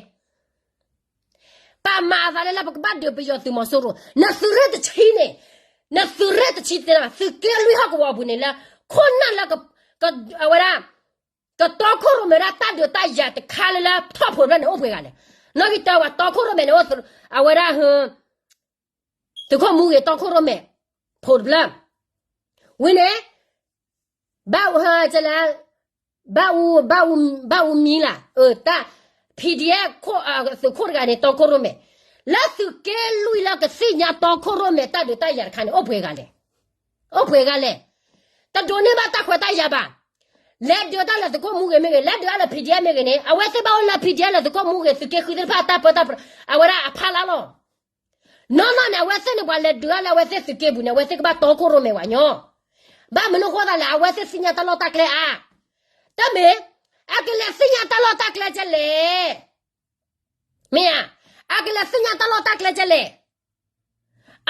ပမၤအသးလၢလၢပကဘၣ်ဒုးပယီၤသုးမီၤစိရိၤ, နသုးရ့ၣ်တဆံန့ၣ်, နသုးရ့ၣ်တဆံသ့ၣ်တဖၣ် သုးက့လွံၢ်ဟီၣ်ကဝီၤပူၤန့ၣ်လၢ ခိၣ်နၢ်လၢ အဝဲဒၣ် ကတီခိၣ်ရိၣ်မဲဒၣ်တၢ်ဒုးတၢ်ယၤတခါလၢလၢထီၣ်ဖိးတဖျၢၣ်န့ၣ် အိၣ်ပှဲၤဂၤလဲၣ်. နီၣ်ဂံၢ်တၢဝဲတီခိၣ်ရိၣ်မဲန့ၣ် အဝဲဒၣ် သုးခိၣ်မူဂ့ၤတီခိၣ်ရိၣ်မဲ ဖိးတဖျၢၣ်, ဝံၤန့ၣ် ဘၣ်အူဟၢကလဲၣ်, ဘၣ်အူ, ဘၣ်အူမံလၢ်, တၢ် P D F သုးခိၣ်တဂၤန့ၣ် တီခိၣ်ရိၣ်မဲ, လၢသုးက့လွံၢ်လၢကသ့ၣ်ညါတီခိၣ်ရိၣ်မဲတၢ်ဒုးတၢ်ယၤတခါန့ၣ် အိၣ်ပှဲၤဂၤလဲၣ်, အိၣ်ပှဲၤဂၤလဲၣ်. တဒိးန့ၢ်ဘၣ်တၢ်ခွဲးတၢ်ယာ်ဘၣ်. လဲၤဒုးတၢ်လၢသုးခိၣ်မူဂ့ၤမ့ၢ်ဂ့ၤ, လဲၤဒုးတၢ်လၢ P D F မ့ၢ်ဂ့ၤန့ၣ် အဝဲသ့ၣ်ဘၣ်အိၣ်လၢ P D F လၢသုးခိၣ်မူဂ့ၤ သုးက့ဃုသ့ၣ်တဖၣ်တၢ်ပၢတၢ်ပြး အဝဲဒၣ်အဖီလာ်လီၤ. နီၢ်နီၢ်န့ၣ် အဝဲသ့ၣ်န့ၣ် ပှၤလဲၤဒုးတၢ်လၢအဝဲသ့ၣ်သုးက့ပူၤန့ၣ် အဝဲသ့ၣ်ကဘၣ်တီခိၣ်ရိၣ်မဲဝဲညီ, ဘၣ်မနုၤဃိသးလဲၣ် အဝဲသ့ၣ်သ့ၣ်ညါတၢ်လီၢ်တၢ်ကျဲအါ, တမ့ၢ်, အကလဲၤသ့ၣ်ညါတၢ်လီၢ်တၢ်ကျဲကဲလဲၣ်, မ့ၢ်ဧါ, အကလဲၤသ့ၣ်ညါတၢ်လီၢ်တၢ်ကျဲကဲလဲၣ်.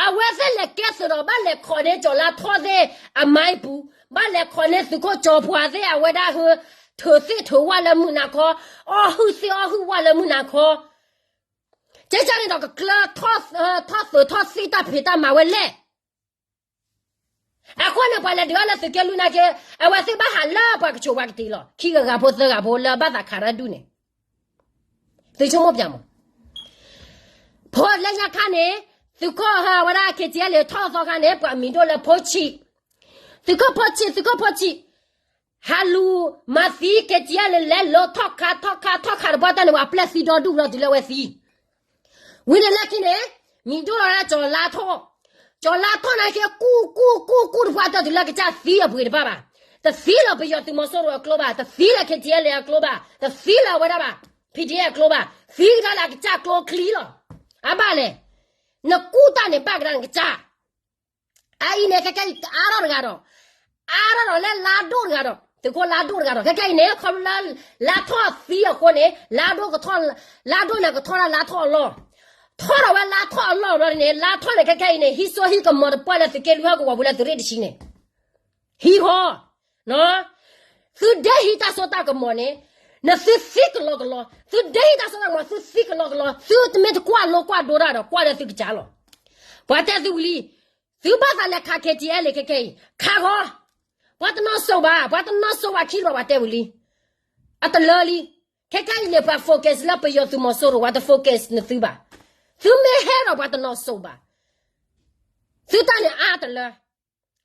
အဝဲသ့ၣ်လဲၤကဲသုးဒီး ဘၣ်လဲၤခိးန့ၢ်ကၠီၤလါထီၣ်သ့ၣ်အမါအံၤပူၤ, ဘၣ်လဲၤခိးန့ၢ်သုးခိၣ်ကၠီၤပှၤသ့ၣ်အဝဲဒၣ်ဟၢ, ထုးသ့ၣ်ထုးဝၣ်လၢမုၢ်နၤခီ, အီၣ်ဟုၣ်သ့ၣ်အီၣ်ဟုၣ်ဝၣ်လၢမုၢ်နၤခီ, ကဲကန့ၣ်ဒီးကကျၢထီၣ်, ထီၣ်သုးထီၣ်သ့ၣ်တၢ်ဖံးတၢ်မၤဝဲလဲၣ်. အဃိန့ၣ် ပှၤလဲၤဒုးတၢ်လၢသုးက့လွံၢ်နာ်က့, အဝဲသ့ၣ်ဘၣ်ဟးလၢပှၤကဆိးပှၤကတ့ၤလီၤ. ခံဂၤဂၤဖိသၢဂၤဖိလၢဘၣ်သးခးတၢ်ဒူၣ်န့ၣ်, သုဆိကမိၣ်ပၠးမး. ဖိလၢညါခါန့ၣ်, သုးခိၣ်ဟၢဝဲဒၣ် K T L ထီၣ်သီခါန့ၣ် ပှၤမံၤဒိၣ်လၢဖိဆံး, သုးခိၣ်ဖိဆံး သုးခိၣ်ဖိဆံး, ဟးလူၤမၤသံ K T L လဲၤလၢထီၣ်ခးထီၣ်ခးထီၣ်ခးတပှၢ်တၢ်န့ၣ် ပှၤပျဲၢ်သံဒီဒူၣ်ဒီတုၤလၢအဝဲသံ ဝံၤန့ၣ်လၢခံန့ၣ်, မံၤဒိၣ်လီၤဒၣ်ကၠီၤလါထီၣ်, ကၠီၤလါထီၣ်နာ်က့ ကူၣ်ကူၣ်ကူၣ်ကူၣ်တပှၢ်တၢ်တုၤလၢကစၢ်သံအပှ့ၤတဘၣ်ဘၣ်. တသံလၢပယီၤသုးမီၤစိရိၤအကျိဘၣ်, တသံလၢ K T L အကျိဘၣ်, တသံလၢအဝဲဒၣ်ဘၣ်, P D F အကျိဘၣ်, သံကဒါလၢအကစၢ်ကျိချံလီၤ. အဘၣ်လဲၣ်, နကူၣ်တၢ်န့ၣ်ဘၣ်ကဒါနကစၢ် အအံၤန့ၣ် ခဲခဲအံၤအါထီၣ်တဂၤဒီး, အါထီၣ်ဒီးလၢလါဒိၣ်တဂၤဒီး, သုးခိၣ်လါဒိၣ်တဂၤဒီး ခဲခဲအံၤန့ၣ် ခီဖျိလၢ လါထီၣ်သံအဃိန့ၣ် လါဒိၣ်ကထီၣ်, လါဒိၣ်န့ၣ်ကထီၣ်ဒၣ်လါထီၣ်အလီၢ်, ထီၣ်ဒီးဝဲလါထီၣ်အလီၢ်ဘျီန့ၣ် လါထီၣ်န့ၣ် ခဲခဲအံၤန့ၣ် ဟံးစိဟံးကမီၤတပှၢ်လၢသုးက့လွံၢ်ဟီၣ်ကဝီၤပူၤလၢသုးရ့ၣ်တဆံန့ၣ် ဟံးဃီ သုဒဲဟံးတၢ်စိတၢ်ကမီၤန့ၣ်, နသုသံကလီကလီ, သုဒဲဟံးတၢ်စိတၢ်ကမီၤ သုသံကလီကလီ, သုတမ့ၢ်တကွၢ်လိကွၢ်ဒိတၢ်ဒီး ကွၢ်လၢသုကစၢ်လီၤ. ပှၤတဲသုဝံၤလံ, သုဘၣ်သးလဲၤခး K T L ခဲခဲအံၤ, ခးဃီ, ပှၤတနီၤစိးဘၣ်, ပှၤတနီၤစိးဘၣ်ခံလီၤ ပှၤတဲဝံၤလံ. အတလၢလံ. ခဲခဲအံၤန့ၣ် ပှၤ focus လၢပယီၤသုးမီၤစိရိၤ ပှၤတ focus နသုဘၣ်. သုမ့ၢ်ဟဲဒီးပှၤတနီၤစိးဘၣ်. သုတၢ်န့ၣ်အါတလၢ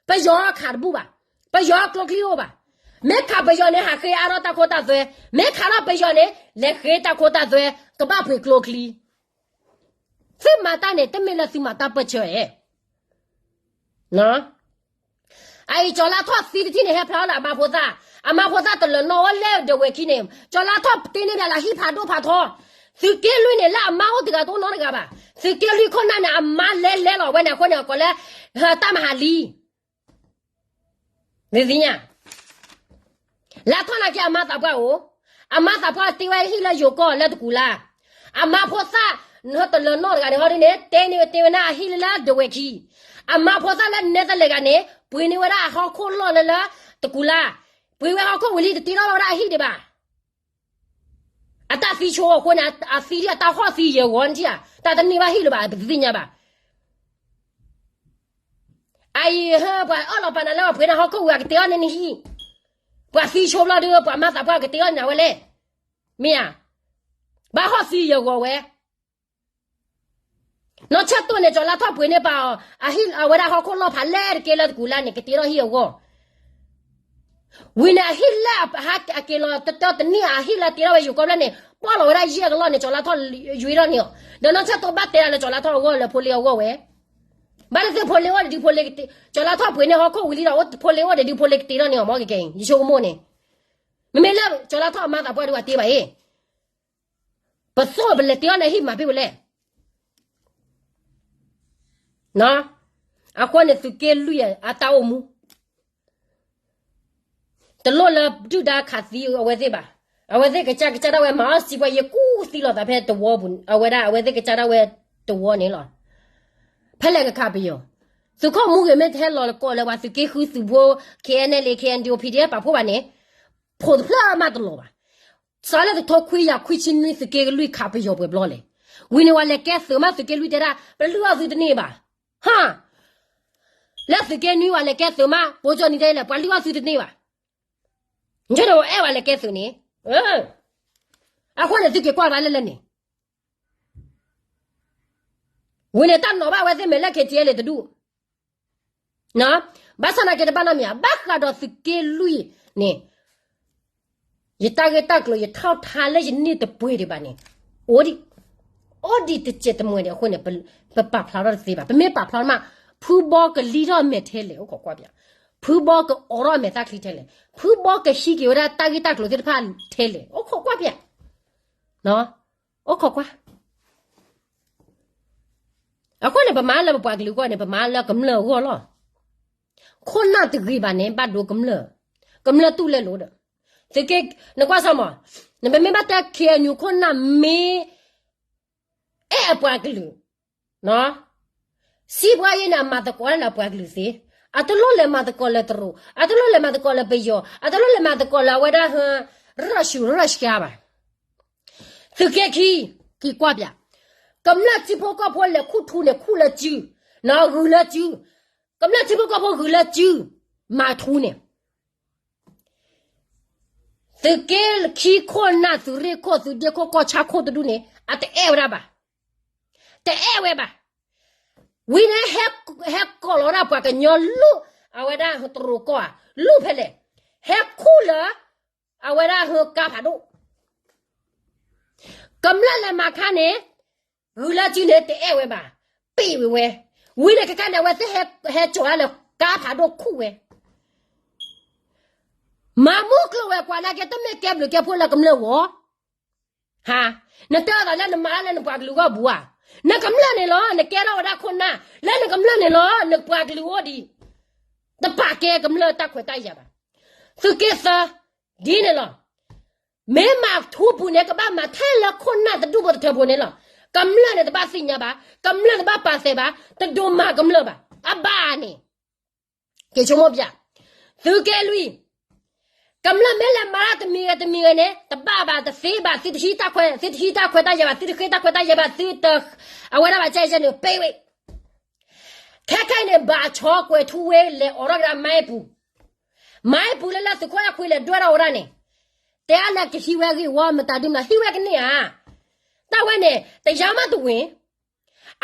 ပယီၤခးတဘူၣ်ဘၣ်, ပယီၤကျိချံအိၣ်ဘၣ်. မ့ၢ်ခးပယီၤန့ၣ် ဟးဃ့အါထီၣ်တၢ်ခိတၢ်သွဲ, မ့ၢ်ခးထီၣ်ပယီၤန့ၣ် လဲၤဃ့တၢ်ခိတၢ်သွဲ, ကဘၣ်ပှ့ၤကျိချံ. သုမၤတၢ်န့ၣ် တမ့ၢ်လၢသုမၤတၢ်ပၢၢ်ဆၢဧါ. အအံၤ ကၠီၤလါထီၣ်သံတထံၣ်န့ၣ် ဟဲဖျါလၢအမါဖိသၣ်, အမါဖိသၣ်တလၢၤနီၣ်ဝဲလဲၣ်ဒဝဲၢ်ခံန့ၣ်, ကၠီၤလါထီၣ်တ့န့ၢ်ဒၣ်လၢဟံၣ်ဖးဒိၣ်ဖးထီ, သုးက့လွံၢ်န့ၣ် လၢအမါအိၣ်တဂၤတအိၣ်နီတဂၤဘၣ်. သုးက့လွံၢ်ခိၣ်နၢ်န့ၣ် အမါလဲၤလဲၤလီၤ ဝဲန့ၣ်အဃိန့ၣ် အကိးလၢ တၢ်မဟါလံ နသ့ၣ်ညါ, လါထီၣ်နာ်က့အမါသးပှၢ်အိၣ်, အမါသးပှၢ်တ့ဝဲဟံၣ်လၢယိၤကီၢ်လၢတကူၤလါ, အမါဖိသၣ် တလၢၤနီတဂၤန့ၣ် ဟီဒ်န့ၣ် တ့န့ၢ်ဝဲတ့ဝဲန့ၣ်အဟံၣ်လၢလၢဒဝဲၢ်ခံ, အမါဖိသၣ်လၢနဲတလဲၤဂၤန့ၣ် ပှ့ၤန့ၢ်ဝဲဒၣ်အဟီၣ်ခိၣ်လီၢ်လၢလၢတကူၤလါ, ပှ့ၤဝဲဟီၣ်ခိၣ်ဝံၤလံ တတ့ထီၣ်ဝဲဒၣ်အဟံၣ်ဒံးဘၣ်. အတၢ်သံဆိအဃိန့ၣ် အသံဒံးအတၢ်ဟီၣ်သံယဲၢ်ဂီၤန့ၣ်ဧါ, တၢ်တန့ၢ်ဘၣ်ဟံၣ်လၢၤဘၣ် ပတသ့ၣ်ညါဘၣ်. အအံၤ ပှၤအၢၣ်လီၤပာ်နၤလၢပှ့ၤနၤဟီၣ်ခိၣ်ဝံၤ အကတ့အီၣ်န့ၢ်နဟံၣ်, ပှၤသံဆိဘျီဒီး ပှၤမၤသးပှၢ်ကတ့အီၣ်န့ၢ်နၤဝဲလဲၣ်, မ့ၢ်ဧါ. ဘၣ်ဟီၣ်သံယဲၢ်ဂီၤဝဲ နီၢ်ဆၢၣ်တိၢ်န့ၣ် ကၠီၤလါထီၣ်ပှ့ၤန့ၢ်ပာ်အီၤ အဟံၣ်အဝဲဒၣ်ဟီၣ်ခိၣ်လီၢ်ဖးလဲၢ်တက့ၢ်လၢတကူးလါန့ၣ် ကတ့ထီၣ်ဟံၣ်အဂီၢ်, ဝံၤန့ၣ်အဟံၣ်လၢအက့ၤလီၤတတၢတန့ၢ် အဟံၣ်လၢတ့ထီၣ်ဝဲယိၤကီၢ်ဖျၢၣ်န့ၣ် ပီၢ်လီၤဝဲဒၣ်ယဲၢ်ကလီၢ်န့ၣ် ကၠီၤလါထီၣ်ယွံထီၣ်န့ၢ်အီၤ, ဒီးနီၢ်ဆၢၣ်တိၢ်ဘၣ်တဲဒၣ်လၢကၠီၤလါထီၣ်အဂီၢ်လၢဖိလ့အဂီၢ်ဝဲ, ဘၣ်လၢသ့ၣ်ဖိလ့အိၣ်ဒံးဖိလ့, ကၠီၤလါထီၣ်ပှ့ၤန့ၢ်ဟီၣ်ခိၣ်ဝံၤလံဒီး ဖိလ့အိၣ်ဒံးဒုးဖိလ့ကတ့ထီၣ်န့ၢ်အီၤ မ်ကကဲအံၤ ယဆိကမိၣ်န့ၣ်, မ့မ့ၢ်လၢကၠီၤလါထီၣ်အမၤသးပှၢ်ဒုးအတ့ဘၣ်အံၤ ပသိၣ်ပလဲၤတ့အီၣ်န့ၣ်ဟံၣ်မၤဖဲပလဲၣ်. အဃိန့ၣ်သုးက့လွံၢ်အတၢ်အိၣ်မူ တလိၣ်လၢဒုၣ်ဒါခးသံအဝဲသ့ၣ်ဘၣ်. အဝဲသ့ၣ်ကစၢ်ကစၢ်ဒၣ်ဝဲမၤအီၣ်စံးပှၤ ယကူၣ်သံလိာ်သးဖဲတဝီပူၤ အဝဲဒၣ်အဝဲသ့ၣ်ကစၢ်ဒၣ်ဝဲတဝီန့ၣ်လီၤ. ဖဲလဲၣ်ကခးပယီၤ, သုးခိၣ်မူဂ့ၤမ့ၢ်တဟဲလီၤလကိးလၢပှၤသုးက့ဃုသုးဖိ ခ့ၣ်အဲၣ်ၣ်ၣ်လ့ၣ် ခ့ၣ်အဲၣ်ၣ်ၣ်ၣ်ပီၣ် ပာ်ဖှိၣ်ဘၣ်န့ၣ် ဖိးတဖျၢၣ်မးတလီၤဘၣ်. စးလၢတထိခွံယၤခွံဆံနွံ သုးက့လွံၢ်ခးပယီၤပှဲၤဘျီလဲၣ်. ဝံၤန့ၣ်ဝဲလဲၤကဲသုးမး သုးက့လွံၢ်တဲဒၣ် ပလုၢ်အီၣ်သုတန့ၢ်ဘၣ်. ဟါ, လၢသုးက့နွံဝဲလဲၤကဲသုးမး ပိကၠီနံၤတဲလဲၣ် ပှၤလုၢ်အီၣ်သုတန့ၢ်ဘၣ်. ယဲန့ၣ်ဝဲအဲၣ်ဝဲလဲၤကဲသုးန့ၣ်, အဃိန့ၣ်သုက့ၤကွၢ်တၢ်လၢလၢန့ၣ် ဝံၤန့ၣ် တၢ်နီၤဘၣ်ဝဲသ့ၣ်မဲာ်လၢ ခ့ၣ်ထံၣ်အဲၣ်လ့ၣ် တဒူၣ်, ဘၣ်ဆၣ်သနာ်က့တဘၣ်နီတမံၤ ဘၣ်ဃးဒီးသုးက့လွံၢ်န့ၣ် ယတၢ်ဂ့ၢ်တၢ်ကျိၤ ယထီၣ်ထါလၢယန့ၢ်တပှဲၤဒံးဘၣ်န့ၣ် အိၣ်ဒံးတစဲးတမှဲၤဒံးအဃိန့ၣ် ပပာ်ဖျါထီၣ်တသ့ဘၣ်. ပမ့ၢ်ပာ်ဖျါမး ဖုဘီကလံထီၣ်မဲာ်ထဲလဲၣ် အိၣ်ခိးကွၢ်ပၠး, ဖုဘီကအိးထီၣ်မဲာ်သၣ်ချံထဲလဲၣ်, ဖုဘီကဟံးက့ၤဝဲဒၣ်တၢ်ဂ့ၢ်တၢ်ကျိၤသ့ၣ်တဖၣ်ထဲလဲၣ် အိၣ်ခိးကွၢ်ပၠး, အိၣ်ခိးကွၢ် အဃိန့ၣ် ပမၤလၢပပှၤကလုာ်အဂီၢ်န့ၣ် ပမၤလၢကမျၢၢ်အဂီၢ်လီၤ. ခိၣ်နၢ်တဂ့ၤဘၣ်န့ၣ် ဘၣ်ဒိကမျၢၢ်, ကမျၢၢ်တူၢ်လဲၤလိာ်ဒီး, သုးက့, နကွၢ်စၢ်မး, နပမ့ၢ်ဘၣ်တဲ ခ့ၣ်အဲၣ်ယူၣ် ခိၣ်နၢ်မ့ၢ် အဲၣ်အပှၤကလုာ်, စံးပှၤယဲန့ၣ် အမၤသကိးတၢ်လၢအပှၤကလုာ်သ့, အတလိၣ်လဲၤမၤသကိးလၢတရူး, အတလိၣ်လဲၤမၤသကိးလၢပယီၤ, အတလိၣ်လဲၤမၤသကိးလၢအဝဲဒၣ် ရၢၢ်ၡူၣ်ရၢၢ်ဆှါဘၣ်. သုးက့ခံ, က့ၤကွၢ်ပၠး, ကမျၢၢ်ထံဖိကီၢ်ဖိလဲၤခူၣ်ထူန့ၣ် ခူၣ်လၢစု, ဂုၤလၢစု, ကမျၢၢ်ထံဖိကီၢ်ဖိဂုၤလၢစု, မၤထူန့ၣ် သုးက့ခံခိၣ်နၢ် သုးရ့ၣ်ခိၣ် သုးဒ့ခိၣ် ကီၢ်ဆါခိၣ်တဒူၣ်န့ၣ် အတအဲၣ်ဝဲဒၣ်ဘၣ်, တအဲၣ်ဝဲဘၣ်. ဝံၤန့ၣ် ဟဲကိးလီၤဝဲဒၣ်ပှၤကညီလူၤ, အဝဲဒၣ်တရူးကီၢ်ဧါ, လူၤဖဲလဲၣ်, ဟဲခူၣ်လၢ အဝဲဒၣ်ဟၢကါဖးဒိၣ် ကမျၢၢ်လဲၤမၤခါန့ၣ်, ဂုၤလၢစုန့ၣ် တအဲၣ်ဝဲဘၣ်, ပ့ၢ်ဝဲဝဲ, ဝံၤန့ၣ်ခဲခါန့ၣ် အဝဲသ့ၣ်ဟဲကၠီၤဒၣ်လၢကါဖးဒိၣ်ခူၣ်ဝဲ, မၤမူကျိၤဝဲၤကွာ်နာ်က့ တမ့ၢ်ကဲဘျုးကဲဖှိၣ်လၢကမျၢၢ်ဂီၢ်, ဟါ, နတဲအသးလၢနမၤတၢ်လၢနပှၤကလုာ်ဂီၢ်ပူၤဧါ, နကမျၢၢ်န့ၣ်လီၤ နကဲထီၣ်ဝဲဒၣ်ခိၣ်နၢ်, လၢနကမျၢၢ်န့ၣ်လီၤ နပှၤကလုာ်အိၣ်ဒံး, တပာ်ကဲကမျၢၢ်တၢ်ခွဲးတၢ်ယာ်ဘၣ်. သုးက့သၢ, ဒ်န့ၣ်လီၤ. မ့ၢ်မၤထူပူၤန့ၣ် ကဘၣ်မၤထဲလၢခိၣ်နၢ်တဒူၣ်ဖိတထၢဖိန့ၣ်လီၤ. ကမျၢၢ်န့ၣ်တဘၣ်သ့ၣ်ညါဘၣ်, ကမျၢၢ်တဘၣ်ပာ်သဲးဘၣ်, တဒိးမၤကမျၢၢ်ဘၣ်, အဘၣ်န့ၣ်, က့ၤဆိကမိၣ်ပၠး, သုးက့လွံၢ်, ကမျၢၢ်မ့ၢ်လဲၤမၤတၢ်တမံၤဂ့ၤတမံၤဂ့ၤန့ၣ် တဘၣ်ဘၣ်တသ့ဘၣ်, သုတဟံးတၢ်ခွဲး, သုတဟံးတၢ်ခွဲးတၢ်ယာ်ဘၣ်, သုတဃ့တၢ်ခွဲးတၢ်ယာ်ဘၣ်, သုတ, အဝဲဒၣ်ဘၣ်ကဲကဲန့ၣ် ပ့ၢ်ဝဲ ခဲခဲအံၤန့ၣ် ဘၣ်ဆီကွဲၤထူဝ့လဲၤအိးထီၣ်ကဒါမါအ့ပူၤ, မါအ့ပူၤလၢလၢသုးခိၣ်အဲၣ်ခွံလဲၤဒွဲၣ်ထီၣ်ဝဲဒၣ်န့ၣ်, တဲအါလၢကဟံးဝဲဂ့ၢ်ဝီမတၤဒုမတၤ ဟံးဝဲကန့ၢ်ဧါ, တၢ်ဝဲန့ၣ် တယါမးတဝ့ၤ,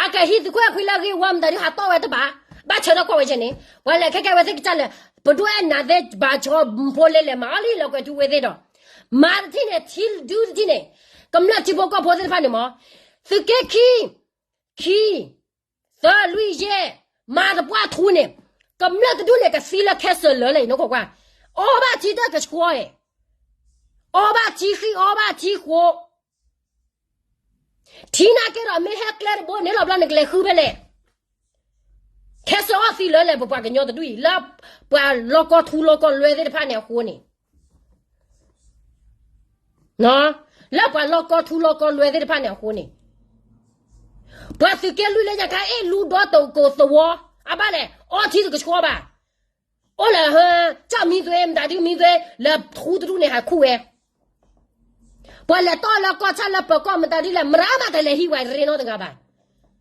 အကဟံးသုးခိၣ်အဲၣ်ခွံလၢဂ့ၢ်ဝီမတၤဒု ဟးတီၢ်ဝဲတဘၣ်, ဘၣ်ဆၢထီၣ်ကွၢ်ဝဲကဲန့ၣ်, ပှၤလဲၤခဲကဲဝဲသ့ၣ်ကစၢ်လဲၣ်, ပဒွဲၣ်နၤသ့ၣ် ဘၣ်ဆီဖိလ့လဲၤမၤအီၤလံလၢကွဲၤထူဝ့သ့ၣ်ဒီး, မၤတထံၣ်န့ၣ် ထံဒုတထံၣ်န့ၣ်, ကမျၢၢ်ထံဖိကီၢ်ဖိသ့ၣ်တဖၣ်န့ၣ်မး, သုးက့ခံ ခံ, သၢ လွံၢ် ယဲၢ်, မၤတပှၢ်ထူန့ၣ်, ကမျၢၢ်တဒူၣ်န့ၣ် ကသံလၢခဲစၢၣ်လၢာ်လၢအံၤ နကွၢ်ကွၢ်, အီဘၣ်ထံတၢ်ကဆှီအံၤ, အီဘၣ်ထံဃံ အီဘၣ်ထံဃိ, ထံနာ်က့ဒီး မ့ၢ်ဟဲကျဲတဘိန့ၣ်လီၤ ဘျီနကလဲၤဃုဖဲလဲၣ်, ခဲစၢၣ်အီၣ်သံလၢာ်လၢပပှၤကညီတဒူၣ်အံၤ လၢပှၤလီၢ်ကီၢ်ထူလီၢ်ကီၢ်လွဲသ့ၣ်တဖၣ်န့ၣ်အဃိန့ၣ် လၢပှၤလီၢ်ကီၢ်ထူလီၢ်ကီၢ်လွဲသ့ၣ်တဖၣ်န့ၣ်အဃိန့ၣ်, ပှၤသုးက့လွံၢ်လၢညါခါအ့ၣ်လူဒီတကိးသဝီ, အဘၣ်လဲၣ်, အီထံတကဆှီဘၣ်, အိၣ်လၢဟၢ ကၠီၣ်မံသွဲ မတၤဒုမံသွဲ လၢထူတဒူၣ်န့ၣ်ဟးခူၣ်ဝဲ ပှၤလဲၤတီၢ်လၢကီၢ်ဆၣ်လၢပၢၤကီၢ်မတၤဒုလဲၣ် မရၤမးတလဲၤဟံးဝဲရ့နီတဂၤဘၣ်.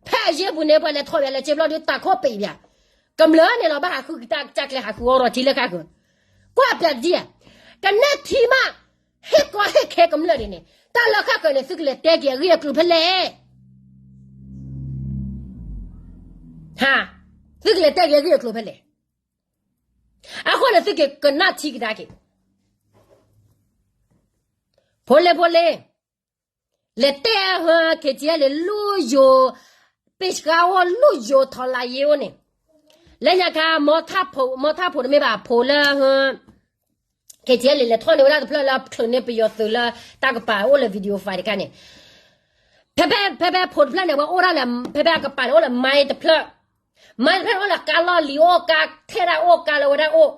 ဖဲအယ့ၢ်ပူၤန့ၣ် ပှၤလဲၤထီၣ်ဝဲလၢကၠ့ဘျီဒုတၢ်ခိၣ်ပံးပၠး, ကမျၢၢ်န့ၣ်လီၤ ဘၣ်ဟးဃုကတၢ်ကစၢ်ကျဲဟးဃုအီၣ်ရီၤထံလၢဃၣ်ဃုာ်, ကွၢ်ပၠးတဒံၣ်ဧါ, ကနဲၣ်ထံမး, ဟ့ၣ်ကီဟ့ၣ်ခဲကမျၢၢ်ဒ်န့ၣ် တၢ်လၢဃၣ်ဃၢၤန့ၣ် သုကလဲၤတဲက့ၤအဂ့ၢ်အကျိၤဖဲလဲၣ် ဟါ, သုကလဲၤတဲက့ၤအဂ့ၢ်အကျိၤဖဲလဲၣ်. အဃိန့ၣ်သုက့ၤကနၣ်ထံကဒါက့ၤ, ဖိလ့ဖိလ့, လဲၤတဲဟၢ KTLA လၢယိၤ, ပ့ၢ်ဆှါအိၣ်လၢယိၤထီၣ်လၢယ့အိၣ်န့ၣ်, လၢညါခါ မီထၣ်ဖိတမ့ၢ်ဘၣ် ဖိလၢဟၢ KTLA လဲၤထီၣ်န့ၢ်ဝဲဒၣ်တဖျၢၣ်လၢချုးန့ၢ်ပယီၤသုးလၢ တၢ်ကပၤအိၣ်လၢ video file တခါန့ၣ်, ဖဲဖဲ ဖဲဖဲဖိတဖျၢၣ်န့ၣ် ဝဲအိၣ်ဒၣ်လၢ ဖဲဖဲအကပၤန့ၣ် အိၣ်လၢ mine တဖျၢၣ်, mine တဖျၢၣ်န့ၣ် အိၣ်လၢကါလီၢ်လံၤအိၣ် ကါထဲဒၣ်အိၣ် ကါလၢဝဲဒၣ်အိၣ်,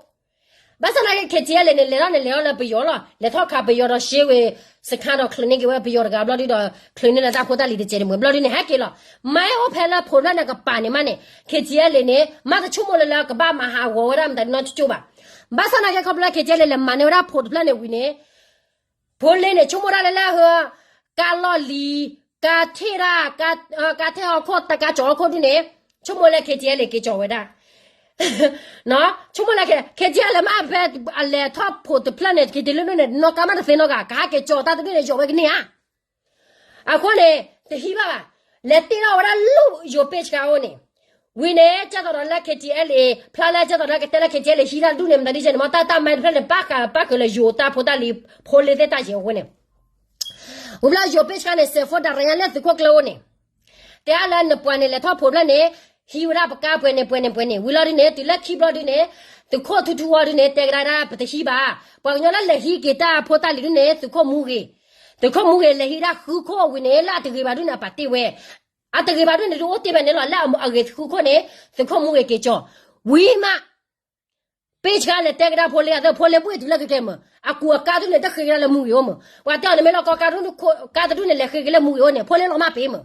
ဘၣ်ဆၣ်သနာ်က့ KTLA န့ၣ် လဲၤထီၣ်န့ၣ် လဲၤထီၣ်လၢပယီၤလီၤ, လဲၤထီၣ်ခးပယီၤဒီး ရှဲဝ့ၤစခါဒီး ချုးန့ၢ်က့ၤဝဲပယီၤတဂၤဘျီဒုဒီး ချုးန့ၢ်လၢတၢ်ဖိတၢ်လံၤတစဲးန့ၣ်မ့ၢ် ဘျီဒုန့ၣ် ဟဲက့ၤလီၤ, mine အိၣ်ဖဲလၢ ဖိတဖျၢၣ်န့ၣ် ကပၤန့ၣ်မးန့ၣ် KTLA န့ၣ် မ့ၢ်တဆိကမိၣ်လၢလၢကဘၣ်မၤဟးဂီၤဝဲဒၣ်မတၤနီတကၠိဘၣ်. ဘၣ်ဆၣ်သနာ်က့ ခီဖျိလၢ KTLA လဲၤမၤန့ၢ်ဝဲဒၣ်ဖိတဖျၢၣ်န့ၣ်ဝံၤန့ၣ် ဖိလ့န့ၣ် ဆိကမိၣ်ဒၣ်လၢလၢဟၢ ကါလီၢ်လံၤ, ကါထဲဒၣ်, ကါထဲဟီၣ်ခိၣ် တၢ်ကါကၠီၤဟီၣ်ခိၣ်ဒုန့ၣ်, ဆိကမိၣ်လၢ KTLA က့ၤကၠီၤဝဲဒၣ်, ဆိကမိၣ်လၢ KTLA မ့ၢ်ဖဲအလဲၤထီၣ်ဖိတဖျၢၣ်န့ၣ် KTLA လၢန့ၣ် နီၢ်ကါမးတသ့နီတဂၤ ကဟဲက့ၤကၠီၤတၢ်တဒုန့ၣ် ယီၤဝဲကန့ၢ်ဧါ. အဃိန့ၣ် တဟံးဘၣ်ဘၣ်, လဲၤတ့ထီၣ်ဝဲဒၣ်လၢယိၤပ့ၢ်ဆှါအိၣ်န့ၣ်, ဝံၤန့ၣ် ကဲသိးဒီးလၢ KTLA ဖျါလၢကဲသိးဒီးကတဲလၢ KTLA ဟံးတၢ်တဒုန့ၣ် မတၤဒ်ကဲန့ၣ် မ့ၢ်တၢ်တၢ် mine တဖျၢၣ်န့ၣ် ပၣ်ဃးပၣ်ဃုာ်လၢယိၤတၢ်ဖိတၢ်လံၤ ဖိလ့သ့ၣ်တၢ်ယဲၤအဃိန့ၣ် ဝံၤဘျီယိၤပ့ၢ်ဆှါန့ၣ် စဲးဖိဒၣ်ရၤညါလၢသုးခိၣ်ကျၢၢ်အိၣ်န့ၣ်, တဲအါလၢနပှၤန့ၣ် လဲၤထီၣ်ဖိးဖျၢၣ်န့ၣ်, ဟံးဝဲဒၣ်ပကါပှဲၤန့ၣ်ပှဲၤန့ၣ်ပှဲၤန့ၣ် ဝံၤလီၤဒုန့ၣ် တုၤလၢခံဘျီဒုန့ၣ်, သုးခိၣ်ထူထူဝီဒုန့ၣ် တဲကဒါဒၣ်ပတဟံးဘၣ်, ပှၤကညီလၢလဲၤဟံးက့ၤတၢ်ဖိတၢ်လံၤဒုန့ၣ် သုးခိၣ်မူဂ့ၤ, သုးခိၣ်မူဂ့ၤ လဲၤဟံးဒၣ်ဃုခိၣ်ဝံၤန့ၣ် လၢအတဂ့ၤဘၣ်ဒုန့ၣ် အပာ်တ့ၢ်ဝဲ, အတဂ့ၤဘၣ်ဒုန့ၣ် ဒုအိၣ်တ့ၢ်ဘၣ်န့ၣ်လီၤ လၢအဂ့ၤဃုခိၣ်န့ၣ် သုးခိၣ်မူဂ့ၤက့ၤကၠီၤ, ဝံၤမး ပ့ၢ်ဆှါလဲၤတဲကဒါဖိလ့အသၢ ဖိလ့ဘှ့ၣ်တုၤလၢကကဲမၢ်, အကူအကါဒုန့ၣ် တဃ့ကဒါလၢမူဂ့ၤအိၣ်မၢ်, ပှၤတဲအီၤန့ၣ်မ့ၢ်လီၤ ကါတဒုန့ၣ် လဲၤဃ့က့ၤလၢမူဂ့ၤအိၣ်န့ၣ် ဖိလ့လီၤမၢ်ပ့ၢ်မၢ်,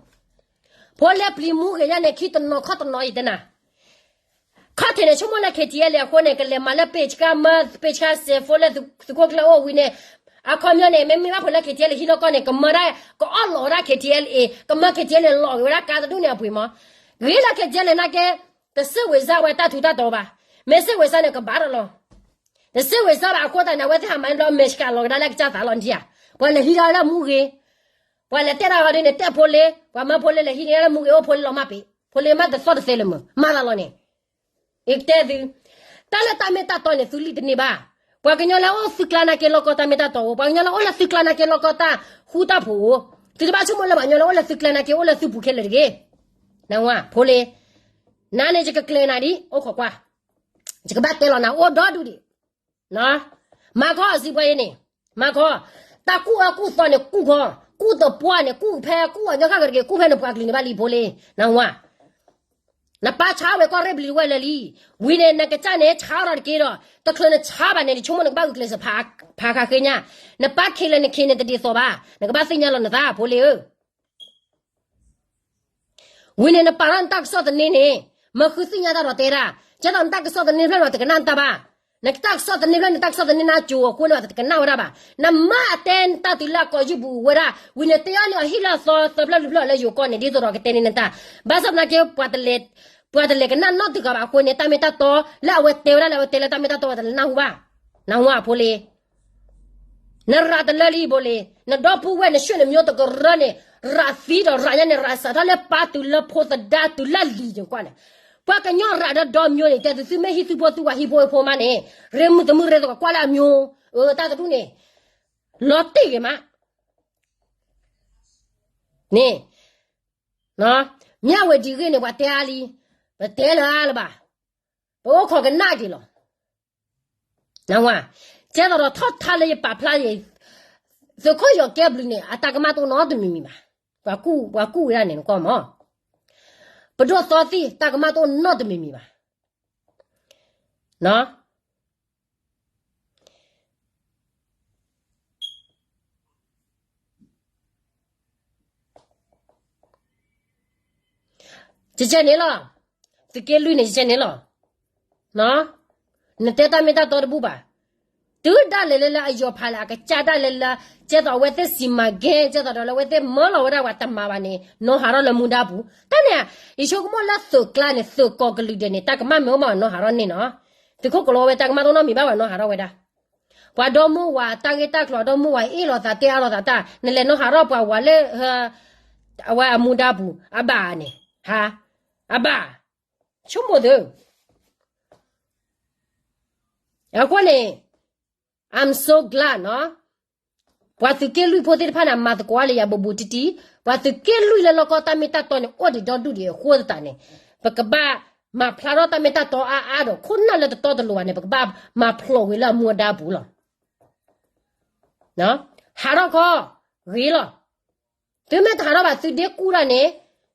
ဖိလ့ပျံၤမူဂ့ၤညါန့ၣ် ခံတနီၤခီတနီၤယတဲနၤ, ခီၣ်ထံးန့ၣ် ဆိကမိၣ်လၢ KTLA အဃိန့ၣ် ကလဲၤမၤလၢပ့ၢ်ဆှါမၢ ပ့ၢ်ဆှါစဲးဖိလၢသုးခိၣ်ကျၢၢ်အိၣ်ဝံၤန့ၣ်, အခီပညီန့ၣ် မ့မ့ၢ်ဘၣ်ဖိလၢ KTLA ဟံးလီၤကီၢ်န့ၣ် ကမၢဒၣ် ကအီၣ်လီၤဝဲဒၣ် KTLA ကမၢ KTLA လီၤက့ၤဝဲဒၣ်ကါတဒုန့ၣ်အပှ့ၤမၢ်, ဂ့ၤလၢ KTLA နာ်က့ တစ့ၢ်ဝ့ၤစၢ်ဝဲတၢ်ထူးတၢ်တီၤဘၣ်, မ့ၢ်စ့ၢ်ဝ့ၤစၢ်န့ၣ် ကဘၣ်ဒီးလီၤ, တစ့ၢ်ဝ့ၤစၢ်ဘၣ်အဃိသတးန့ၣ် အဝဲသ့ၣ်ဟးမၤန့ၣ်ဘျီ မဲာ်ဆှးလီၤကဒါလၢကစၢ်သးလီၤနထံၣ်ဧါ, ပှၤလဲၤဟံးဒၣ်လၢမူဂ့ၤ, ပှၤလဲၤတဲတၢ်ဂီၤဒ်န့ၣ် တဲဖိလ့, ပှၤမၢဖိလ့လဲၤဟံးန့ၢ်လၢမူဂ့ၤအိၣ်ဖိလ့လီၤမၢ်ပ့ၢ်, ဖိလ့မၢတသီၣ်တသဲလၢၤမၢ်, မၤသးလီၤန့ၣ်, ယကတဲသု, တၢ်လၢတၢ်မ့ၢ်တၢ်တီန့ၣ် သုလံၣ်တန့ၢ်ဘၣ်, ပှၤကညီလၢအိၣ်သုကျါနာ်က့လီၢ်ကီၢ်တၢ်မ့ၢ်တၢ်တီအိၣ်, ပှၤကညီလၢအိၣ်လၢသုကျါနာ်က့လီၢ်ကီၢ်တၢ်ဃူတၢ်ဖိးအိၣ်, သုတဘၣ်ဆိကမိၣ်လၢပှၤကညီလၢအိၣ်လၢသုကျါနာ်က့အိၣ်လၢသုပူၤခဲလၢာ်တဂ့ၤ, နဝၤဖိလ့, နၤန့ၣ်ယကကျဲၤနၤဒ် အိၣ်ခိးကွၢ်, ယကဘၣ်တဲလီၤနၤအိၣ်ဒီဒူၣ်ဒံး မၤခီအစံးပှၤအံၤန့ၣ်, မၤခီ, တၢ်ကူၣ်အၢကူၣ်သီန့ၣ် ကူၣ်ခီ, ကူၣ်သပှၢ်န့ၣ် ကူၣ်ဖဲကူၣ်အညီဃၣ်ဃၢၤတက့ၢ် ကူၣ်ဖဲနပှၤကလုာ်န့ၣ်ဘၣ်လံဖိလ့, နဝၤ, နပၢ်ဆါဝဲကီၢ်ရ့ၣ်ဘျံးဝဲလၢာ်လံ, ဝံၤန့ၣ် နကစၢ်န့ၣ် ဆါထီၣ်တက့ၢ်ဒီး တချုးနဆါဘၣ်န့ၣ် နဆိကမိၣ်နကဘၣ်ဂုာ်ကျဲးစၢးဖးဃာ်ဃ့ညါ, နပၢ်ခံးလၢနခံးန့ၣ် တဒ်သိးဘၣ်, နကဘၣ်သ့ၣ်ညါလီၤနသးဖိလ့ဧၢ ဝံၤန့ၣ် နပာ်ထီၣ်နတၢ်ကစီၣ်သန့န့ၣ်, မၢဃုသ့ၣ်ညါတၢ်ဒီးတဲဒၣ်, ကဲသိးနတၢ်ကစီၣ်သန့ဖျၢၣ်န့ၣ် တကနၣ်နတၢ်ဘၣ်, နတၢ်ကစီၣ်သန့ဖျၢၣ် နတၢ်ကစီၣ်သန့နါကိၤအဃိန့ၣ် တကနၣ်ဝဲဒၣ်ဘၣ်, နမၤအတဲနတၢ်တုၤလၢအကိာ်ယူၢ်ပူၤဝဲဒၣ်, ဝံၤန့ၣ်တဲအီၤန့ၣ် အဟံၣ်လၢအသီသၢဖျၢၣ်လွံၢ်ဖျၢၣ်လၢယိၤကီၢ်န့ၣ် ဒ်သိးဒီးကတဲန့ၢ်နတၢ်, ဘၣ်ဆၣ်သနာ်က့ ပှၤတလဲၤကနၣ်နီတဂၤဘၣ်အဃိန့ၣ် တၢ်မ့ၢ်တၢ်တီ လၢအဝဲတဲဝဲဒၣ်လၢအဝဲတဲလၢတၢ်မ့ၢ်တၢ်တီ ပှၤတလဲၤနၢ်ဟူဘၣ်, နဝၤဖိလ့ နရၤတလၢလံဘိလ့, နဒီပုၢ်ဝဲၢ်နဆွေနမျိုးတကရၢန့ၣ်, ရၤသံဒီးရၤညါန့ၣ် ရၤစးထီၣ်လၢပၢ်တုၤလၢဖိသဒါတုၤလၢလံၤန့ၣ်ကွၢ်န့ၣ်, ပှၤကညီရၤဒီးဒီမျိုးန့ၣ် တဲသုသုမ့ၢ်ဟံးသုဖိသုဝၤဟံးဖိအဖိမးန့ၣ်, ရ့မုၢ်သမုၢ်ရ့သကိးကွၢ်လၢအမျိုး, အတၢ်တဒူၣ်န့ၣ်, လီၤတံၢ်ဂ့ၤမး န့ၣ်, မ့ၢ်အဝဲဒ်ဂ့ၢ်န့ၣ် ပှၤတဲအါလံ, ပတဲလၢအါလၢၤဘၣ်, ပအိၣ်ခိးကနၣ်က့ၤလီၤ. နဝၤ, ကဲသိးဒီးထီၣ်ထါလၢယပာ်ဖျါယဲ, သုးခိၣ်ယီၤကဲဘျုးန့ၣ် အတၢ်ကမၣ်တအိၣ်နီတမံၤမံၤဘၣ်, ပှၤကူၣ်ဝဲဒၣ်န့ၣ်နကွၢ်မး, ပဒိၣ်သီသံၣ် တၢ်ကမၣ်တအိၣ်နီတမံၤမံၤဘၣ်. ကကဲန့ၣ်လီၤ, သုးက့လွံၢ်န့ၣ် ကကဲန့ၣ်လီၤ. နတဲတၢ်မ့ၢ်တၢ်တီတဘူၣ်ဘၣ်, တုၤဒၣ်လဲာ်လၢလၢအယီၤဖးလၢအကစၢ်ဒၣ်လဲာ်လၢ ကဲသိးအဝဲသ့ၣ်စံးမၤကဲ ကဲသိးဒီးလၢအဝဲသ့ၣ်မၢလီၤဝဲဒၣ်ပှၤတမၤဘၣ်န့ၣ် နီၢ်ဟးထီၣ်လၢမူဒါပူၤ. တၢ်န့ၣ် ယဆိကမိၣ်လၢသုးကျါန့ၣ် သုးကီၤကလုာ်ဒဲးန့ၣ် တၢ်ကမၣ်မ့ၢ်အိၣ်မးနီၢ်ဟးထီၣ်န့ၣ်နီၤ. သုးခိၣ်ကလိဝဲတၢ်ကမၣ်တအိၣ်နီတမံၤဘၣ်ဝဲနီၢ်ဟးထီၣ်ဝဲဒၣ်. ပှၤဒီမုၢ်ဝၤတၢ်ဂ့ၢ်တၢ်ကျိၤဒီမုၢ်ဝၤအ့ၣ်လိာ်သးတဲအါလိာ်သးတၢ် နလဲၤနီၢ်ဟးထီၣ်ပှၤဝၤလၢ အဝဲအမူဒါပူၤ အဘၣ်န့ၣ် ဟါ အဘၣ် ဆိကမိၣ်သု အဃိန့ၣ် I'm so glad နီၤ. ပှၤသုးက့လွံၢ်ဖိသ့ၣ်တဖၣ်န့ၣ် အမၤသကိးလၢယၤဘူးဘူးတံၢ်တံၢ်, ပှၤသုးက့လွံၢ်လၢလီၢ်ကီၢ်တၢ်မ့ၢ်တၢ်တီန့ၣ် အိၣ်ဒံးဒီဒူၣ်ဒံးအဃိသတးန့ၣ် ပကဘၣ်မၤဖျါထီၣ်တၢ်မ့ၢ်တၢ်တီအါအါဒီး ခိၣ်နၢ်လၢတတီတလိၤဘၣ်န့ၣ် ပကဘၣ်မၤဖျိးဝံၤလၢအမူအဒါပူၤလီၤ. ဟးထီၣ်ခီ ဂ့ၤလီၤ. သုမ့ၢ်တဟးထီၣ်ဘၣ် သုဒ့ကူၣ်တၢ်န့ၣ်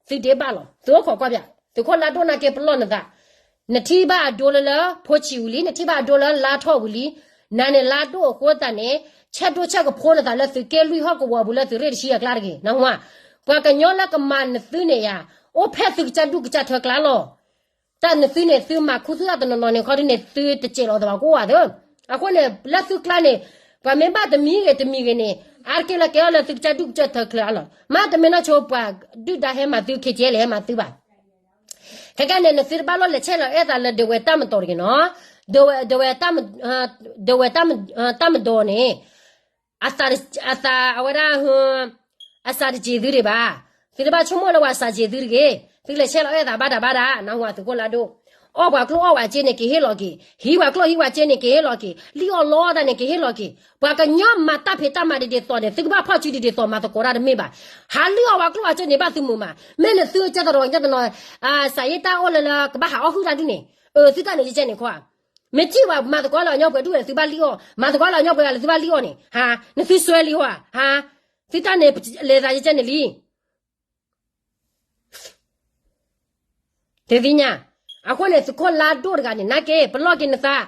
သုဒ့ဘၣ်လီၤ. သုအိၣ်ခိးကွၢ်ပၠး သုးခိၣ်လါဒိၣ်နာ်က့ပလီၢ်နသး, နထံၣ်ဘၣ်အဒိလၢလၢဖိဆံးဝံၤလံ, နထံၣ်ဘၣ်အဒိလၢလါထီၣ်ဝံၤလံ, နၤန့ၣ်လါဒိၣ်အဃိသတးန့ၣ် ဆဲးဒိၣ်ဆဲးကဖိနသးလၢသုးက့လွံၢ်ဟီၣ်ကဝီၤပူၤလၢသုးရ့ၣ်တဆံအကျါတဂ့ၤ, နၢ်ဟူဧါ. ပှၤကညီလၢကမၤနသုန့ၣ်ယၤ အိၣ်ဖဲသုကစၢ်ဒူၣ်ကစၢ်ထၢကျါလီၤ. တၢ်နသုန့ၣ် သုမၤခူသူၣ်တၢ်တနီၤနီၤန့ၣ် ခီဒုန့ၣ် သုတစဲးလီၤသးဘၣ်ကအိၣ်ဧါသၢ. အဃိန့ၣ် လၢသုကျါန့ၣ် ပှၤမ့ၢ်ဘၣ်တမံၤဂ့ၤတမံၤဂ့ၤန့ၣ် အါတက့ၢ်လၢကဲထီၣ်လၢသုကစၢ်ဒူၣ်ကစၢ်ထၢကျါလီၤ. မ့တမ့ၢ်နီၢ်ဆိပှၤဒုၣ်ဒါဟဲမၤသု ခ့ကဲလဲၣ်ဟဲမၤသုဘၣ်. ခဲကဲန့ၣ် နသုတဘၣ်လိၣ်လဲၤဆဲးလီၤအဲၣ်သးလၢဒဝဲၢ်တၢ်မတီၤတဂ့ၤနီၤ. ဒဝဲၢ် ဒဝဲၢ်တၢ်မ ဒဝဲၢ်တၢ်မ တၢ်မတီၤန့ၣ် အသး အသးအဝဲဒၣ် အစးတစ့ၤသုဒံးဘၣ်. သုတဘၣ်ဆိကမိၣ်လၢပှၤစးစ့ၤသုတဂ့ၤ. သုလဲၤဆဲးလီၤအဲၣ်သးဘၣ်တၢ်ဘၣ်တၢ် နၢ်ဟူသုးခိၣ်လါဒိၣ်. အီၣ်ပှၤကျိၣ်အီၣ်ပှၤစ့န့ၣ် က့ၤဟ့ၣ်လီၤက့ၤ, ဟံးပှၤကျိၣ်ဟံးပှၤစ့န့ၣ် က့ၤဟ့ၣ်လီၤက့ၤ, လံၣ်အီၣ်လီတၢ်န့ၣ် က့ၤဟ့ၣ်လီၤက့ၤ. ပှၤကညီမၤတၢ်ဖံးတၢ်မၤဒ်ဒ်သိးန့ၣ် သုကဘၣ်ဖီၣ်စုဒ်ဒ်သိး မၤသကိးတၢ်တမ့ၢ်ဘၣ်. ဟးလံၣ်အီၣ်ပှၤကျိၣ်ပှၤစ့န့ၣ် ဘၣ်သုမုာ်မး. မ့ၢ်နသုကဲသရီကဲတနီၤ စးယ့ၢ်တၢ်အိၣ်လၢလၢ ကဘၣ်ဟးအီၣ်ဟုၣ်တၢ်ဒုန့ၣ် အသုတၢ်န့ၣ်ကဲကဲန့ၣ်ခီ မ့ၢ်ထံၣ်ပှၤမၤသကိးလၢအညီပှဲၤဒူၣ်န့ၣ် သုဘၣ်လံၣ်အီၣ်, မၤသကိးလၢအညီပှဲၤဂၤလၢသုဘၣ်လံၣ်အီၣ်န့ၣ်, နသုစွဲလံဟီဧါ, သုတၢ်န့ၣ်လဲၤသးကဲကဲန့ၣ်လံ. တသ့ၣ်ညါ, အဃိန့ၣ် သုးခိၣ်လါဒိၣ်တဂၤန့ၣ် နာ်က့ ပလီၢ်က့ၤနသး,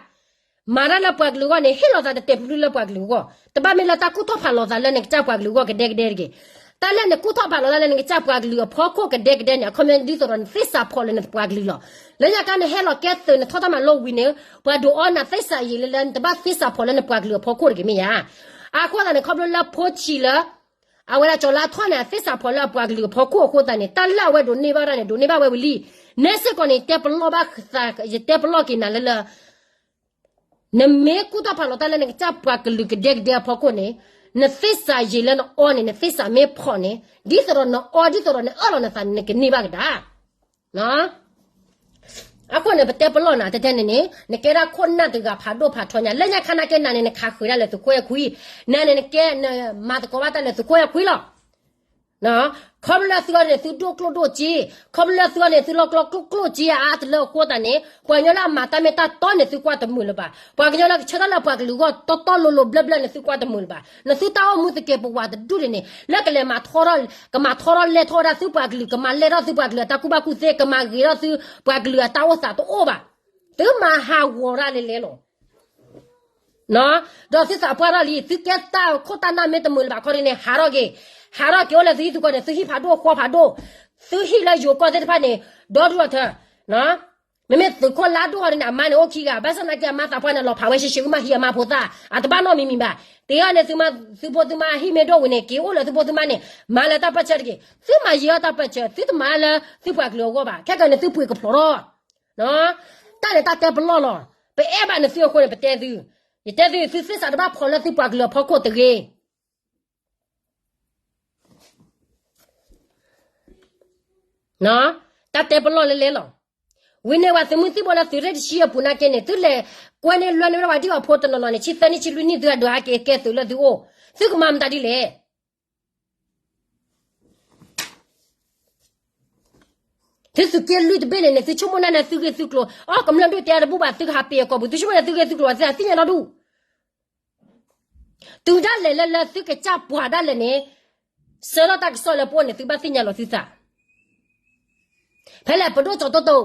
မၤတၢ်လၢပှၤကလုာ်အဂီၢ်န့ၣ် ဟ့ၣ်လီၤသးတတဲာ်ဖျုလၢပှၤကလုာ်အဂီၢ်, တဘၣ်မ့ၢ်လၢတၢ်ကူၣ်ထီၣ်ဖးလီၤသးလၢနကစၢ်ပှၤကလုာ်အဂီၢ်ကဒဲကဒဲတဂ့ၤ. တၢ်လၢနကူၣ်ထီၣ်ဖးလီၤသးလၢနကစၢ်ပှၤကလုာ်အဖီခိၣ်ကဒဲကဒဲန့ၣ် အခီပညီဒ်သိးဒီးနသ့ၣ်စးဖီၣ်လၢနပှၤကလုာ်လီၤ. လၢညါခါနဟဲလီၤကဲသုးနထီၣ်တၢ်မၤလိဝံၤန့ၣ် ပှၤဒုးအီနၤသ့ၣ်စးယံာ်လၢလၢ နတဘၣ်သ့ၣ်စးဖီၣ်လၢနပှၤကလုာ်အဖီခိၣ်တဂ့ၤမ့ၢ်ဧါ. အဃိသတးန့ၣ် ခီဖျိလၢဖိဆံးလၢ အဝဲဒၣ်ကၠီၤလါထီၣ်န့ၣ် အသ့ၣ်စးဖီၣ်လၢအပှၤကလုာ်အဖီခိၣ်အဃိသတးန့ၣ် တၢ်လၢအဝဲဒိးန့ၢ်ဘၣ်ဝဲဒၣ်န့ၣ် ဒိးန့ၢ်ဘၣ်ဝဲဝံၤလံ. နဲစ့ၢ်ကီးန့ၣ် တဲပလီၢ်ဘၣ်သး ယတဲပလီၢ်က့ၤနၤလၢလၢ နမ့ၢ်ကူၣ်ထီၣ်ဖးလီၤတၢ်လၢနကစၢ်ပှၤကလုာ်ကဒဲကဒဲအဖီခိၣ်န့ၣ် နသ့ၣ်စးယံာ်လၢနအီန့ၣ် နသ့ၣ်စးမ့ၢ်ဖီၣ်န့ၣ် ဒ်သိးဒီးနအီဒ်သိးဒီးနအၢၣ်လီၤနသးန့ၣ် နကန့ၢ်ဘၣ်ကဒါ အဃိန့ၣ် ပတဲပလီၢ်နၤတဲတဲန့ၣ်န့ၣ် နကဲဒၣ်ခိၣ်နၢ်တဂၤဖးဒိၣ်ဖးထီညါ လၢညါခါနာ်က့နၤန့ၣ် နခးဃုာ်ဒၣ်လၢသုးခိၣ်အဲၣ်ခွံ, နၤန့ၣ်နကဲ နမၤသကိးဘၣ်တၢ်လၢသုးခိၣ်အဲၣ်ခွံလီၤ. ခီဖျိလၢသုဂီၢ်န့ၣ် သုဒိၣ်ကျိၣ်ဒိၣ်စ့, ခီဖျိလၢသုဂီၢ်န့ၣ် သုလီၢ်ကျိၣ်ကျိၣ်စ့အါအါတလၢအဃိသတးန့ၣ် ပှၤကညီလၢအမၤတၢ်မ့ၢ်တၢ်တီန့ၣ် သုကွၢ်တမုာ်လၢၤဘၣ်. ပှၤကညီလၢကဆၢထၢၣ်လၢပှၤကလုာ်အဂီၢ် တီတီလိၤလိၤဘျၢဘျၢန့ၣ် သုကွၢ်တမုာ်လၢၤဘၣ်. နသုတၢ်အိၣ်မူသကဲးပဝးတဒူၣ်န့ၣ်န့ၣ် လၢကလဲၤမၤ ကမၤထီထီၣ်လဲၢ်ထီၣ်ဝဲဒၣ်သုပှၤကလုာ်, ကမၤလဲၢ်ထီၣ်သုပှၤကလုာ်အတၢ်ကူၣ်ဘၣ်ကူၣ်သ့, ကမၤဂ့ၤထီၣ်သုပှၤကလုာ်အတၢ်အိၣ်သးတအိၣ်ဘၣ်. သုမၤဟးဂီၤတၢ်လဲၤလဲၤလီၤ. ဒီးသုသးပှၢ်ထီၣ်လံ, သုကဲတၢ်ခိၣ်တၢ်နၢ်မ့ၢ်တမုာ်လၢၤဘၣ်ခီဒ်န့ၣ် ဟးထီၣ်က့ၤ, ဟးထီၣ်က့ၤအိၣ်လၢသုဟံၣ်သုဃီန့ၣ် သုဟံၣ်ဖးဒိၣ်ဃီဖးဒိၣ်, သုဟံၣ်လၢယိၤကီၢ်သ့ၣ်တဖၣ်န့ၣ် ဒီဒူၣ်ထီၣ်ထၢ, မ့မ့ၢ်သုးခိၣ်လါဒိၣ်ဟီဒ်န့ၣ် အမါန့ၣ်အိၣ်ခံဂၤ, ဘၣ်ဆၣ်သနာ်က့အမါသးပှၢ်န့ၣ် လီၤဖးဝဲရှဲရှဲ မ့ၢ်ဟံးအမါဖိသၣ်, အတဘၣ်နီတမံၤမံၤဘၣ်. တ့အီၤန့ၣ် သုဖိသုမါဟံၣ်မ့ၢ်ဒိၣ်ဝံၤန့ၣ် က့ၤအိၣ်လၢသုဖိသုမါန့ၣ် မၤလၢတၢ်ပၢၢ်ဆၢတဂ့ၤ. သုမၤယံၤအီၣ်တၢ်ပၢၢ်ဆၢ, သုတမၤလၢသုပှၤကလုာ်အဂီၢ်ဘၣ်. ခဲကနံၣ်န့ၣ် သုပှ့ၤကဖျိးထီၣ် တၢ်န့ၣ်တၢ်တဲပလီၢ်လီၤ. ပအဲၣ်ဘၣ်နသုအဃိန့ၣ် ပတဲသု, ယတဲသု သုသ့ၣ်စးတဘၣ်ဖီၣ်လၢသုပှၤကလုာ်အဖီခိၣ်တဂ့ၤ. တၢ်တဲပလီၢ်လဲၤလဲၤလီၤ. ဝံၤန့ၣ် ပှၤသုးမုၢ်သံၣ်ဘိလၢသုးရ့ၣ်တဆံအပူၤနာ်က့န့ၣ် သုလဲၤကွဲန့ၢ်လွဲန့ၢ်ဝဲဒၣ်ပှၤဒံၣ်အီၤဖိတနီၤနီၤန့ၣ် ဆံသၢနံၣ်ဆံလွံၢ်နံၣ် သုအဒုးဟဲက့ၤကဲသုးလၢသုအိၣ်, သုကမၤမတၤဒ်လဲၣ်. သုသုးက့လွံၢ်တဘ့ၣ်န့ၣ်န့ၣ် သုဆိကမိၣ်နၢ်န့ၣ်သုဂ့ၢ်သုကျိၤ, အီ ကမျၢၢ်ဒိၣ်တဲတဘူၣ်ဘၣ် သုကဟးပ့ၤအကိာ်ပူၤ သုဆိကမိၣ်န့ၣ်သုဂ့ၢ်သုကျိၤ သုသ့ၣ်ညါလီၤဒူၣ်. တုၤဒၣ်လဲာ်လၢလၢသုကစၢ်ပှၤဒၣ်လဲာ်န့ၣ် ဆှၢလီၤတၢ်ကစီၣ်လၢပအိၣ်န့ၣ် သုဘၣ်သ့ၣ်ညါလီၤသုသး. ဖဲလဲၣ် ပဒိၣ်ကၠီၤတိတိ,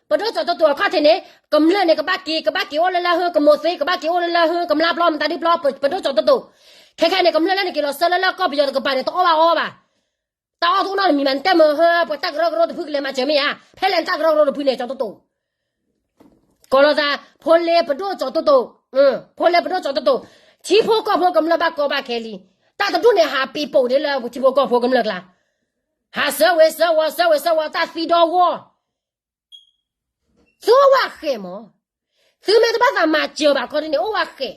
ပဒိၣ်ကၠီၤတိတိအခီၣ်ထံးန့ၣ် ကမျၢၢ်န့ၣ် ကဘၣ်က့ၤ ကဘၣ်က့ၤအိၣ်လၢလၢဟု ကမိၤသ့ ကဘၣ်က့ၤအိၣ်လၢလၢဟု ကမျၢ်ပျီမတၤဒ်ပျီ ပဒိၣ်ကၠီၤတိတိ. ခဲခဲန့ၣ် ကမျၢၢ်လၢနက့ၤလီၤဆှၢလၢလၢကီၢ်ပယီၤတကပၤန့ၣ် တအီၣ်ဘၣ်အီဘၣ်. တၢ်အီၣ်တအိၣ်နီတမံၤမး နတဲမ့ၢ်ဟၢ ပှၤတၢ်ကရၢကရိတဖုကလဲၤမၤစၢၤမ့ၢ်ဧါ. ဖဲလဲၣ်နတၢ်ကရၢကရိတဖုန့ၣ် ကၠီၤတိတိ ကိးလီၤသး ဖိလ့ပဒိၣ်ကၠီၤတိတိ ဖိလဲပဒိၣ်ကၠီၤတိၢ်တိၢ်, ထံဖိကီၢ်ဖိကမျၢၢ်ဘၣ်ကီဘၣ်ခဲလံ, တၢ်တဒူၣ်န့ၣ်ဟးပံၤပိာ်ဒ်လၢထံဖိကီၢ်ဖိကမျၢၢ်ကျါ, ဟးစၢၤဝဲစၢၤဝီၤ စၢၤဝဲစၢၤဝီၤတၢ်သံဒီဂီၢ် သုအိၣ်ဝဲဃဲးမး, သုမ့ၢ်တဘၣ်သးမၤစၢၤဘၣ်ခီဒ်န့ၣ် အိၣ်ဝဲဃဲး,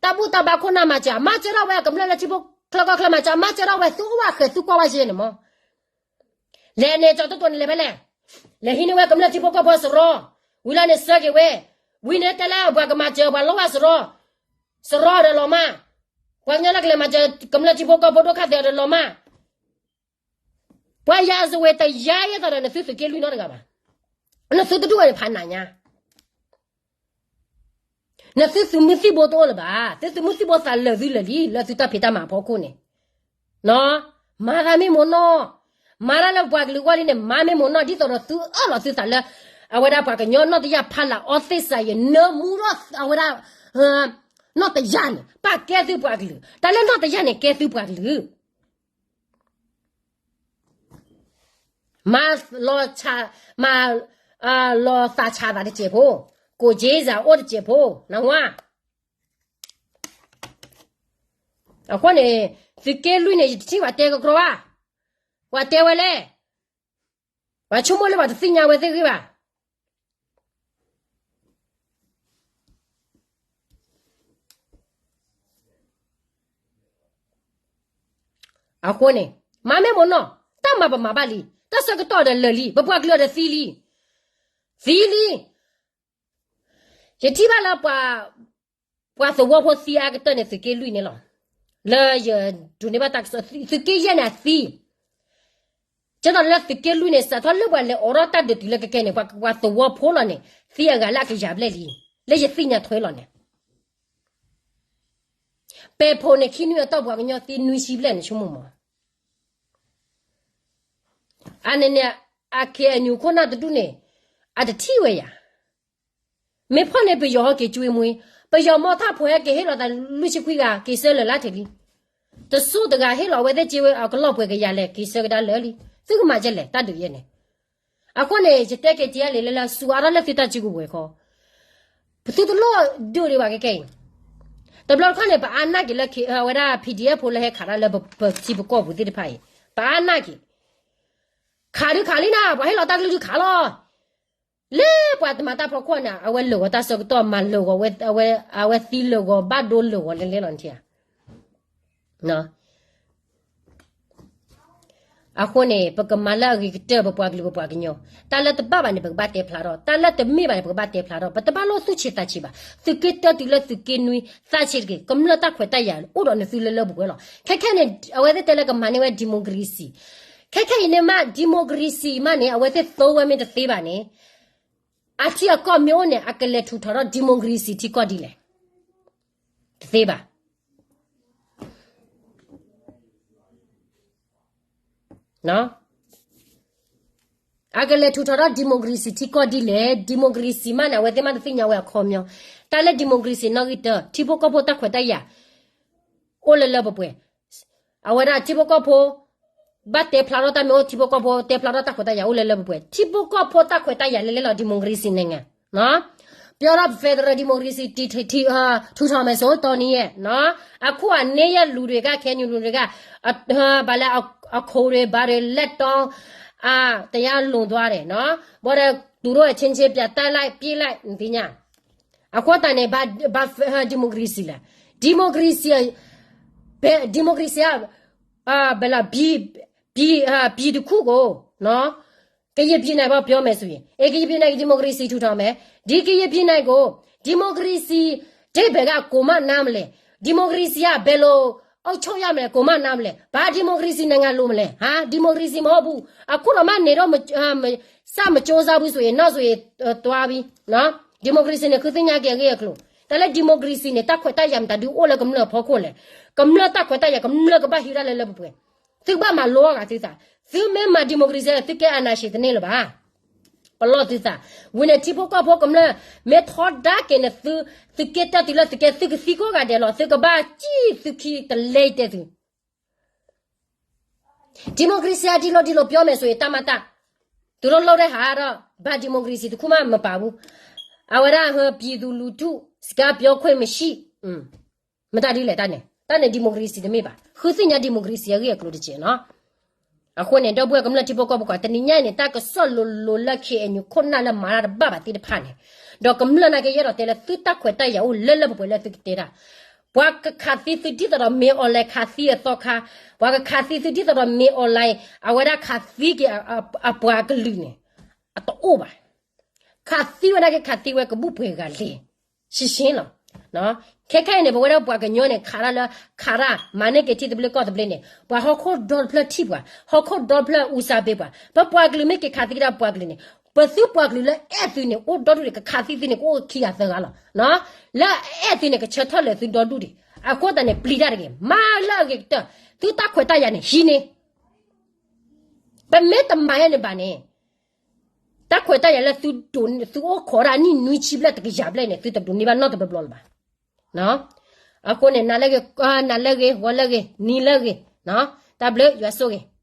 တၢ်ဘူၣ်တၢ်ဘါခိၣ်နၢ်မၤစၢၤ, မၤစၢၤထီၣ်ဝဲကမျၢၢ်လၢထံဖိချၢကီၢ်ချၢမၤစၢၤ, မၤစၢၤထီၣ်ဝဲသုအိၣ်ဝဲဃဲး သုကွၢ်ဝဲယဲန့ၣ်မး လဲၤန့ၣ် ကၠီၤတိၢ်တိၢ်န့ၣ်လဲၤဖဲလဲၣ်, လဲၤဟံးန့ၢ်ဝဲကမျၢၢ်ထံဖိကီၢ်ဖိစရီ, ဝံၤလီၤန့ၣ်စၢက့ၤဝဲ, ဝံၤန့ၣ်တဲလၢပှၤကမၤစၢၤပှၤလီၤဝဲစရီ, စရီဒီးလီၤမၢ်, ပှၤကညီလၢကလဲၤမၤစၢၤကမျၢၢ်ထံဖိကီၢ်ဖိဒိၣ်ခါသ့ၣ်ဒီးလီၤမၢ်, ပှၤယၤစဝဲတယါယဲသးဒီး နသုသုးက့လွံၢ်နီတဂၤဘၣ်, နသုတဒူၣ်ဝဲန့ၣ်ဖးနးညါ နသုသုးမုၢ်သံၣ်ဘိတအိၣ်လၢၤဘၣ်, သုသုးမုၢ်သံၣ်ဘိသးလၢာ်သုလၢာ်လံ လၢသုတၢ်ဖံးတၢ်မၤအဖီခိၣ်န့ၣ်, မၤသးမ့ၢ်မိၢ်နီၢ်, မၤတၢ်လၢပှၤကလုာ်ဂီၢ်လံန့ၣ် မၤမ့ၢ်မိၢ်နီၢ် ဒ်သိးဒီးသုအၢၣ်လီၤသုသးလၢ အဝဲဒၣ်ပှၤကညီနီၢ်တယၢ်ဖးလၢအီသ့ၣ်စးယံၤ နၢမူထီၣ်အဝဲဒၣ် နီၢ်တယၢ်န့ၣ် ပၣ်ကဲသုပှၤကလုာ်, တၢ်လၢနီၢ်တယၢ်န့ၣ်ကဲသုပှၤကလုာ် မၤလီၤဆါ, မၤလီၤသးဆါသးတစဲးဖိ, ကိးက့စးအိၣ်တစဲးဖိ, နဝါ, အဃိန့ၣ် သုးက့လွံၢ်န့ၣ် ယတထံၣ်ပှၤတဲကကြီဘၣ်, ပှၤတဲဝဲလဲၣ်, ပှၤဆိကမိၣ်လၢပှၤတသ့ၣ်ညါဝဲသ့ၣ်ဂ့ၤဘၣ် အဃိန့ၣ် မၤမ့ၢ်မိၢ်နီၢ်, တၢ်မၤပမၤဘၣ်လံ, တၢ်ဆၢကတီၢ်ဒီးလၢာ်လံ, ပပှၤကလုာ်ဒီးသံလံ, သံလံ, ယထံၣ်ဘၣ်လၢ ပှၤသဝီဖိသံအါကတၢၢ်န့ၣ် သုးက့လွံၢ်န့ၣ်လီၤ, လၢယဒိးန့ၢ်ဘၣ်တၢ်ကစီၣ် သုးက့ယဲၢ်န့ၣ်အသံ ကဲသိးလၢသုးက့လွံၢ်န့ၣ် စးထီၣ်လၢပှၤလဲၤအိးထီၣ်တၢ်ဒုးတုၤလၢကကဲန့ၣ် ပှၤသဝီဖိလီၤန့ၣ် သံအဂၤလၢအကယၤဘျဲၣ်လံ, လၢယသ့ၣ်ညါထွဲလီၤန့ၣ်, ပဲၤဖိန့ၣ် ခံနွံအတီၢ်ပှၤကညီသံနွံဆံဘျဲၣ်န့ၣ် ဆိကမိၣ်မး, အန့ၣ်န့ၣ် အ KNU ခိၣ်နၢ်တဒူၣ်န့ၣ် အတထံၣ်ဝဲယၤ မ့ၢ်ဖီၣ်န့ၢ်ပယီၤဟီက့ၤကွ့မွ့, ပယီၤမီထၣ်ဖိဟဲက့ၤဟ့ၣ်လီၤသးလွံၢ်ဆံခွံဂၤ က့ၤဆၢလၢာ်လၢထံးလံ, တစိၢ်တဂၤဟ့ၣ်လီၤဝဲသ့ၣ်က့ဝဲအကလီၢ်ပှဲၤကယၤလဲၣ် က့ၤဆၢကဒါလၢာ်လံ, သုကမၤကဲလဲၣ် တၢ်ဒုးယဲၢ်န့ၣ်, အဃိန့ၣ် ယတဲက့ၤက့ၤယဲၢ်လံလၢလၢ စူၤအါထီၣ်လၢသုတၢ်စုကဝဲၤခီ, ပသုတလိၣ်ဒုးဒံးဘၣ်ကဲကဲအံၤ, တဘျီတခီၣ်န့ၣ် ပအါနာ်က့ၤလၢ အဝဲဒၣ် PDF ဖိလၢဟဲခးတၢ်လၢပထံပကီၢ်ပူၤသ့ၣ်တဖၣ်အံၤ, ပအါနာ်က့ၤ ခးဒုးခးလံနၤ ပှၤဟ့ၣ်လီၤတၢ်ကလုၢ်ဒုးခးလီၤ, လၢပှၤတမၤတၢ်ဖီခိၣ်န့ၣ် အဝဲလၢာ်ဂီၤတၢ်ဆၢကတီၢ်မၤလၢာ်ဂီၤဝဲ, အဝဲသံလၢာ်ဂီၤဘၣ်ဒိလၢာ်ဂီၤလဲလဲလီၤနထံၣ်ဧါ, အဃိန့ၣ် ပကမၤလၢအဂ့ၤကတၢၢ် ပပှၤကလုာ်ပပှၤကညီ, တၢ်လၢတဘၣ်ဘၣ်န့ၣ် ပကဘၣ်တဲဖျါထီၣ်, တၢ်လၢတမ့ၢ်ဘၣ်န့ၣ် ပကဘၣ်တဲဖျါထီၣ်, ပတဘၣ်လိၣ်သူၣ်ဆံးသးဆံးဘၣ်, သုးက့တၢတုၤလၢသုးက့နွံ သးဆံးတက့ၢ်, ကမျၢၢ်တၢ်ခွဲးတၢ်ယာ်အိၣ်ဒီးနသုလၢလၢပှဲၤပှဲၤလီၤ, ခဲခဲန့ၣ် အဝဲသ့ၣ်တဲလၢကမၤန့ၢ်ဝဲ democracy ခဲခဲအံၤန့ၣ်မး democracy မးန့ၣ် အဝဲသ့ၣ်သိဝဲမ့ၢ်တသ့ဘၣ်န့ၣ်, အထံအကီၢ်မ့ၢ်အိၣ်န့ၣ် အကလဲၤထူးထီၣ်ထီၣ် democracy ထံကီၢ်ဒ်လဲၣ်, တသ့ဘၣ်. အကလဲၤထူးထီၣ်ထီၣ် democracy ထံကီၢ်ဒ်လဲၣ်, democracy မးန့ၣ် အဝဲသ့ၣ်မးတသ့ၣ်ညါဝဲအခီပညီ, တၢ်လၢ democracy နီၣ်ဂံၢ်တၢ, ထံဖိကီၢ်ဖိတၢ်ခွဲးတၢ်ယာ် အိၣ်လၢလၢပှဲၤပှဲၤ, အဝဲဒၣ်ထံဖိကီၢ်ဖိ ဘၣ်တဲဖျါထီၣ်တၢ်မ့ၢ်အိၣ် ထံဖိကီၢ်ဖိတဲဖျါထီၣ်တၢ်ခွဲးတၢ်ယာ်အိၣ်လၢလၢပှဲၤပှဲၤ, ထံဖိကီၢ်ဖိတၢ်ခွဲးတၢ်ယာ်လဲလဲလီၤ democracy န့ၣ်, ပျီထီၣ် federal democracy ထူးထီၣ်မဲာ်ဆိတီနံၤယဲၢ်, အခိၣ်အနၢ်ယဲၢ်လူၤတဂၤ ခဲနံၤလူၤတဂၤ, ဘၣ်လၢအခိၣ်ရ့ဘၣ်ရ့လဲၣ်တီ, တရားလွန်သွားတယ်, ဘၣ်ဒီး သူတို့အချင်းချင်းပြန်တိုက်လိုက် ပစ်လိုက် နသ့ၣ်ညါ အဃိသတးန့ၣ် ဘၣ် democracy လဲၣ်, democracy, democracy ဘယ်လို ပြည်, ပြည်, ပြည်တစ်ခုကိုနော်, ကရင်ပြည်နယ်ပေါ့ ပြောမယ်ဆိုရင်, အဲ ကရင်ပြည်နယ် democracy ထူထောင်မယ်, ဒီကရင်ပြည်နယ်ကို democracy အဓိပ္ပာယ်က ကိုယ်မှနားမလဲ, democracy က ဘယ်လို အုပ်ချုပ်ရမလဲ ကိုယ်မှနားမလဲ, ဘာ democracy နိုင်ငံလိုမလဲ, ဟာ democracy မဟုတ်ဘူး, အခုတော့မှနေတော့ မ, အာ, မ, စမကြိုးစားဘူးဆိုရင် နောက်ဆိုရင် အာ, သွားပြီနော်, democracy န့ၣ် ခုသ့ၣ်ညါက့ၤအဂ့ၢ်အကျိၤ, တၢ်လၢ democracy န့ၣ် တၢ်ခွဲးတၢ်ယာ်မတၤဒုအိၣ်လၢကမျၢၢ်အဖီခိၣ်လဲၣ်, ကမျၢၢ်တၢ်ခွဲးတၢ်ယာ် ကမျၢၢ်ကဘၣ်ဟံးတၢ်လၢလၢပှဲၤပှဲၤ, သုကဘၣ်မၤလိအီၤဂၤသုသး, သုမ့ၢ်မၤ democracy သုကဲ အာဏာရှင် တန့ၢ်လၢၤဘၣ်, ပလီၢ်သုသး, ဝံၤန့ၣ် ထံဖိကီၢ်ဖိကမျၢၢ် မ့ၢ်ထီဒါက့ၤန့ၣ် သု, သုက့တၢ်တုၤလၢသုကဲ သုကသံကိးဂၤဒဲးလီၤ, သုကဘၣ်စံၣ်သုခံတလဲတဲသု democracy အဒ်လိၤဒ်လိၤ ပြောမယ်ဆိုရင် တၢ်မၤတၢ်, သူတို့လုပ်တဲ့ဟာကတော့ ဘာ democracy တစ်ခုမှမပါဘူး, အဝဲဒၣ် ပြည်သူလူထု စကားပြောခွင့်မရှိ, မတၤဒ်လဲၣ်တၢ်န့ၣ်, တၢ်န့ၣ် democracy တမ့ၢ်ဘၣ်, ဃုသ့ၣ်ညါ democracy အဂ့ၢ်အကျိၤတက့ၢ်နီၤ. အဃိန့ၣ် ဒီပုၢ်ဝဲၢ်ကမျၢၢ်ထံဖိကီၢ်ဖိခွါ တနံၤညါအံၤန့ၣ် တၢ်ကစီၣ်လိၤလိၤလၢ ခ့ၣ်အဲၣ်ယူၣ် ခိၣ်နၢ်လၢမၤတၢ်တဘၣ်ဘၣ်သ့ၣ်တဖၣ်န့ၣ်, ဒီးကမျၢၢ်နာ်က့ ယအဲၣ်ဒိးတဲလၢသုတၢ်ခွဲးတၢ်ယာ်အိၣ်လၢလၢပှဲၤပှဲၤလၢသုကတဲတၢ်, ပှၤကခးသံသုဒ်သိးဒီး မင်းအောင်လှိုင် ခးသံအသီခါ, ပှၤကခးသံသုဒ်သိးဒီး မင်းအောင်လှိုင် အဝဲဒၣ်ခးသံက့ၤအပှၤကလုာ်န့ၣ်, အတအိၣ်ဘၣ်. ခးသံဝဲနာ်က့ ခးသံဝဲကဘူၣ်ပှဲၤဂၤလဲၣ်, ရှင်းရှင်းလီၤ. ခဲခါအံၤန့ၣ် ပဝဲဒၣ်ပှၤကညီန့ၣ် ခးတၢ်လၢ ခးတၢ်မၤန့ၢ်က့ၤထံသဘျ့ကီၢ်သဘျ့န့ၣ် ပှၤဟီၣ်ခိၣ်ဒီတဖျၢၣ်ထံၣ်ပှၤ, ဟီၣ်ခိၣ်ဒီတဖျၢၣ်အူစၢ်ဘ့ပှၤ, ပပှၤကလုာ်မ့ၢ်က့ၤခးသံက့ၤတၢ်ပှၤကလုာ်န့ၣ်, ပသုပှၤကလုာ်လၢအဲၣ်သုန့ၣ် အိၣ်ဒီဒူၣ်ဒံး, ကခးသံသုန့ၣ် ကအိၣ်ခံဂၤသၢဂၤလီၤ. လၢအအဲၣ်သုန့ၣ် ကဆၢထၢၣ်လၢာ်သုဒီဒူၣ်ဒံး, အဃိသတးန့ၣ် ပျံၤတၢ်တဂ့ၤ, မၤလၢအဂ့ၤကတၢၢ်, သုတၢ်ခွဲးတၢ်ယာ်န့ၣ် ဟံးန့ၢ် ပမ့ၢ်တမၤယဲန့ၣ်ဘၣ်န့ၣ်, တၢ်ခွဲးတၢ်ယာ်လၢသုဒိးန့ၢ် သုအိၣ်ခိးတၢ်နံၣ်နွံဆံဘျဲၣ်တကယၤဘျဲၣ်န့ၣ် သုတဒိးန့ၢ်ဘၣ်နီတဘျီဘျီလၢၤဘၣ်. အဃိန့ၣ် နၤလၢဂ့ၤ, နၤလၢဂ့ၤ, ဝဲလၢဂ့ၤ, နံၤလၢဂ့ၤ, တၢ်ဘျုး ယွၤဆိၣ်ဂ့ၤ.